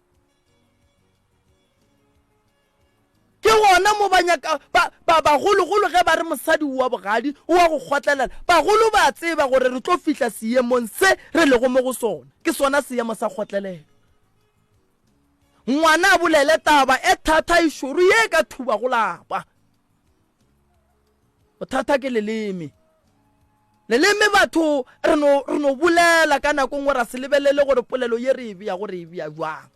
Ke gona mo ba nyaka ba ba bagologolo ge ba re mosadi wa bogadi o wa go kgotlelela, bagolo ba tseba gore re tlo fihla seemong se re lego mo go sona. Ke sona seemo sa kgotlelelo. Ngwana a bolele taba e thata e šoro ye e ka thubago lapa. Bothata ke leleme. Leleme batho re no re no bolela ka nako nngwe ra se lebelele gore polelo ye re e beago re e bea jwang.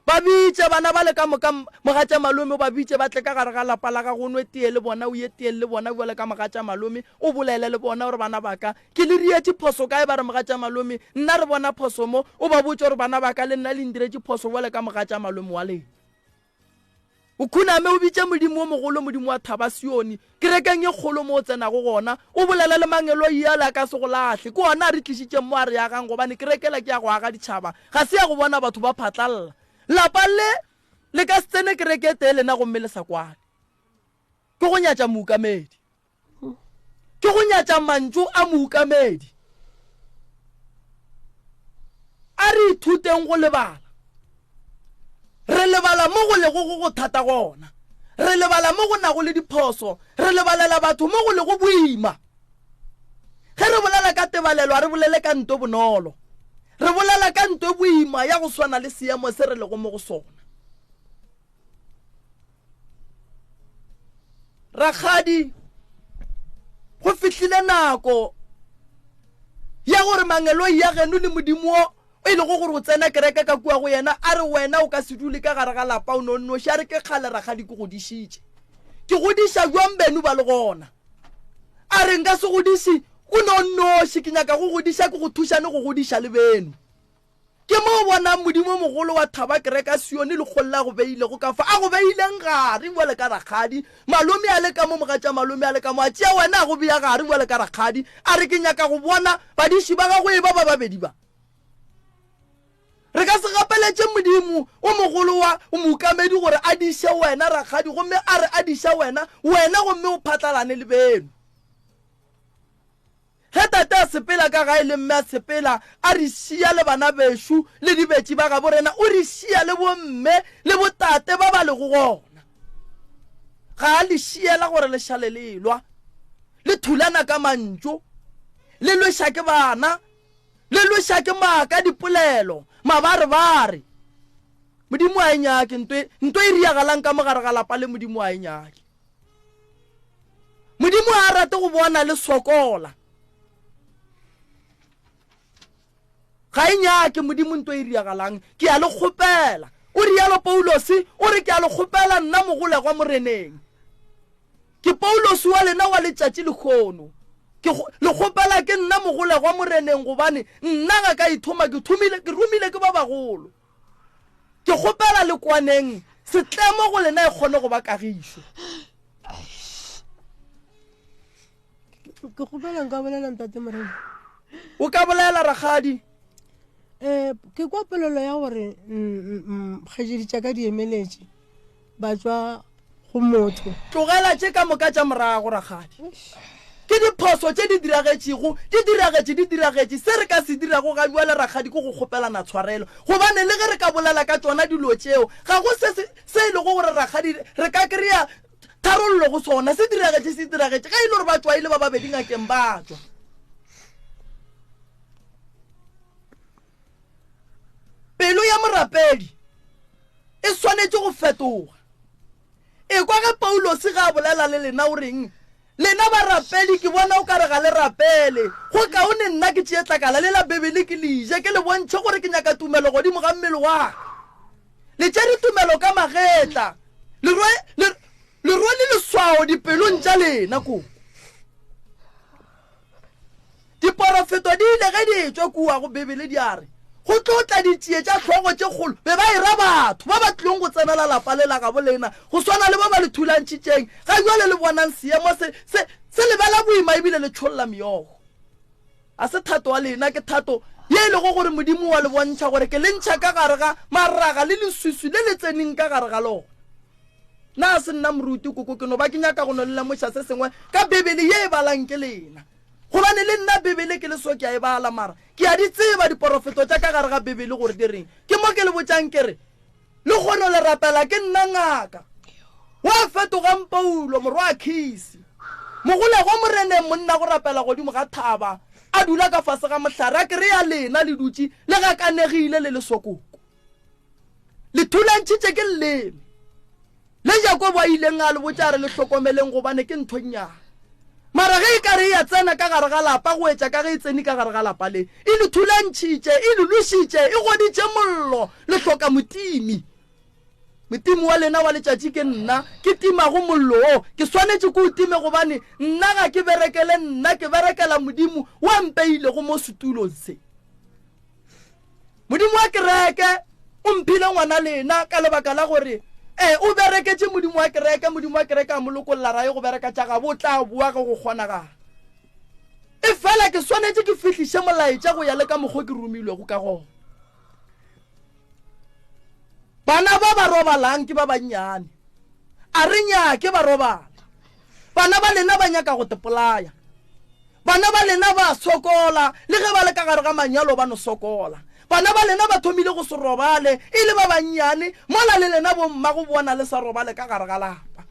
Ba bitše bana ba le ka moka mogatša malome o ba bitše ba tle ka gare ga lapa la gago o nwe tee le bona o ye tee le bona bjale ka mogatša malome o bolele le bona gore bana ba ka Ke le diretše phoso kae? Ba re, Mogatšamalome, nna re bona phoso mo. O ba botše gore, Bana ba ka, le nna le ntiretše phoso bjale ka mogatšamalome wa lena. O khuname o bitše Modimo wo mogolo, Modimo wa Thaba Sione, kerekeng ye kgolo mo o tsenago gona, o bolele le mangeloi ale a ka se go lahle. Ke ona a re tlišitšeng mo a re agang, gobane kereke yela ke ya go aga ditšhaba, ga se ya go bona batho ba phatlalla. Lapa le le ka se tsene kereke e tee lena gomme le sa kwane. Ke go nyatša mookamedi. Ke go nyatša mantšu a mookamedi. A re ithuteng go lebala. Re lebala mo go lego go go thata gona. Re lebala mo go nago le diphoso. Re lebalela batho mo go lego boima. Ge re bolela ka tebalelo, a re bolele ka nto bonolo. Re bolela ka nto e boima ya go swana le seemo se re lego mo go sona. Rakgadi, go fihlile nako ya gore mangeloi ya geno le Modimo wo e lego gore o tsena kereke ka kua go yena a re wena o ka se dule ka gare ga lapa o no nnoši a re ke kgale rakgadi ke godišitše ke godiša jwang beno ba le gona a re nka se godiše o no nnoši ke nyaka go godiša ke go thušane go godiša le beno Ke mo o bonang Modimo mogolo wa thaba kereka Sione lekgolo la go beilego ka fa a go beileng gare bjale ka rakgadi, malome a le ka mo, mogatša malome a le ka mo, a tšea wena a go bea gare bjale ka rakgadi, a re ke nyaka go bona badiši ba gago e ba ba babedi ba. Re ka se gapeletše Modimo o mogolo wa mookamedi gore a diše wena rakgadi gomme a re a diša wena, wena gomme o phatlalane le beno. Ge tate a sepela ka gae le mme a sepela, a re šia le bana bešo le dibetši ba gabo rena, o re šia le bomme le botate ba ba lego gona. Ga a le šiela gore le šale le elwa, le thulana ka mantšu, le lweša ke bana, le lweša ke maaka, dipolelo, mabarebare. Modimo a e nyake nto e, nto e riagalang ka mogare ga lapa le Modimo a e nyake. Modimo a rate go bona le sokola. Ga e nyake Modimo nto e riagalang. Ke a le kgopela. O rialo Paulosi, o re ke a le kgopela nna mogolegwa moreneng. Ke Paulosi wa lena wa letšatši lekgono. Ke le kgopela ke nna mogolegwa moreneng gobane nna ga ka ithoma ke thomile ke romile ke ba bagolo. Ke kgopela le kwaneng setlemo go lena e kgone go ba kagišo. Ke kgopela nka bolela ntate Morena. O ka bolela rakgadi. Eh ke kwa polelo ya gore kgaetšedi tša ka di emeletše ba tšwa go motho. Tlogela tše ka moka tša morago, rakgadi. Ke diphoso tše di diragetšego, di diragetše, di diragetše. Se re ka se dirago ga bjale, rakgadi, ke go kgopelana tshwarelo. Gobane le ge re ka bolela ka tšona dilo tšeo, ga go se, se, se e lego gore, rakgadi, re ka kry-a tharollo go sona. Se diragetše, se diragetše. Ge e le gore ba tšwa e le ba babedi ngakeng, ba tšwa. Pelo ya morapedi e swanetše go fetoga. Ekwa ge Paulose ge a bolela le lena o reng, Lena barapedi ke bona o ka re ga le rapele. Go kaone nna ke tšee tlakala le la Bibele ke le je, ke le bontšhe gore ke nyaka tumelo godimo ga mmele wa ka. Le tšere tumelo ka magetla, le rwele leswao dipelong tša lena. Koko. Diporofeto di ile ge di etšwa kua go Bibele di a re, Go tlo tla ditšie tša hlogo tše kgolo, be ba era batho ba ba tlilong go tsenela lapa le la gabo lena, go swana le ba ba le thulantšhitšeng. Ga bjale le bonang seemo se, se, se le bela boima ebile le tšholla meokgo. A se thato wa lena, ke thato ye e lego gore Modimo wa le bontšha gore ke le ntšha ka gare ga maraga le leswiswi le le tseneng ka gare ga lona. Na se nna moruti koko, ke no ba ke nyaka go no le lemoša se sengwe ka Bibele ye e balang ke lena. Gobane le nna Bibele ke le so ke a e bala, mara ke a di tseba diporofeto tša ka gare ga Bibele gore di reng. Ke mo ke le botšang ke re, Lehono le rapela ke nna ngaka wa fetogang Paulo morwa Akisi, mogolegwa Moreneng, monna go rapela godimo ga thaba, a dula ka fase ga mohlare, a kry-a lena le dutše le gakanegile le le sokoko. Le thulantšhitše ke leleme le Jakobo a ileng a le botša a re le hlokomeleng gobane ke ntho nnyane. Mara ge e ka re e ya tsena ka gare ga lapa go etša ka ge e tsene ka gare ga lapa le, e le thulantšhitše, e le lwešitše, e goditše mollo, le hloka motimi. Motimi wa lena wa letšatši ke nna, ke timago mollo wo, ke swanetše ke o time gobane nna ga ke berekele nna, ke berekela Modimo wa mpeilego mo setulong se. Modimo wa kereke o mphile ngwana lena ka lebaka la gore e o bereketše Modimo wa kereke, Modimo wa kereke a mo lokolla ra ye go bereka tša gabo, o tla boa ge go kgonagala. E fela ke swanetše ke fihliše molaetša go ya le ka mokgwa ke romilwego ka gona. Bana ba ba robalang ke ba bannyane, a re nyake ba robala. Bana ba lena ba nyaka go tepolaya. Bana ba lena ba sokola, le ge ba le ka gare ga manyalo ba no sokola. Bana ba lena ba thomile go se robale e le ba bannyane, mola le lena bomma go bona le sa robale ka gare ga lapa.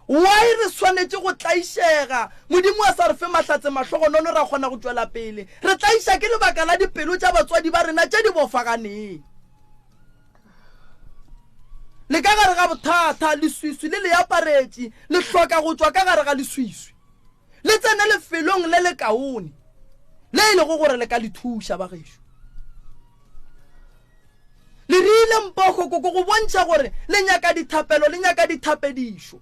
Why re swanetše go tlaišega? Modimo a sa re fe mahlatse mahlogonono ra kgona go tšwela pele. Re tlaiša ke lebaka la dipelo tša batswadi ba rena tše di bofaganeng. Le ka gare ga bothata, leswiswi le le aparetše, le hloka go tšwa ka gare ga leswiswi. Le tsene lefelong le lekaone le e lego gore le ka le thuša bagešo. Le rile mpogo koko go bontšha gore le nyaka dithapelo, le nyaka dithapedišo.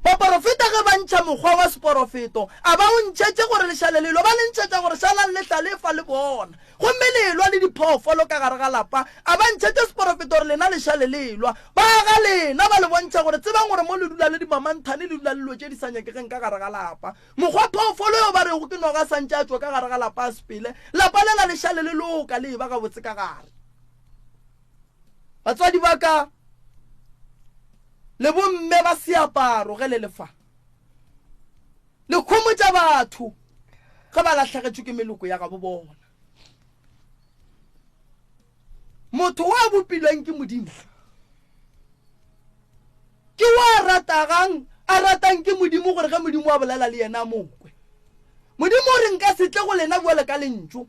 Baporofeta ge ba ntšha mokgwa wa seporofeto, a ba o ntšhetše gore le šale le lwa, ba le ntšhetša gore šalang le hlalefa le bona. Gomme le elwa le diphoofolo ka gare ga lapa, a ba ntšhetše seporofeto gore lena le šale le elwa. Ba ga lena ba le bontšha gore tsebang gore mo le dula le dimamanthane, le dula le dilo tše di sa nyakegeng ka gare ga lapa. Mokgwa phoofolo yo ba rego ke noga a sa ntše a tšwa ka gare ga lapa a sepele, lapa lela le šale le loka le eba gabotse ka gare. Batswadi ba ka le bomme ba seaparo ge le le fa, le khomotša batho ge ba lahlegetšwe ke meloko ya gabo bona. Motho wa bopilweng ke Modimo Ke wa a ratagang, a ratang ke Modimo, gore ge Modimo a bolela le yena a mo kwe. Modimo o re, Nka se tle go lena bjalo ka lentšu.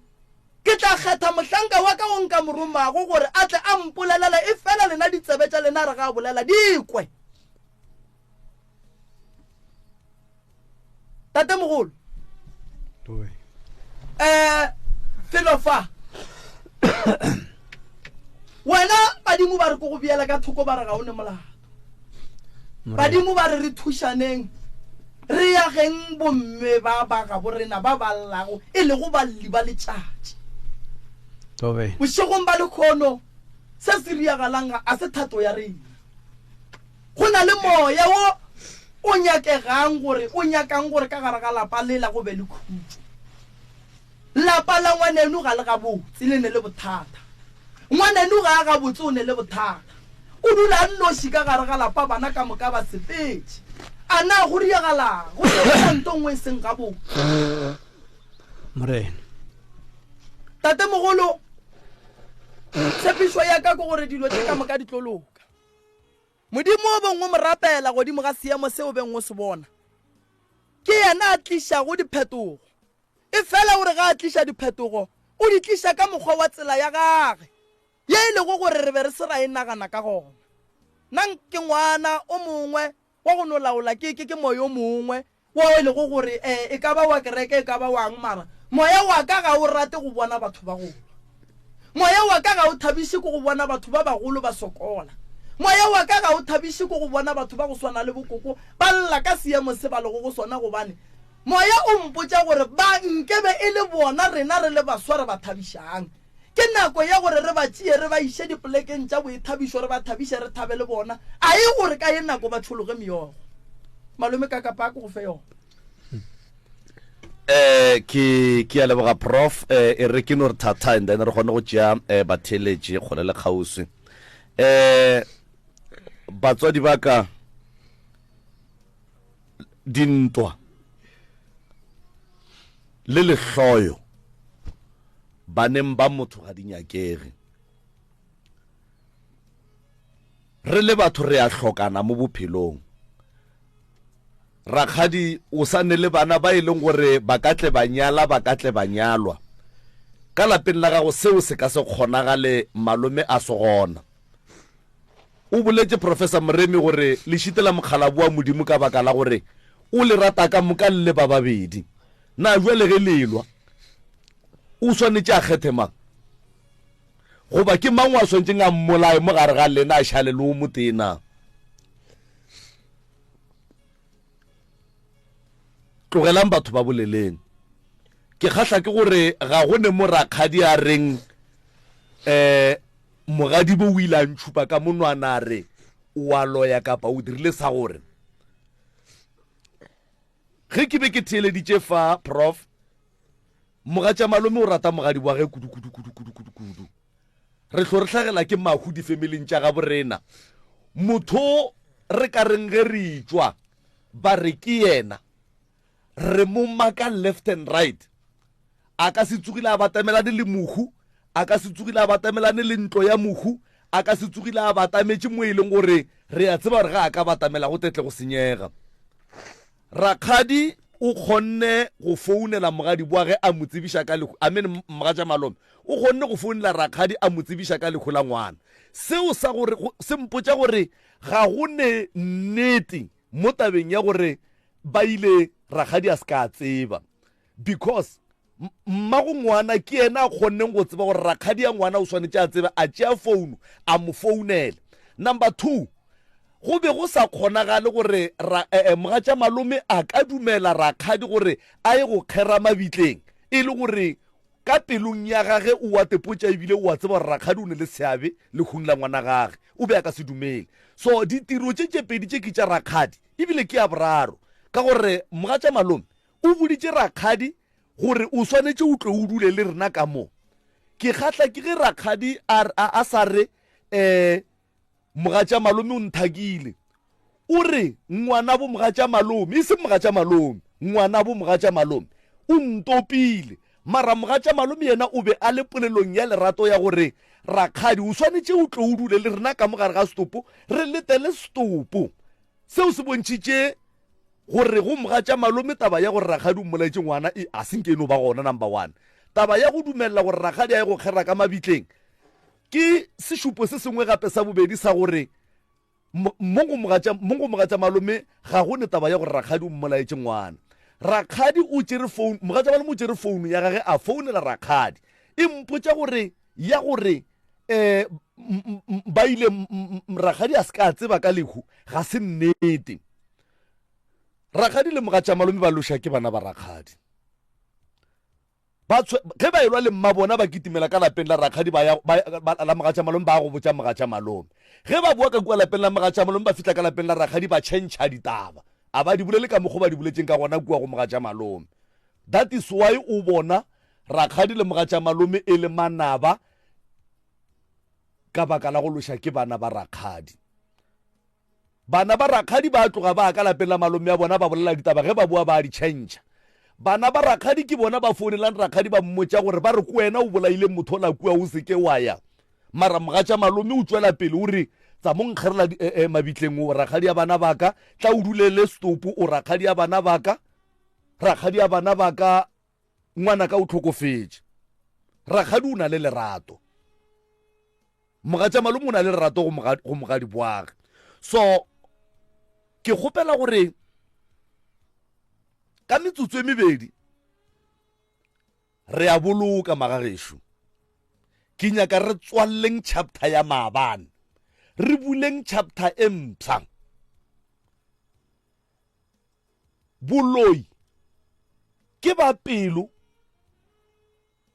Ke tla kgetha mohlanka wa ka wo nka mo romago gore a tle a mpolelele, efela lena ditsebe tša lena a re ga a bolela, di kwe. Tatemogolo, um felo fa wena badimo ba re ko go beela ka thoko ba re ga o ne molato badimo ba re re thušaneng re ya geng bomme ba ba gabo rena ba ba llago e lego balli ba letšatši bošegong ba lekgono se se riagalang ga a se thato ya rena Go na le moya wo o nyakegang gore o nyakang gore ka gare ga lapa lela go be le khutšo. Lapa la ngwaneno ga le gabotse, le ne le bothata. Ngwaneno ga a gabotse, o ne le bothata. O dula a nnoši ka gare ga lapa, bana ka moka ba sepetše. A na go diagalang? Go diagala nto nngwe e seng gabotse. Morena. Tatemogolo, tshepišo ya ka ke gore dilo tše ka moka di tlo loka. Modimo o beng o mo rapela godimo ga seemo se o beng o se bona. Ke yena a tlišago diphetogo. Efela o re ga a tliša diphetogo, o di tliša ka mokgwa wa tsela ya gage, ye e lego gore re be re se ra e nagana ka gona. Nna ke ngwana o mongwe wa go no laola ke, ke, ke moya o mongwe wo e lego gore um e ka ba wa kereke e ka ba wang mara moya wa ka ga o rate go bona batho ba golwa moya wa ka ga o thabiše ke go bona batho ba bagolo ba sokola moya wa ka ga o thabiše ke go bona batho ba go swana le bokoko ba lla ka seemo se ba lego go sona gobane moya o mpotša gore ba nkebe e le bona rena re le baswa re ba thabišang Ke nako ya gore re ba tšee re ba iše dipolekeng tša boithabišo, re ba thabiše, re thabe le bona. A e gore ka ye nako ba tšhologe meokgo. Malome Kakapa a ke go fe yona. Eh ke ke a leboga prof eh e re ke no re thatha and then re kgone go tšea eh batheeletši kgole le kgauswi. Eh batswadi ba ka dintwa le lehloyo baneng ba motho ga di nyakege. Re le batho re a hlokana mo bophelong. Rakgadi o sa ne le bana ba e leng gore ba ka tle ba nyala ba ka tle ba nyalwa. Ka lapeng la gago seo se ka se kgonagale malome a se gona. O boletše Professor Moremi gore le šitela mokgalabo wa Modimo ka baka la gore o le rata ka moka le le ba babedi. Na bjale ge le elwa o swanetše a kgethe mang? Goba ke mang wa swanetšeng a mmolaye mo gare ga lena a šale le o motee na? Tlogelang batho ba boleleng. Ke kgahla ke gore ga go ne mo rakgadi a reng um mogadibo o ile a ntšhupa ka monwana a re o a loya kapa o dirile sa gore. Ge ke be ke theeleditše fa, Prof. Mogatšamalome o rata mogadi wa ge kudu kudu kudu kudu kudu kudu. Re hlo re hlagela ke mahu difemileng tša gabo rena. Motho re ka reng ge re itšwa ba re ke yena re mo maka left and right. A ka se tsogile a batamelane le mohu, a ka se tsogile a batamelane le ntlo ya mohu. a ka se tsogile a batametše mo e leng gore re a tseba gore ga a ka batamela go tetle go senyega. Rakgadi o kgonne go founela mogadi boa ge a mo tsebiša ka lehu, I mean mogatša malome o kgonne go founela rakgadi a mo tsebiša ka lehu la ngwana. Seo sa gore se mpotša gore ga go ne nnete mo tabeng ya gore ba ile rakgadi a se ka tseba because mmago ngwana ke yena a kgonneng go tseba gore rakgadi ya ngwana o swanetše a tsebe a tšea founu a mo founela. Number 2, go be go sa kgonagale gore eh, eh, mogatša malome a ka dumela rakgadi gore a ye go kgera mabitleng e le gore ka pelong ya gage o wa tepotša ebile o a tseba gore rakgadi o ne le seabe lehung la ngwana gage, o be a ka se dumele. So ditiro tše tše pedi tše ke tša rakgadi ebile ke ya boraro ka gore mogatša malome o boditše rakgadi gore o swanetše o tle o dule le rena ka mo. Ke kgahla ke ge rakgadi a, a, a sa re um mogatša malome o nthakile. O re ngwana bo mogatša malome, e seng mogatša malome, ngwana bo mogatša malome o ntopile. Mara mogatša malome yena o be a le polelong ya lerato ya gore rakgadi o swanetše o tle o dule le rena ka mo gare ga setopo, re letele setopo. Seo se bontšhitše gore go mogatša malome taba ya gore rakgadi o mmolaetše ngwana e a senke e no ba gona. Number one, taba ya go dumelela gore rakgadi a ye go kgera ka mabitleng ke sešupo se sengwe gape sa bobedi sa gore mo go mogatša malome ga go ne taba ya gore rakgadi o mmolaetše ngwana. Rakgadi o tšere phone, mogatša malome o tšere founu ya gage a founela rakgadi, e mpotša gore ya gore um ba ile rakgadi a se ka tseba ka lehu ga se nnete. Rakgadi le mogatša malome ba loša ke bana ba rakgadi. Ba ge ba elwa le mma bona ba kitimela ka lapeng la rakgadi ba ya la mogatša malome ba go botša mogatša malome. Ge ba boa ka kua lapeng la mogatša malome ba fihla ka lapeng la rakgadi ba tšhentšha ditaba. A ba di bolele ka mokgwa ba di boletšeng ka gona kua go mogatša malome. That is why o bona rakgadi le mogatša malome e le manaba ka baka la go loša ke bana ba rakgadi. Bana ba rakgadi ba tloga ba ka lapeng la malome ya bona ba bolela ditaba, ge ba boa ba di tšhentšha. Bana ba rakgadi ke bona ba founelang rakgadi ba mmotša gore ba re ko wena o bolaile motho ola kua o seke wa ya. Mara mogatša malome o tšwela pele o re tsa mo nkgerela eh, eh, mabitleng o rakgadi ya bana baka, tla o dulele stopo o rakgadi ya bana baka, rakgadi ya bana baka ngwana ka o tlhokofetše. Rakgadi o na le lerato. Mogatša malome o na le lerato go mogadi boage. So ke kgopela gore ka metsotso e mebedi re a boloka magagešo. Ke nyaka re tswalleng chapter ya maabane, re buleng chapter e mpsha. Boloi ke ba pelo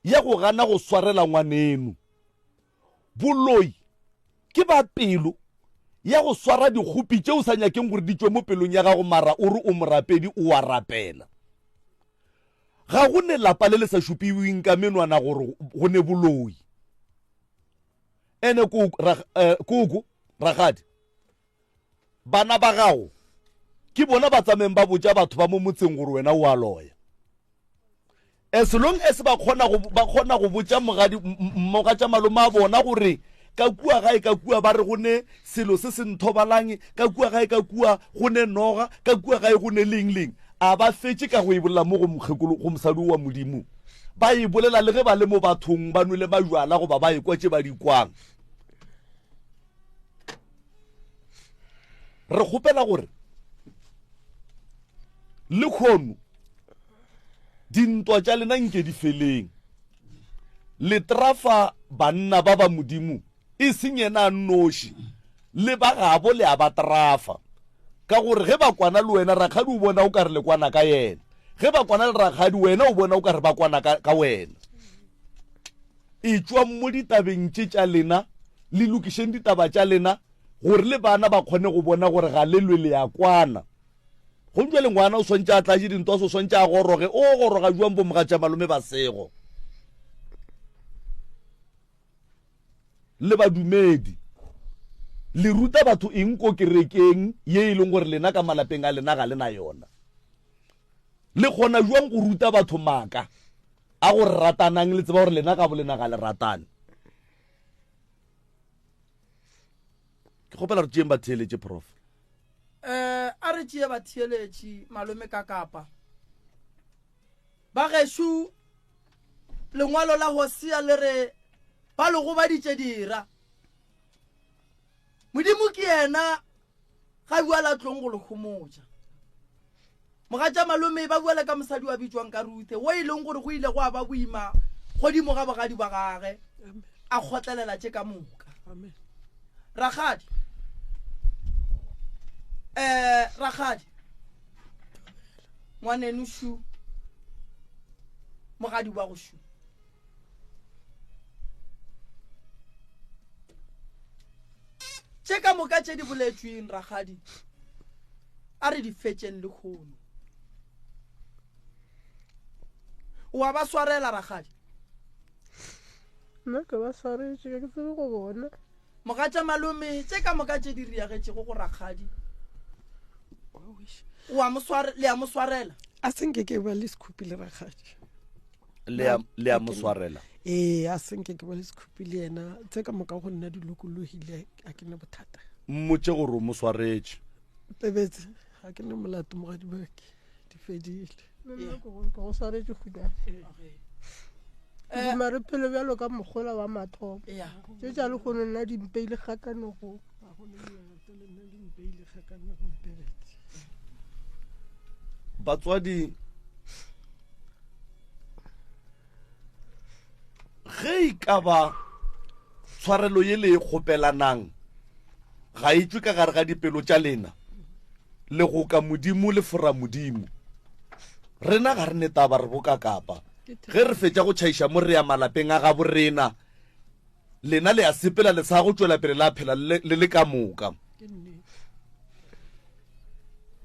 ya go gana go swarela ngwaneno. Boloi ke ba pelo ya go swara dikgopi tše o sa nyakeng gore di tšwe mo pelong ya gago, mara o re o morapedi o a rapela. Ga go ne lapa le le sa šupiweng ka menwana gore go ne boloi. Ene koko rakgadi, bana ba gago ke bona ba tsameng ba botša batho ba mo motseng gore wena o a loya. As long as ba kgona go, ba kgona go botša mogadi, mogatša malome a bona gore ka kua gae ka kua ba re go ne selo se se nthobalang, ka kua gae ka kua go ne noga, ka kua gae go ne leng leng, a ba fetše ka go e bolela mo go mokgekolo, go mosadi wa Modimo. Ba e bolela le ge ba le mo bathong ba nwele majwala goba ba ekwa tše ba di kwang. Re kgopela gore le kgono dintwa tša lena nke di feleng. Le trafa banna ba ba Modimo, e seng yena a nnoši, le ba gabo le a ba trafa. Ka gore ge ba kwana le wena, rakgadi o bona o ka re le kwana ka yena. Ge ba kwana le rakgadi, wena o bona o ka re ba kwana ka, ka wena. Etšwang mo ditabeng tše tša lena, le lokišeng ditaba tša lena, gore le bana ba kgone go bona gore ga le lwe le ya kwana. Gomme bjale ngwana o swantše a tlatše dintwa, o swantše a goroge. O goroga jwang bo mogatša malome ba sego? Le badumedi, le ruta batho eng ko kerekeng ye e leng gore lena ka malapeng a lena ga le na yona? Le kgona jwang go ruta batho maaka a gore ratanang, le tseba gore lena ka bo lena ga le ratane? Ke kgopela re tšeeng batheeletše, Prof. Eh, a re tšee batheeletši, malome ka kapa. Bagešo, lengwalo la Hosea le re ba le gobaditše dira. Modimo ke yena ga bua la tlong go le homotša. Mogatša malome ba bua le ka mosadi wa bitšwang ka Ruthe, wo e leng gore go ile gwa ba boima godimo ga bogadi ba gage, a kgotlelela tše ka moka. Rakgadi, eh, rakgadi, ngwaneno šu, mogadi wa go šu. Tše ka moka tše di boletšweng, rakgadi, a re di fetšeng lehono. O a ba swarela, rakgadi? Nna ke ba swaretše, ga ke tsebe go bona. Mogatša malome, tše ka moka tše di riagetšego go rakgadi, o a mo sware, le a mo swarela? A se nke ke ba le sekhupi le rakgadi. Le a, le a mo swarela? Ee, a se nke ke ba le sekhupi le yena. Tse ka moka go nna di lokologile, a ke ne bothata. Mmotše gore o mo swaretše. Pebetse, ga ke ne molato mogadi bake, di fedile. Nna ke go, ke go swaretše Khudwane. Ke duma re phele bjalo ka mokgola wa mathomo. Tše tša lehono nna di mpeile kgakanegong. Ga go ne molato le nna di mpeile kgakanegong Pebetse. Batswadi, ge e ka ba tshwarelo ye le e kgopelanang ga e tšwe ka gare ga dipelo tša lena, le go ka Modimo le fora Modimo. Rena ga re ne taba, re boka kapa. Ge re fetša go tšhaiša mo re ya malapeng a gabo rena, lena le a sepela le sa go tšwela pele la phela le le ka moka.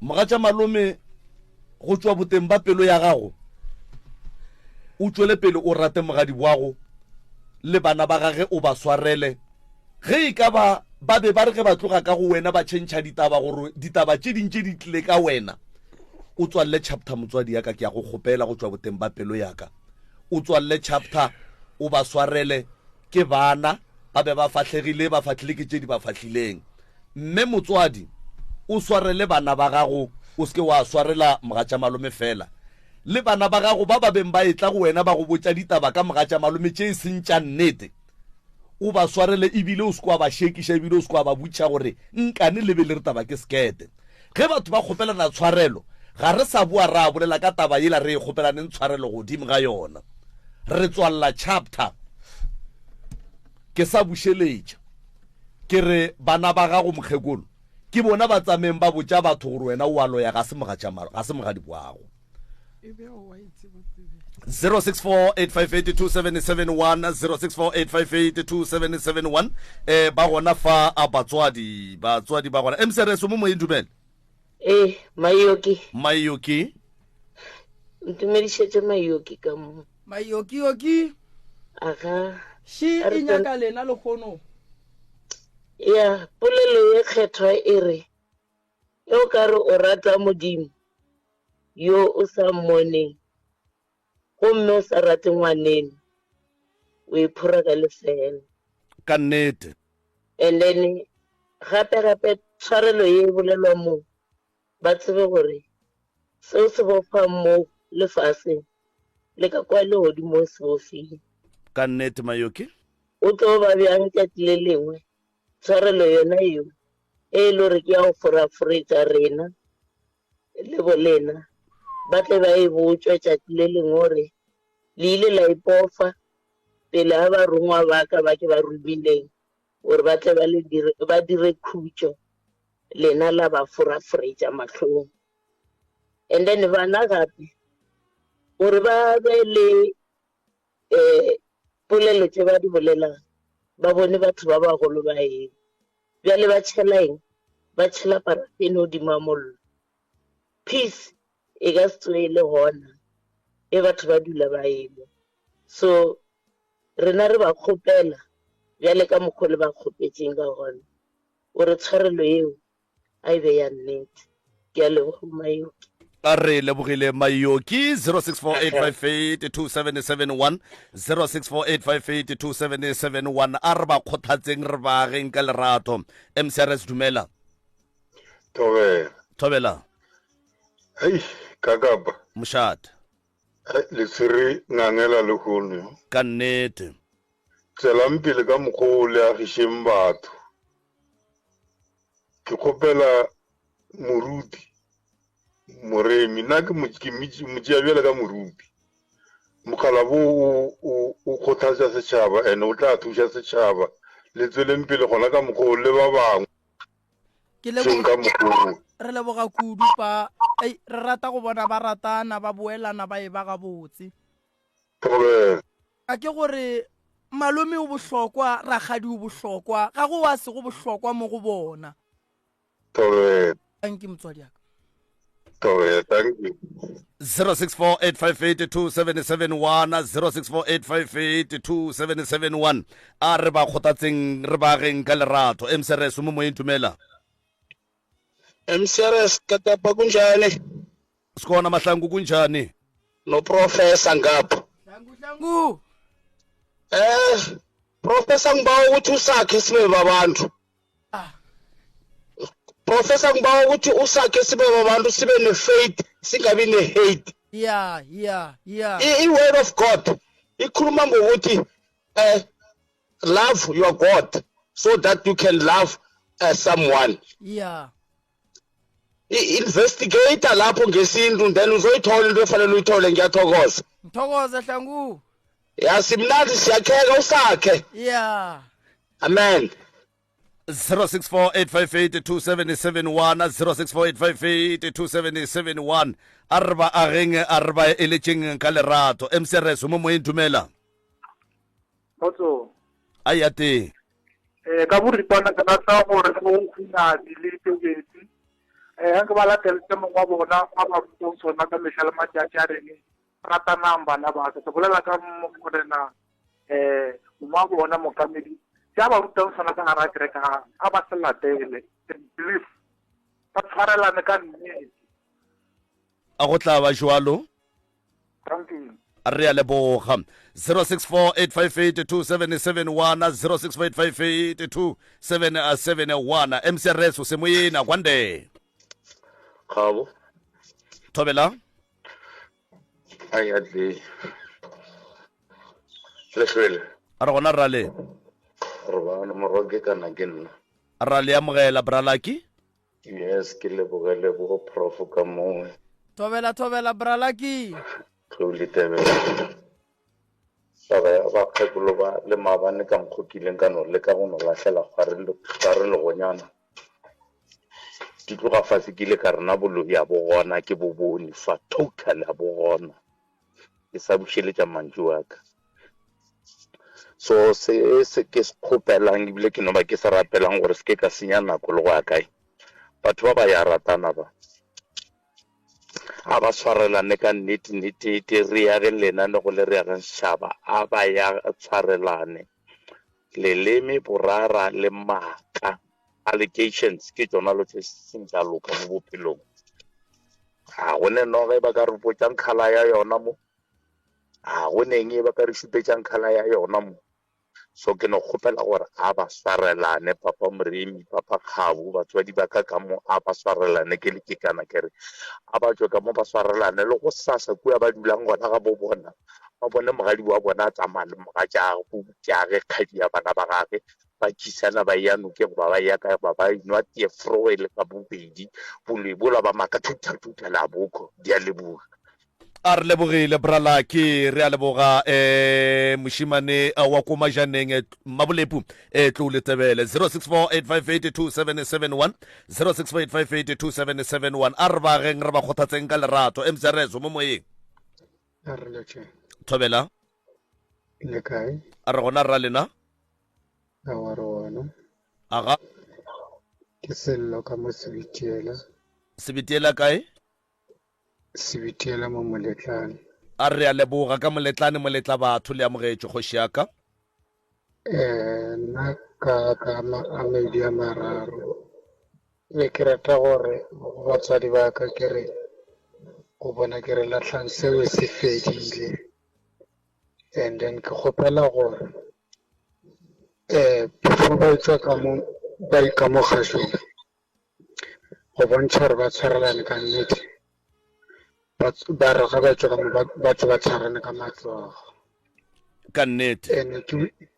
Mogatša malome, go tšwa boteng ba pelo ya gago, o tšwele pele o rate mogadi wago le bana ba gage, o ba swarele. Ge e ka ba ba be ba re ge ba tloga ka go wena ba tšhentšha ditaba gore ditaba tše ding tše di tlile ka wena, o tswalele chapter motswadi ya ka, ke ya go kgopela go tšwa boteng ba pelo ya ka, o tswalele chapter, o ba swarele. Ke bana, ba be ba fahlegile, ba fahlile ke tše di ba fahlileng. Mme motswadi, o swarele bana ba gago, o se ke wa swarela mogatšamalome fela. Le bana ba gago ba ba beng ba etla go wena ba go botša ditaba ka mogatšamalome tše e seng tša nnete, o ba swarele ebile o se ke wa ba šekiša ebile o se ke wa ba botša gore nkane le be le re taba ke sekete. Ge batho ba kgopelana tshwarelo, ga re sa boa ra bolela ka taba yela re e kgopelaneng tshwarelo godimo ga yona. Re tswalela chapter. Ke sa bušeletša. Ke re bana ba gago mokgekolo ke bona ba tsameng ba botša batho gore wena o a loya ga se mogatša ga se mogadi wago. 0648582771 0648582771 eh ba gona fa a batswadi batswadi ba gona MCRS mo moyeng dumele Eh, Mayoki. Mayoki. Ntumedišetše Mayoki ka mo. Mayoki-yoki. Aga. She e nyaka lena lehono. Ya, polelo ye kgethwa e re, e o ka re o rata Modimo yo o sa mmoneng, gomme o sa rate ngwaneno, o iphora ka lefeela. Ka nnete. And then gape gape tshwarelo ye e bolelwa mo, ba tsebe gore seo se bofang mo lefaseng le ka kwa legodimong se bofile. Ka nnete Mayoki. O tlo ba bjang tšatši le lengwe tshwarelo yona eo e e le gore ke ya go foraforetša rena le bolena ba tle ba e botšwe tšatši le lengwe gore le ile la ipofa pele ga barongwa ba ka ba ke ba romileng gore ba tle ba le dire, ba dire khutšo lena la ba foraforetša mahlong. And then bana gape gore ba be le um polelo tše ba di bolelang ba bone batho ba bagolo ba eng bjale ba tšhela eng ba tšhela parafene godimo a mollo peace e ka se tsoge e le gona e batho ba dula ba elwa so rena re ba kgopela bjale ka mokgwa le ba kgopetseng ka gona gore tshwarelo eo a e be ya nnete ke a leboga mayoki. A re lebogile Mayoki 0648582771 0648582771 a re ba kgothatseng re ba ageng ka lerato. MCRS dumela. Thobela. Thobela. Hei, kakapa. Mošate. Hei, le tshwere ngangela lehono. Ka nnete. Tswelang pele ka mokgwa o le agišeng batho. Ke kgopela moruti Moremi, nna ke mo tšea bjale ka moruti. Mokgalabo o, o, o kgothatša setšhaba and o tla thuša setšhaba. Le tsweleng pele gona ka mokgwa o le ba bangwe. Ke Seng ka mokgwa o. Re leboga kudu pa. Ei, re rata go bona ba ratana, ba boelana, ba e ba gabotse. Thobela. A ke gore malome o bohlokwa, rakgadi o bohlokwa, ga go wa sego bohlokwa mo go bona. Thobela. Thank you motswadi aka. Thobela, thank you. 0648582771 0648582771 a re ba kgothatseng re ba ageng ka lerato mcrs mo moyeng dumela MCRS Kakapa kunjani? Sikhona Mahlangu kunjani? No Professor ngapha. Hlangu hlangu. Eh Professor ngibawa ukuthi usakhe sibe babantu. Ah. Professor ngibawa ukuthi usakhe sibe babantu sibe ne faith singabi ne hate. Yeah yeah yeah. I, I word of God ikhuluma ngokuthi eh love your God so that you can love uh, someone. Yeah. Investigate lapho ngesintu then uzoyithola into efanele uyithole ngiyathokoza. Ngithokoze Hlangu. Ya simnandi siyakheka usakhe. Yeah. Amen. 0648582771 0648582771 a re ba ageng a re ba eletšeng ka lerato mcrs mo moyeng dumela Kgotso. A ya teng. Eh ka boripana ke rata gore go Khunadi le Tebetsi eh ke ba latele se mongwe wa bona a ba rutang sona ka mehla le matšatši a reng ratanang bana ba ka. Ke bolela ka morena eh mongwe wa bona mokamedi se a ba rutang sona ka gara kereke ga a ba se latele and belief ba tshwarelane ka nnete. A go tla ba jwalo? Thank you. Re a leboga. 0648582771 0648582771 MCRS o semoyena kwande. Gabo. Thobela. Ai a tle. Le hlwele. A re gona rale. Re bana morwa ke kana ke nna. Ra le amogela bralaki. Yes, ke leboge lebogo prof ka mongwe. Thobela thobela bralaki. Tlou le tebela. Taba ya bakgekolo ba le maabane ka mokgo ke ileng ka no leka go no lahlela kgware le kgware legonyana. Ke tloga fase ke ile ka rena boloi a bo gona ke bo bone fa total a bo gona. Ke sa bušeletša mantšu a ka. So se se ke se kgopelang ebile ke no ba ke se rapelang gore se ke ka senya nako le go ya kae. Batho ba ba ya ratana ba. A ba tshwarelane ka nnete nnete nnete re ya ge lena le go le re ya ge setšhaba a ba ya tshwarelane. Leleme borara le maaka allegations ke tšona lo tse seng tša loka mo bophelong. Ga go ne noga e ba ka re botšang khala ya yona mo. A go neng e ba ka re šupetšang khala ya yona mo. So ke no kgopela gore a ba swarelane Papa Moremi, Papa Kgabo, batswadi ba ka ka mo a ba swarelane ke le ke kana ke re a ba tšwe ka mo ba swarelane le go sasa kua ba dulang gona ga bo bona ba bone mogadi wa bona a tsamaya le mogatšagwe butšage kgadi ya bana ba gage ba khisana ba ya nokeng goba ba ya kae goba ba nwa tee froe le ka bobedi boloi bola ba maka thutha thutha la bokho di a leboga. A re lebogile bralaki re a leboga eh mošimane eh, wa ko majaneng eh, mmabolepu eh tlou letebele 0648582771 0648582771 a re bageng re ba kgothatseng ka lerato mcrs mo moyeng A re lotšheng. thobela Le kae? A re gona rra lena Awa re gona. Aga. Ke Sello ka mo Sebitiela. Sebitiela kae? Sebitiela mo Moletlane. A re a leboga ka Moletlane Moletla batho le amogetšwe kgoši ya ka. Eh, nna ka ka a medi a mararo be ke rata gore go batswadi ba ka ke re Go bona ke re lahlang seo se fedile. And then ke kgopela gore um before ba etšwa ka mo ba ka mo kgašong go bontšha gore ba tshwarelane ka nnete ba re ga ba tšwa ka mo ba tšwa ba tshwarane ka matsogo ka nnete ene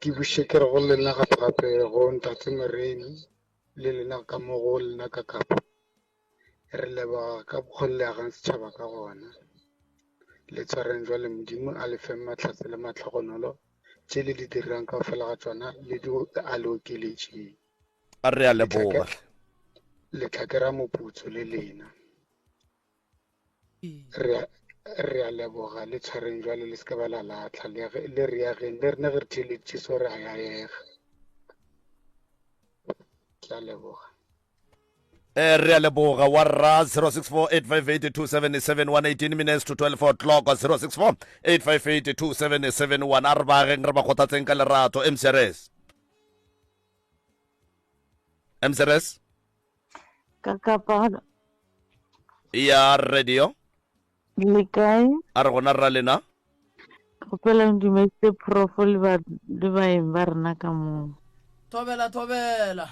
ke buše ke re go lena gape gape go ntate Moremi le lena ka mo go lena ka kapa Re leboga ka bokgoni le agang setšhaba ka gona. Le tshwareng jwale Modimo a le feng mahlatse le mahlogonolo, tše le di dirang kaofela ga tšona le di a le okeletšeng. A re a leboga. Le tla kera moputso le lena. Re re a leboga le tshwareng jwale le se ke ba la latlha le le re ageng le rena ge re theeleditše so re a yaega. Ke a leboga. Eh, re a leboga wa rra 0648582771 18 minutes to 12 o'clock 0648582771 a re bageng re ba kgothatseng ka lerato mcrs mcrs ka kapana ya radio le kae a re gona rra lena kgopela ndumedise profo le baeng ba rena ka moo thobela thobela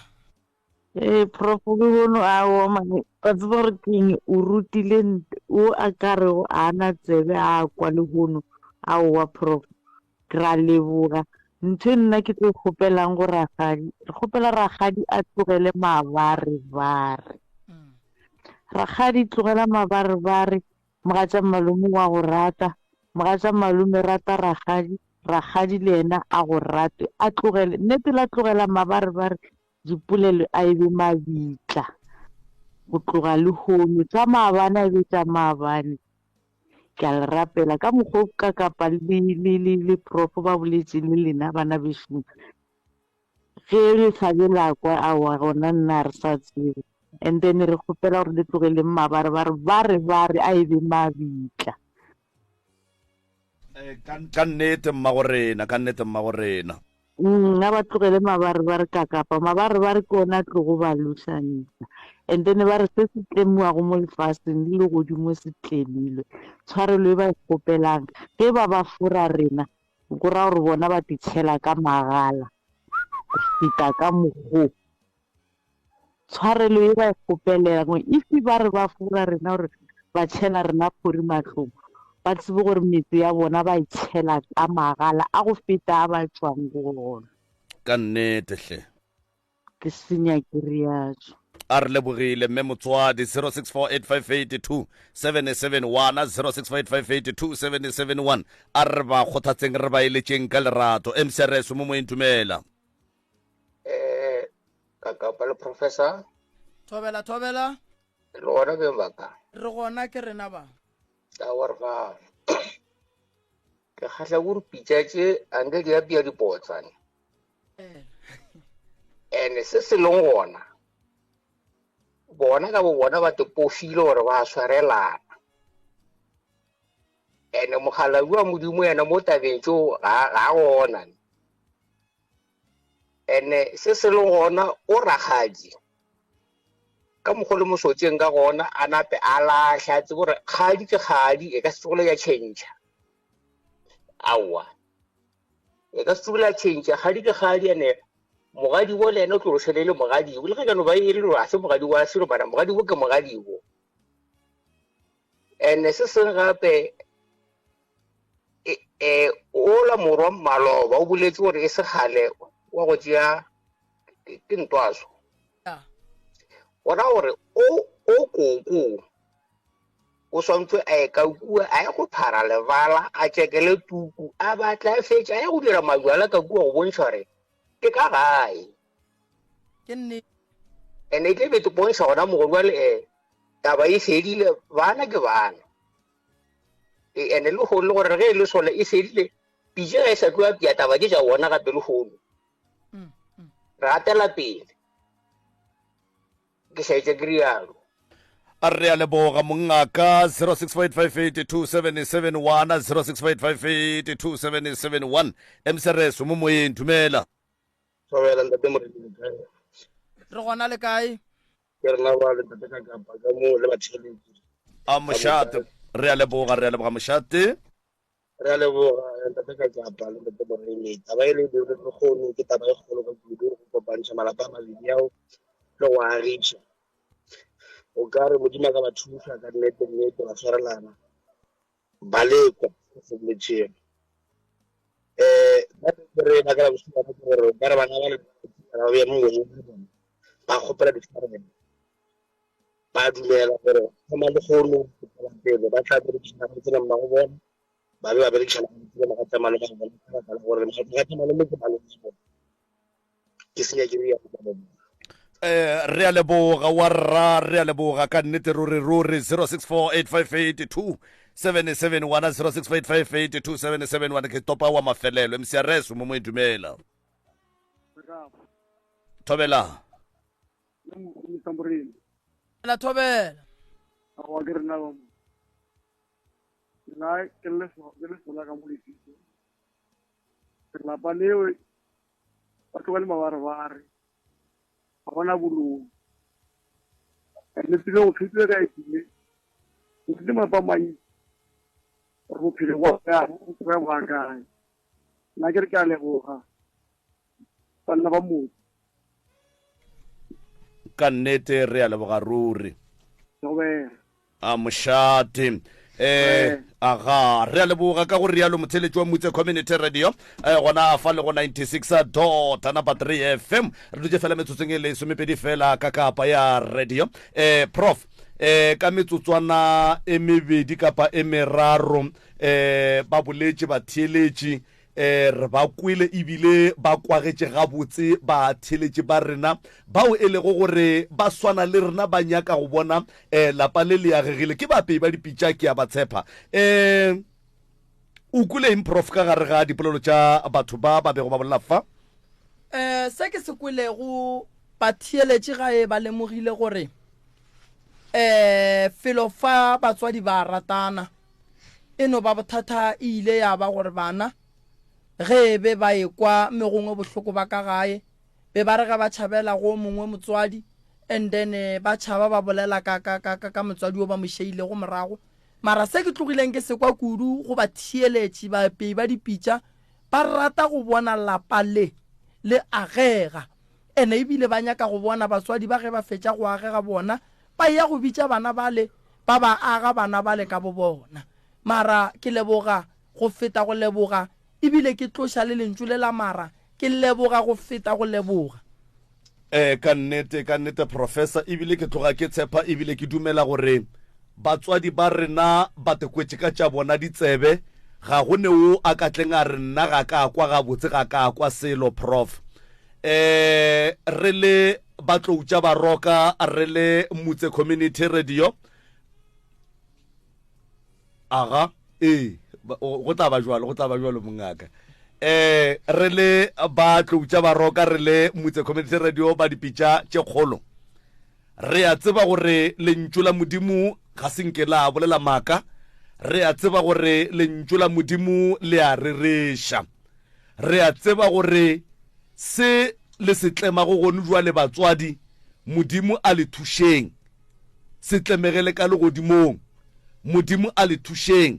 Ee, prof lehono aowa mane wa tseba gore keng o rutile o a ka rego a na tsebe a kwa lehono aowa prof ra leboga ntho e nna ke tlo kgopelang go rakgadi re kgopela rakgadi a tlogele mabarebare rakgadi tlogela mabarebare mogatša malome wa go rata mogatša malome rata rakgadi rakgadi le yena a go rate a tlogele nnete la tlogela mabarebare Dipolelo a e be mabitla go tloga lehono, tša maabane a e be tša maabane. Ke a le rapela ka mokgwa o ka kapa le, le, le, le prof ba boletše le lena bana bešong. Ge le sa be la kwa aowa gona nna re sa tsebe. And then re kgopela gore le tlogeleng mabarebare ba re ba re a e be mabitla. Eh, ka nnete mmagorena, ka nnete mmagorena. Mm, a ba tlogele mabarebare ka kapa mabarebare ke ona a tlogo ba lošanisa and then ba re se se tlemiwago mo lefaseng le legodimo se tlemilwe tshwarelo e ba e kgopelang ge ba ba fora rena go ra gore bona ba titšhela ka magala go feta ka mokgo tshwarelo e ba e kgopelelang if ba re ba fora rena gore ba tšhela rena phori mahlong ba tsebe gore metse ya bona ba e tšhela ka magala a go feta a ba tšwang go ona ka nnete hle ke senya ke riatso a re lebogile mme motswadi 0648582771 0648582771 a re ba kgothatseng re ba eletšeng ka lerato mcrs mo moeng dumela eh ka kapa le professor thobela thobela le gona beng ba ka re gona ke rena ba ka wa re fa ke kgahla gore pitša tše a nke di apea dipotsane ene se se leng gona bona ka bo bona ba tepofile gore ba swarelana ene mogalabi wa modimo yena mo tabeng tšeo ga ga gona ene se se leng gona o rakgadi ka mokgwa le mosotseng ka gona a nape a lahla a tsebe gore kgadi ke kgadi e ka se tsogole ya change aowa e ka se tsogole ya change kgadi ke kgadi ene mogadibo le ene o tlo šele le mogadibo le ge ka no ba e le gore a se mogadibo a selo mara mogadibo ke mogadibo ene se seng gape e, e, ola morwa maloba o boletse gore e segale wa go tšea ke ntwaso gona gore o o koko o swantse a ye ka kua a ye go phara lebala a tšekele tuku a batla a fetša a ye go dira majwala ka kua go bontšha gore ke ka gae ke nnete ene e tle be te bontšha gona mogolo jale um taba e fedile bana ke bana e ene le gone le gore ge e le sone e fedile pitše ga e sa tloa pia taba ke tša bona gape le gono re gatela pele ke šaetše ke rialo a re a leboga mongaka 0658582771 0658582771 mcrs mo moyeng dumela Thobela ntate Moremi le kae? Re gona le kae? Ke rena ba le ntate ka kapa ka mo le batheeletši. A mošate. Re a leboga, re a leboga mošate. Re a leboga ntate Katsapa le ntate Moremi. Taba e le e dirile lehono ke taba e kgolo ka kudu go kopantšha malapa a mabedi ao le go agiša. O ka re Modimo a ka ba thuša ka nnete nnete ba swarelana ba lekwa se se boletšego. Um ba re ba ka bošego ke gore o ka re bana ba le ba bea mongwe le bona ba kgopela ditshwarelo ba dumela gore thoma lehono go tswela pele ba tla berekišana gabotse le mmago bona ba be ba berekišana gabotse le mogatša malome wa bona ka baka la gore mogatša malome ke malome wa bona ke senya ke rialo ka bona. Eh, re a leboga wa rra re a leboga ka nnete ruri ruri 0648582771 0648582771 ke topa wa mafelelo mcrs mo mo e dumela thobela La thobela. Aowa ke rena ba mo. Nna ke le ke le sola ka mo lefiso. Lapa leo ba tlogele mabarebare. Ga gona boloi. And le tsebe go tsebe ka ebile. O tlile malapa a mantsi. Gore bophelo bo kae, bo kae. Nna ke re ke a leboga. Banna ba motse. Ka nnete re a leboga ruri. A mošate. Eh, aga re a leboga ka go rialo motheletši wa Mutse Community Radio eh, gona fa le go 96 dot number 3 FM re dutše fela metsotsong e lesomepedi fela ka kapa ya radio eh, prof eh, ka metsotswana e mebedi kapa e meraro eh, ba boletše batheeletši E, re ba kwele ebile ba kwagetše gabotse batheeletši ba rena bao e lego gore ba swana le rena ba nyaka go bona e, lapa le le agegile. Ke baapei ba dipitša, ke a ba tshepa. E, o kwele eng Prof ka gare ga dipolelo tša batho ba ba bego ba bolela fa? E, se ke se kwelego, batheeletši gae ba lemogile gore e, felo fa batswadi ba ratana. E no ba bothata e ile ya ba gore bana ge e be ba ekwa megongwe bohloko ba ka gae, be ba re ge ba tšhabela go o mongwe motswadi and then ba tšhaba ba bolela ka, ka, ka, ka, ka motswadi o ba mo šeilego morago. Mara se ke tlogileng ke se kwa kudu go batheeletši, baapei ba dipitša, ba rata go bona lapa le le agega. Ene ebile ba nyaka go bona batswadi ba ge ba fetša go agega bona Ba ya go bitša bana bale, ba ba aga bana bale ka bobona. Mara ke leboga go feta go leboga, ebile ke tloša le lentšu le la mara, ke leboga go feta go leboga. Ee, ka nnete, ka nnete, Professor, ebile ke tloga ke tshepa ebile ke dumela gore batswadi ba rena ba te kwetše ka tša bona ditsebe. Ga go ne wo a ka tleng a re nna ga ka kwa gabotse, ga ka kwa selo, Prof. Ee, re le ba tlou tša baroka re le Mutse Community Radio. Aga, ee, go tla ba jwalo, go tla ba jwalo mongaka. Eh, re le ba tlou tša baroka re le Mutse Community Radio ba dipitša tše kgolo. Re a tseba gore lentšu la Modimo ga se nke la bolela maaka. Re a tseba gore lentšu la Modimo le a rereša. Re a tseba gore se le se tlemago gonu bjale, batswadi, Modimo a le thušeng. Se tlemegele ka legodimong. Modimo a le thušeng.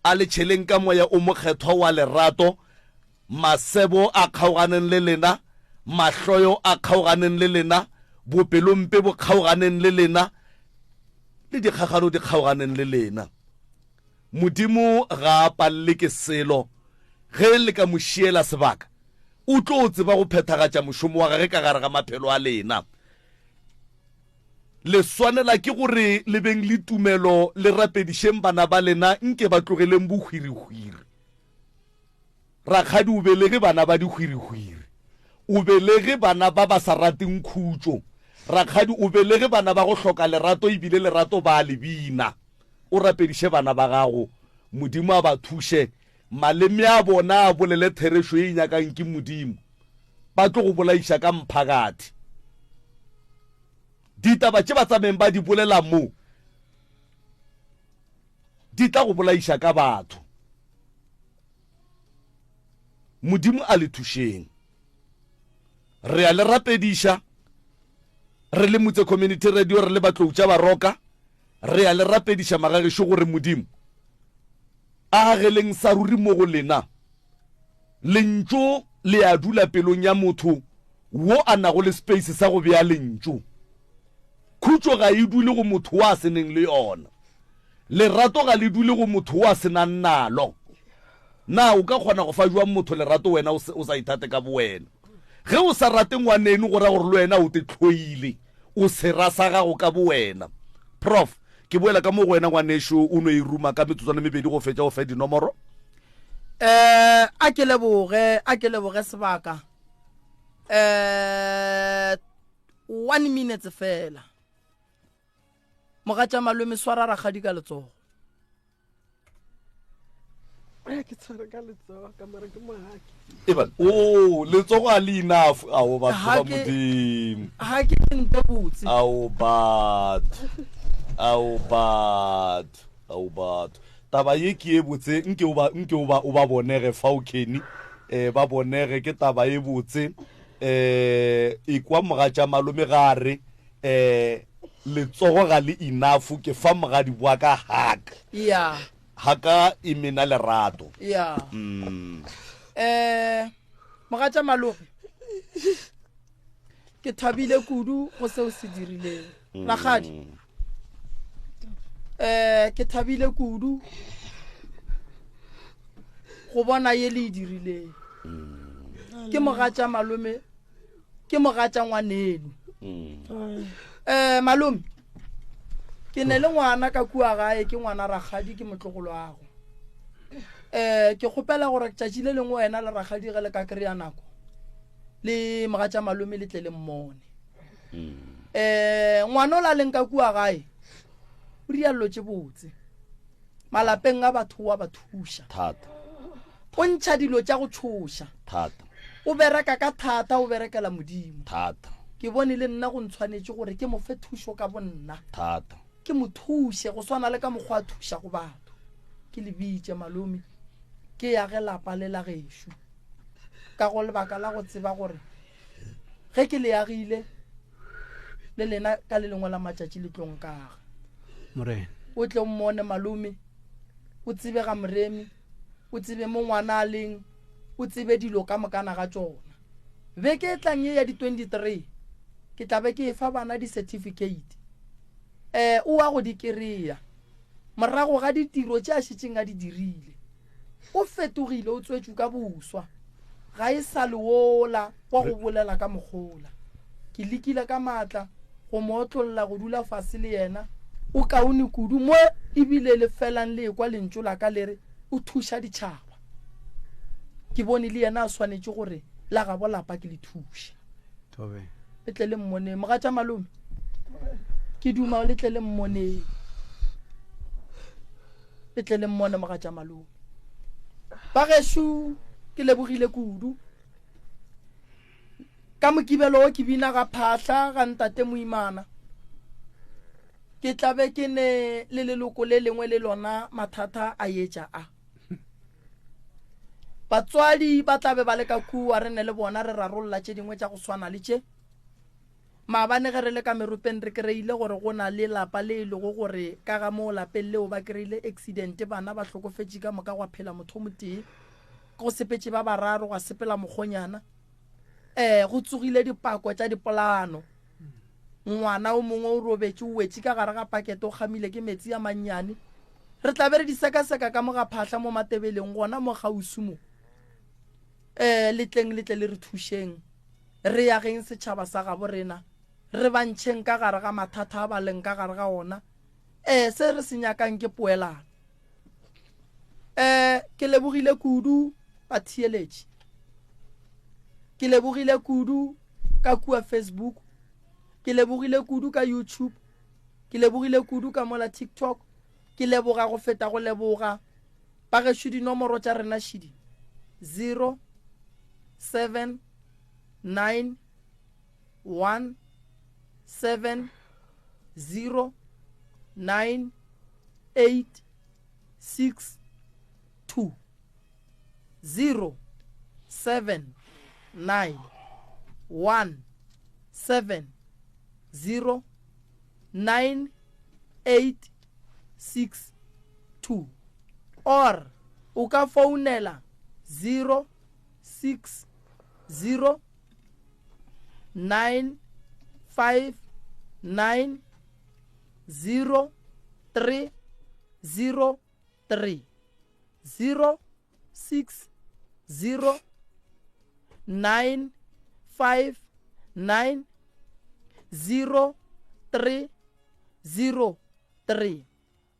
A le tšheleng ka Moya o Mokgethwa wa lerato. Masebo a kgaoganeng le lena. Mahloyo a kgaoganeng le lena. Bopelompe bo kgaoganeng le lena. Le dikgagano di kgaoganeng le lena. Modimo ga a palele ke selo. Ge le ka mo šiela sebaka, o tlo tseba go phethagatša mošomo wa gage ka gare ga maphelo a lena. Le swanela ke gore le beng le tumelo, le rapedišeng bana ba lena nke ba tlogeleng bohwirihwiri. Rakgadi o belege bana ba dihwirihwiri. O belege bana ba ba sa rateng khutšo. Rakgadi o belege bana ba go hloka lerato ebile lerato ba a le bina. O rapediše bana ba gago, Modimo a ba thuše, maleme a bona a bolele therešo ye e nyakang ke Modimo. Ba tlo go bolaiša ka mphakathi. Ditaba tše ba tsameng ba di bolela mo di tla go bolaiša ka batho. Modimo a le thušeng. Re a le rapediša re le Mutse Community Radio, re le Batlou tša Baroka. Re a le rapediša magagešo gore Modimo a ageleng sa ruri mo go lena. Lentšu le a dula pelong ya motho wo a nago le space sa go bea lentšu. Khutšo ga e dule go motho wo a se neng le yona. Lerato ga le dule go motho wo a se nang nalo. Na o ka kgona go fa jwang motho lerato wena o sa ithate ka bowena? Ge o sa rate ngwaneno go ra gore le wena o te hloile, o sera sa gago ka bowena. Prof, ke boela ka mo go wena ngwanešo, o no e ruma ka metsotswana mebedi go fetša o fe dinomoro. Eh, a ke leboge, a ke leboge sebaka. Eh, one minute fela. Mogatša malome swara rakgadi ka letsogo. Ke tshware ka letsogo ka mara ke mohaki. Eban, o letsogo a le enough ao batho ba modimo. Ha ke nte botse. Ao batho. Ao batho. Ao batho. Taba ye ke ye botse nke o ba nke o ba o ba bonege fao Kenny. Eh ba bonege ke taba ye botse. Eh ekwa mogatša malome ga re eh letsogo ga le enough ke fa mogadi wa ka hug. Yeah. Haka e mena lerato. Yeah. Mm. Eh mogatša malome ke thabile kudu go seo se dirileng. Mm. Rakgadi. Eh ke thabile kudu go bona ye le e dirileng. Mm. Ke mogatša malome ke mogatša ngwaneno. Mm. Eh malome ke ne le ngwana ka kua gae ke ngwana rakgadi ke motlogolo wago. Eh ke kgopela gore tšatši le lengwe wena le rakgadi ge le ka kry-a nako le mogatša malome le tle le mmone. Eh ngwana o la leng ka kua gae o riallo tše botse malapeng a batho wa ba thuša thata o ntšha dilo tša go tšhoša thata o bereka ka thata o berekela modimo thata ke bone le nna go ntshwanetše gore ke mo fe thušo ka bonna thata ke mo thuše go swana le ka mokgwa a thuša go batho ke le bitše malome ke yage lapa le la gešo ka go lebaka la go tseba gore ge ke le agile le lena ka le lengwe la matšatši le tlo nkaga morena o tle o mmone malome o tsebe ga moremi o tsebe mo ngwana a leng o tsebe dilo ka mokana ga tšona beke e tlang ye ya di-23 ke tla be ke e fa bana di-certificate um o wa go di kry-a morago ga ditiro tše a šetšeng a di dirile O fetogile, o tswetšwe ka boswa. Ga e sa le wola wa go bolela ka mokgola. Ke lekile ka maatla go mo otlolla go dula fase le yena. O kaone kudu mo e bile le felang le ekwa lentšu la ka le re o thuša ditšhaba. Ke bone le yena a swanetše gore la gabo lapa ke le thuše. Le tle le mmoneng. Mogatša malome, ke duma le tle le mmoneng. Le tle le mmone mogatša malome. Ba gešo ke lebogile kudu. Ka mokibelo o ke bina ga phahla ga ntate moimana. Ke tla be ke ne le leloko le lengwe le lona mathata a etša a. Batswadi ba tla be ba le ka kua re ne le bona re rarolla tše dingwe tša go swana le tše. Maabane ge re le ka meropeng re kreile gore go na le lapa le e lego gore ka ga moo lapeng leo ba kreile accident bana ba hlokofetše ka moka gwa phela motho o motee go sepetše ba bararo gwa sepela mokgonyana um go tsogile dipako tša dipolano ngwana o mongwe o robetše o wetše ka gare ga pakete o kgamile ke metsi a mannyane re tla be re di sekaseka ka mo ga phahla mo matebeleng gona mo kgauswi mo um letleng le tle le re thušeng Re ageng setšhaba sa gabo rena, re ba ntšheng ka gare ga mathata a ba leng ka gare ga ona. Ee, se re se nyakang ke poelano. Ee, ke lebogile kudu batheeletši. Ke lebogile kudu ka kua Facebook. Ke lebogile kudu ka YouTube. Ke lebogile kudu ka mola TikTok. Ke leboga go feta go leboga. Bagešo dinomoro tša rena šidi 0 7 9 1 7 0 9 8 6 2 0 7 9 1 7 0 9 8. 6 2 or o ka founela 0 6 0 9 5 9 0 3 0 3 0 6 0 9 5 9 0 3 0 3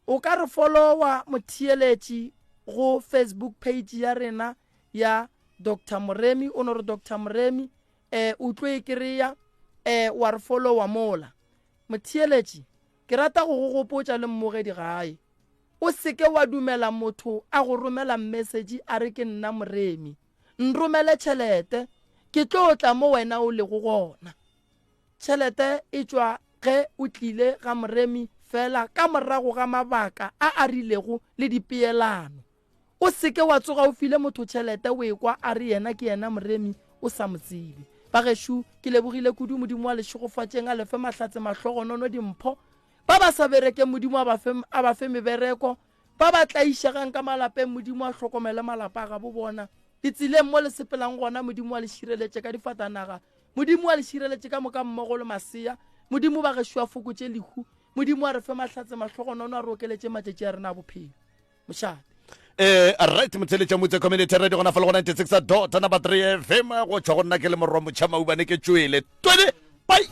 O ka re followa motheeletši go Facebook page ya rena ya Doctor Moremi, o no re Doctor Moremi, eh, o tlo e kry-a, eh, wa re followa mola. Motheeletši, ke rata go go gopotša le mmogedi gae, o seke wa dumela motho a go romela message a re ke nna Moremi, nromele tšhelete, ke tlo tla mo wena o lego gona. Tšhelete e tšwa ge o tlile ga Moremi fela ka morago ga mabaka a a rilego le dipeelano. O se ke wa tsoga o file motho tšhelete o ekwa a re yena ke yena Moremi o sa mo tsebe. Bagešo, ke lebogile kudu Modimo wa lešegofatšeng a le fe mahlatse mahlogonono dimpho. Ba ba sa berekeng Modimo a ba fe a ba fe mebereko. Ba ba tlaišegang ka malapeng Modimo a hlokomele malapa a gabo bona. Ditseleng mo le sepelang gona Modimo a le šireletše ka difatanaga. Modimo a le šireletše ka moka mmogo le masea. Modimo ba gešo a fokotše lehu. Modimo a re fe mahlatse mahlogonono a re okeletše matšatši a rena a bophelo. Mošate. Eh, right motheletša motse community radio gona fa le go 96 dot number 3 fm go tšwa go nna ke le morwa motšha maubane ke tšwele twele bye.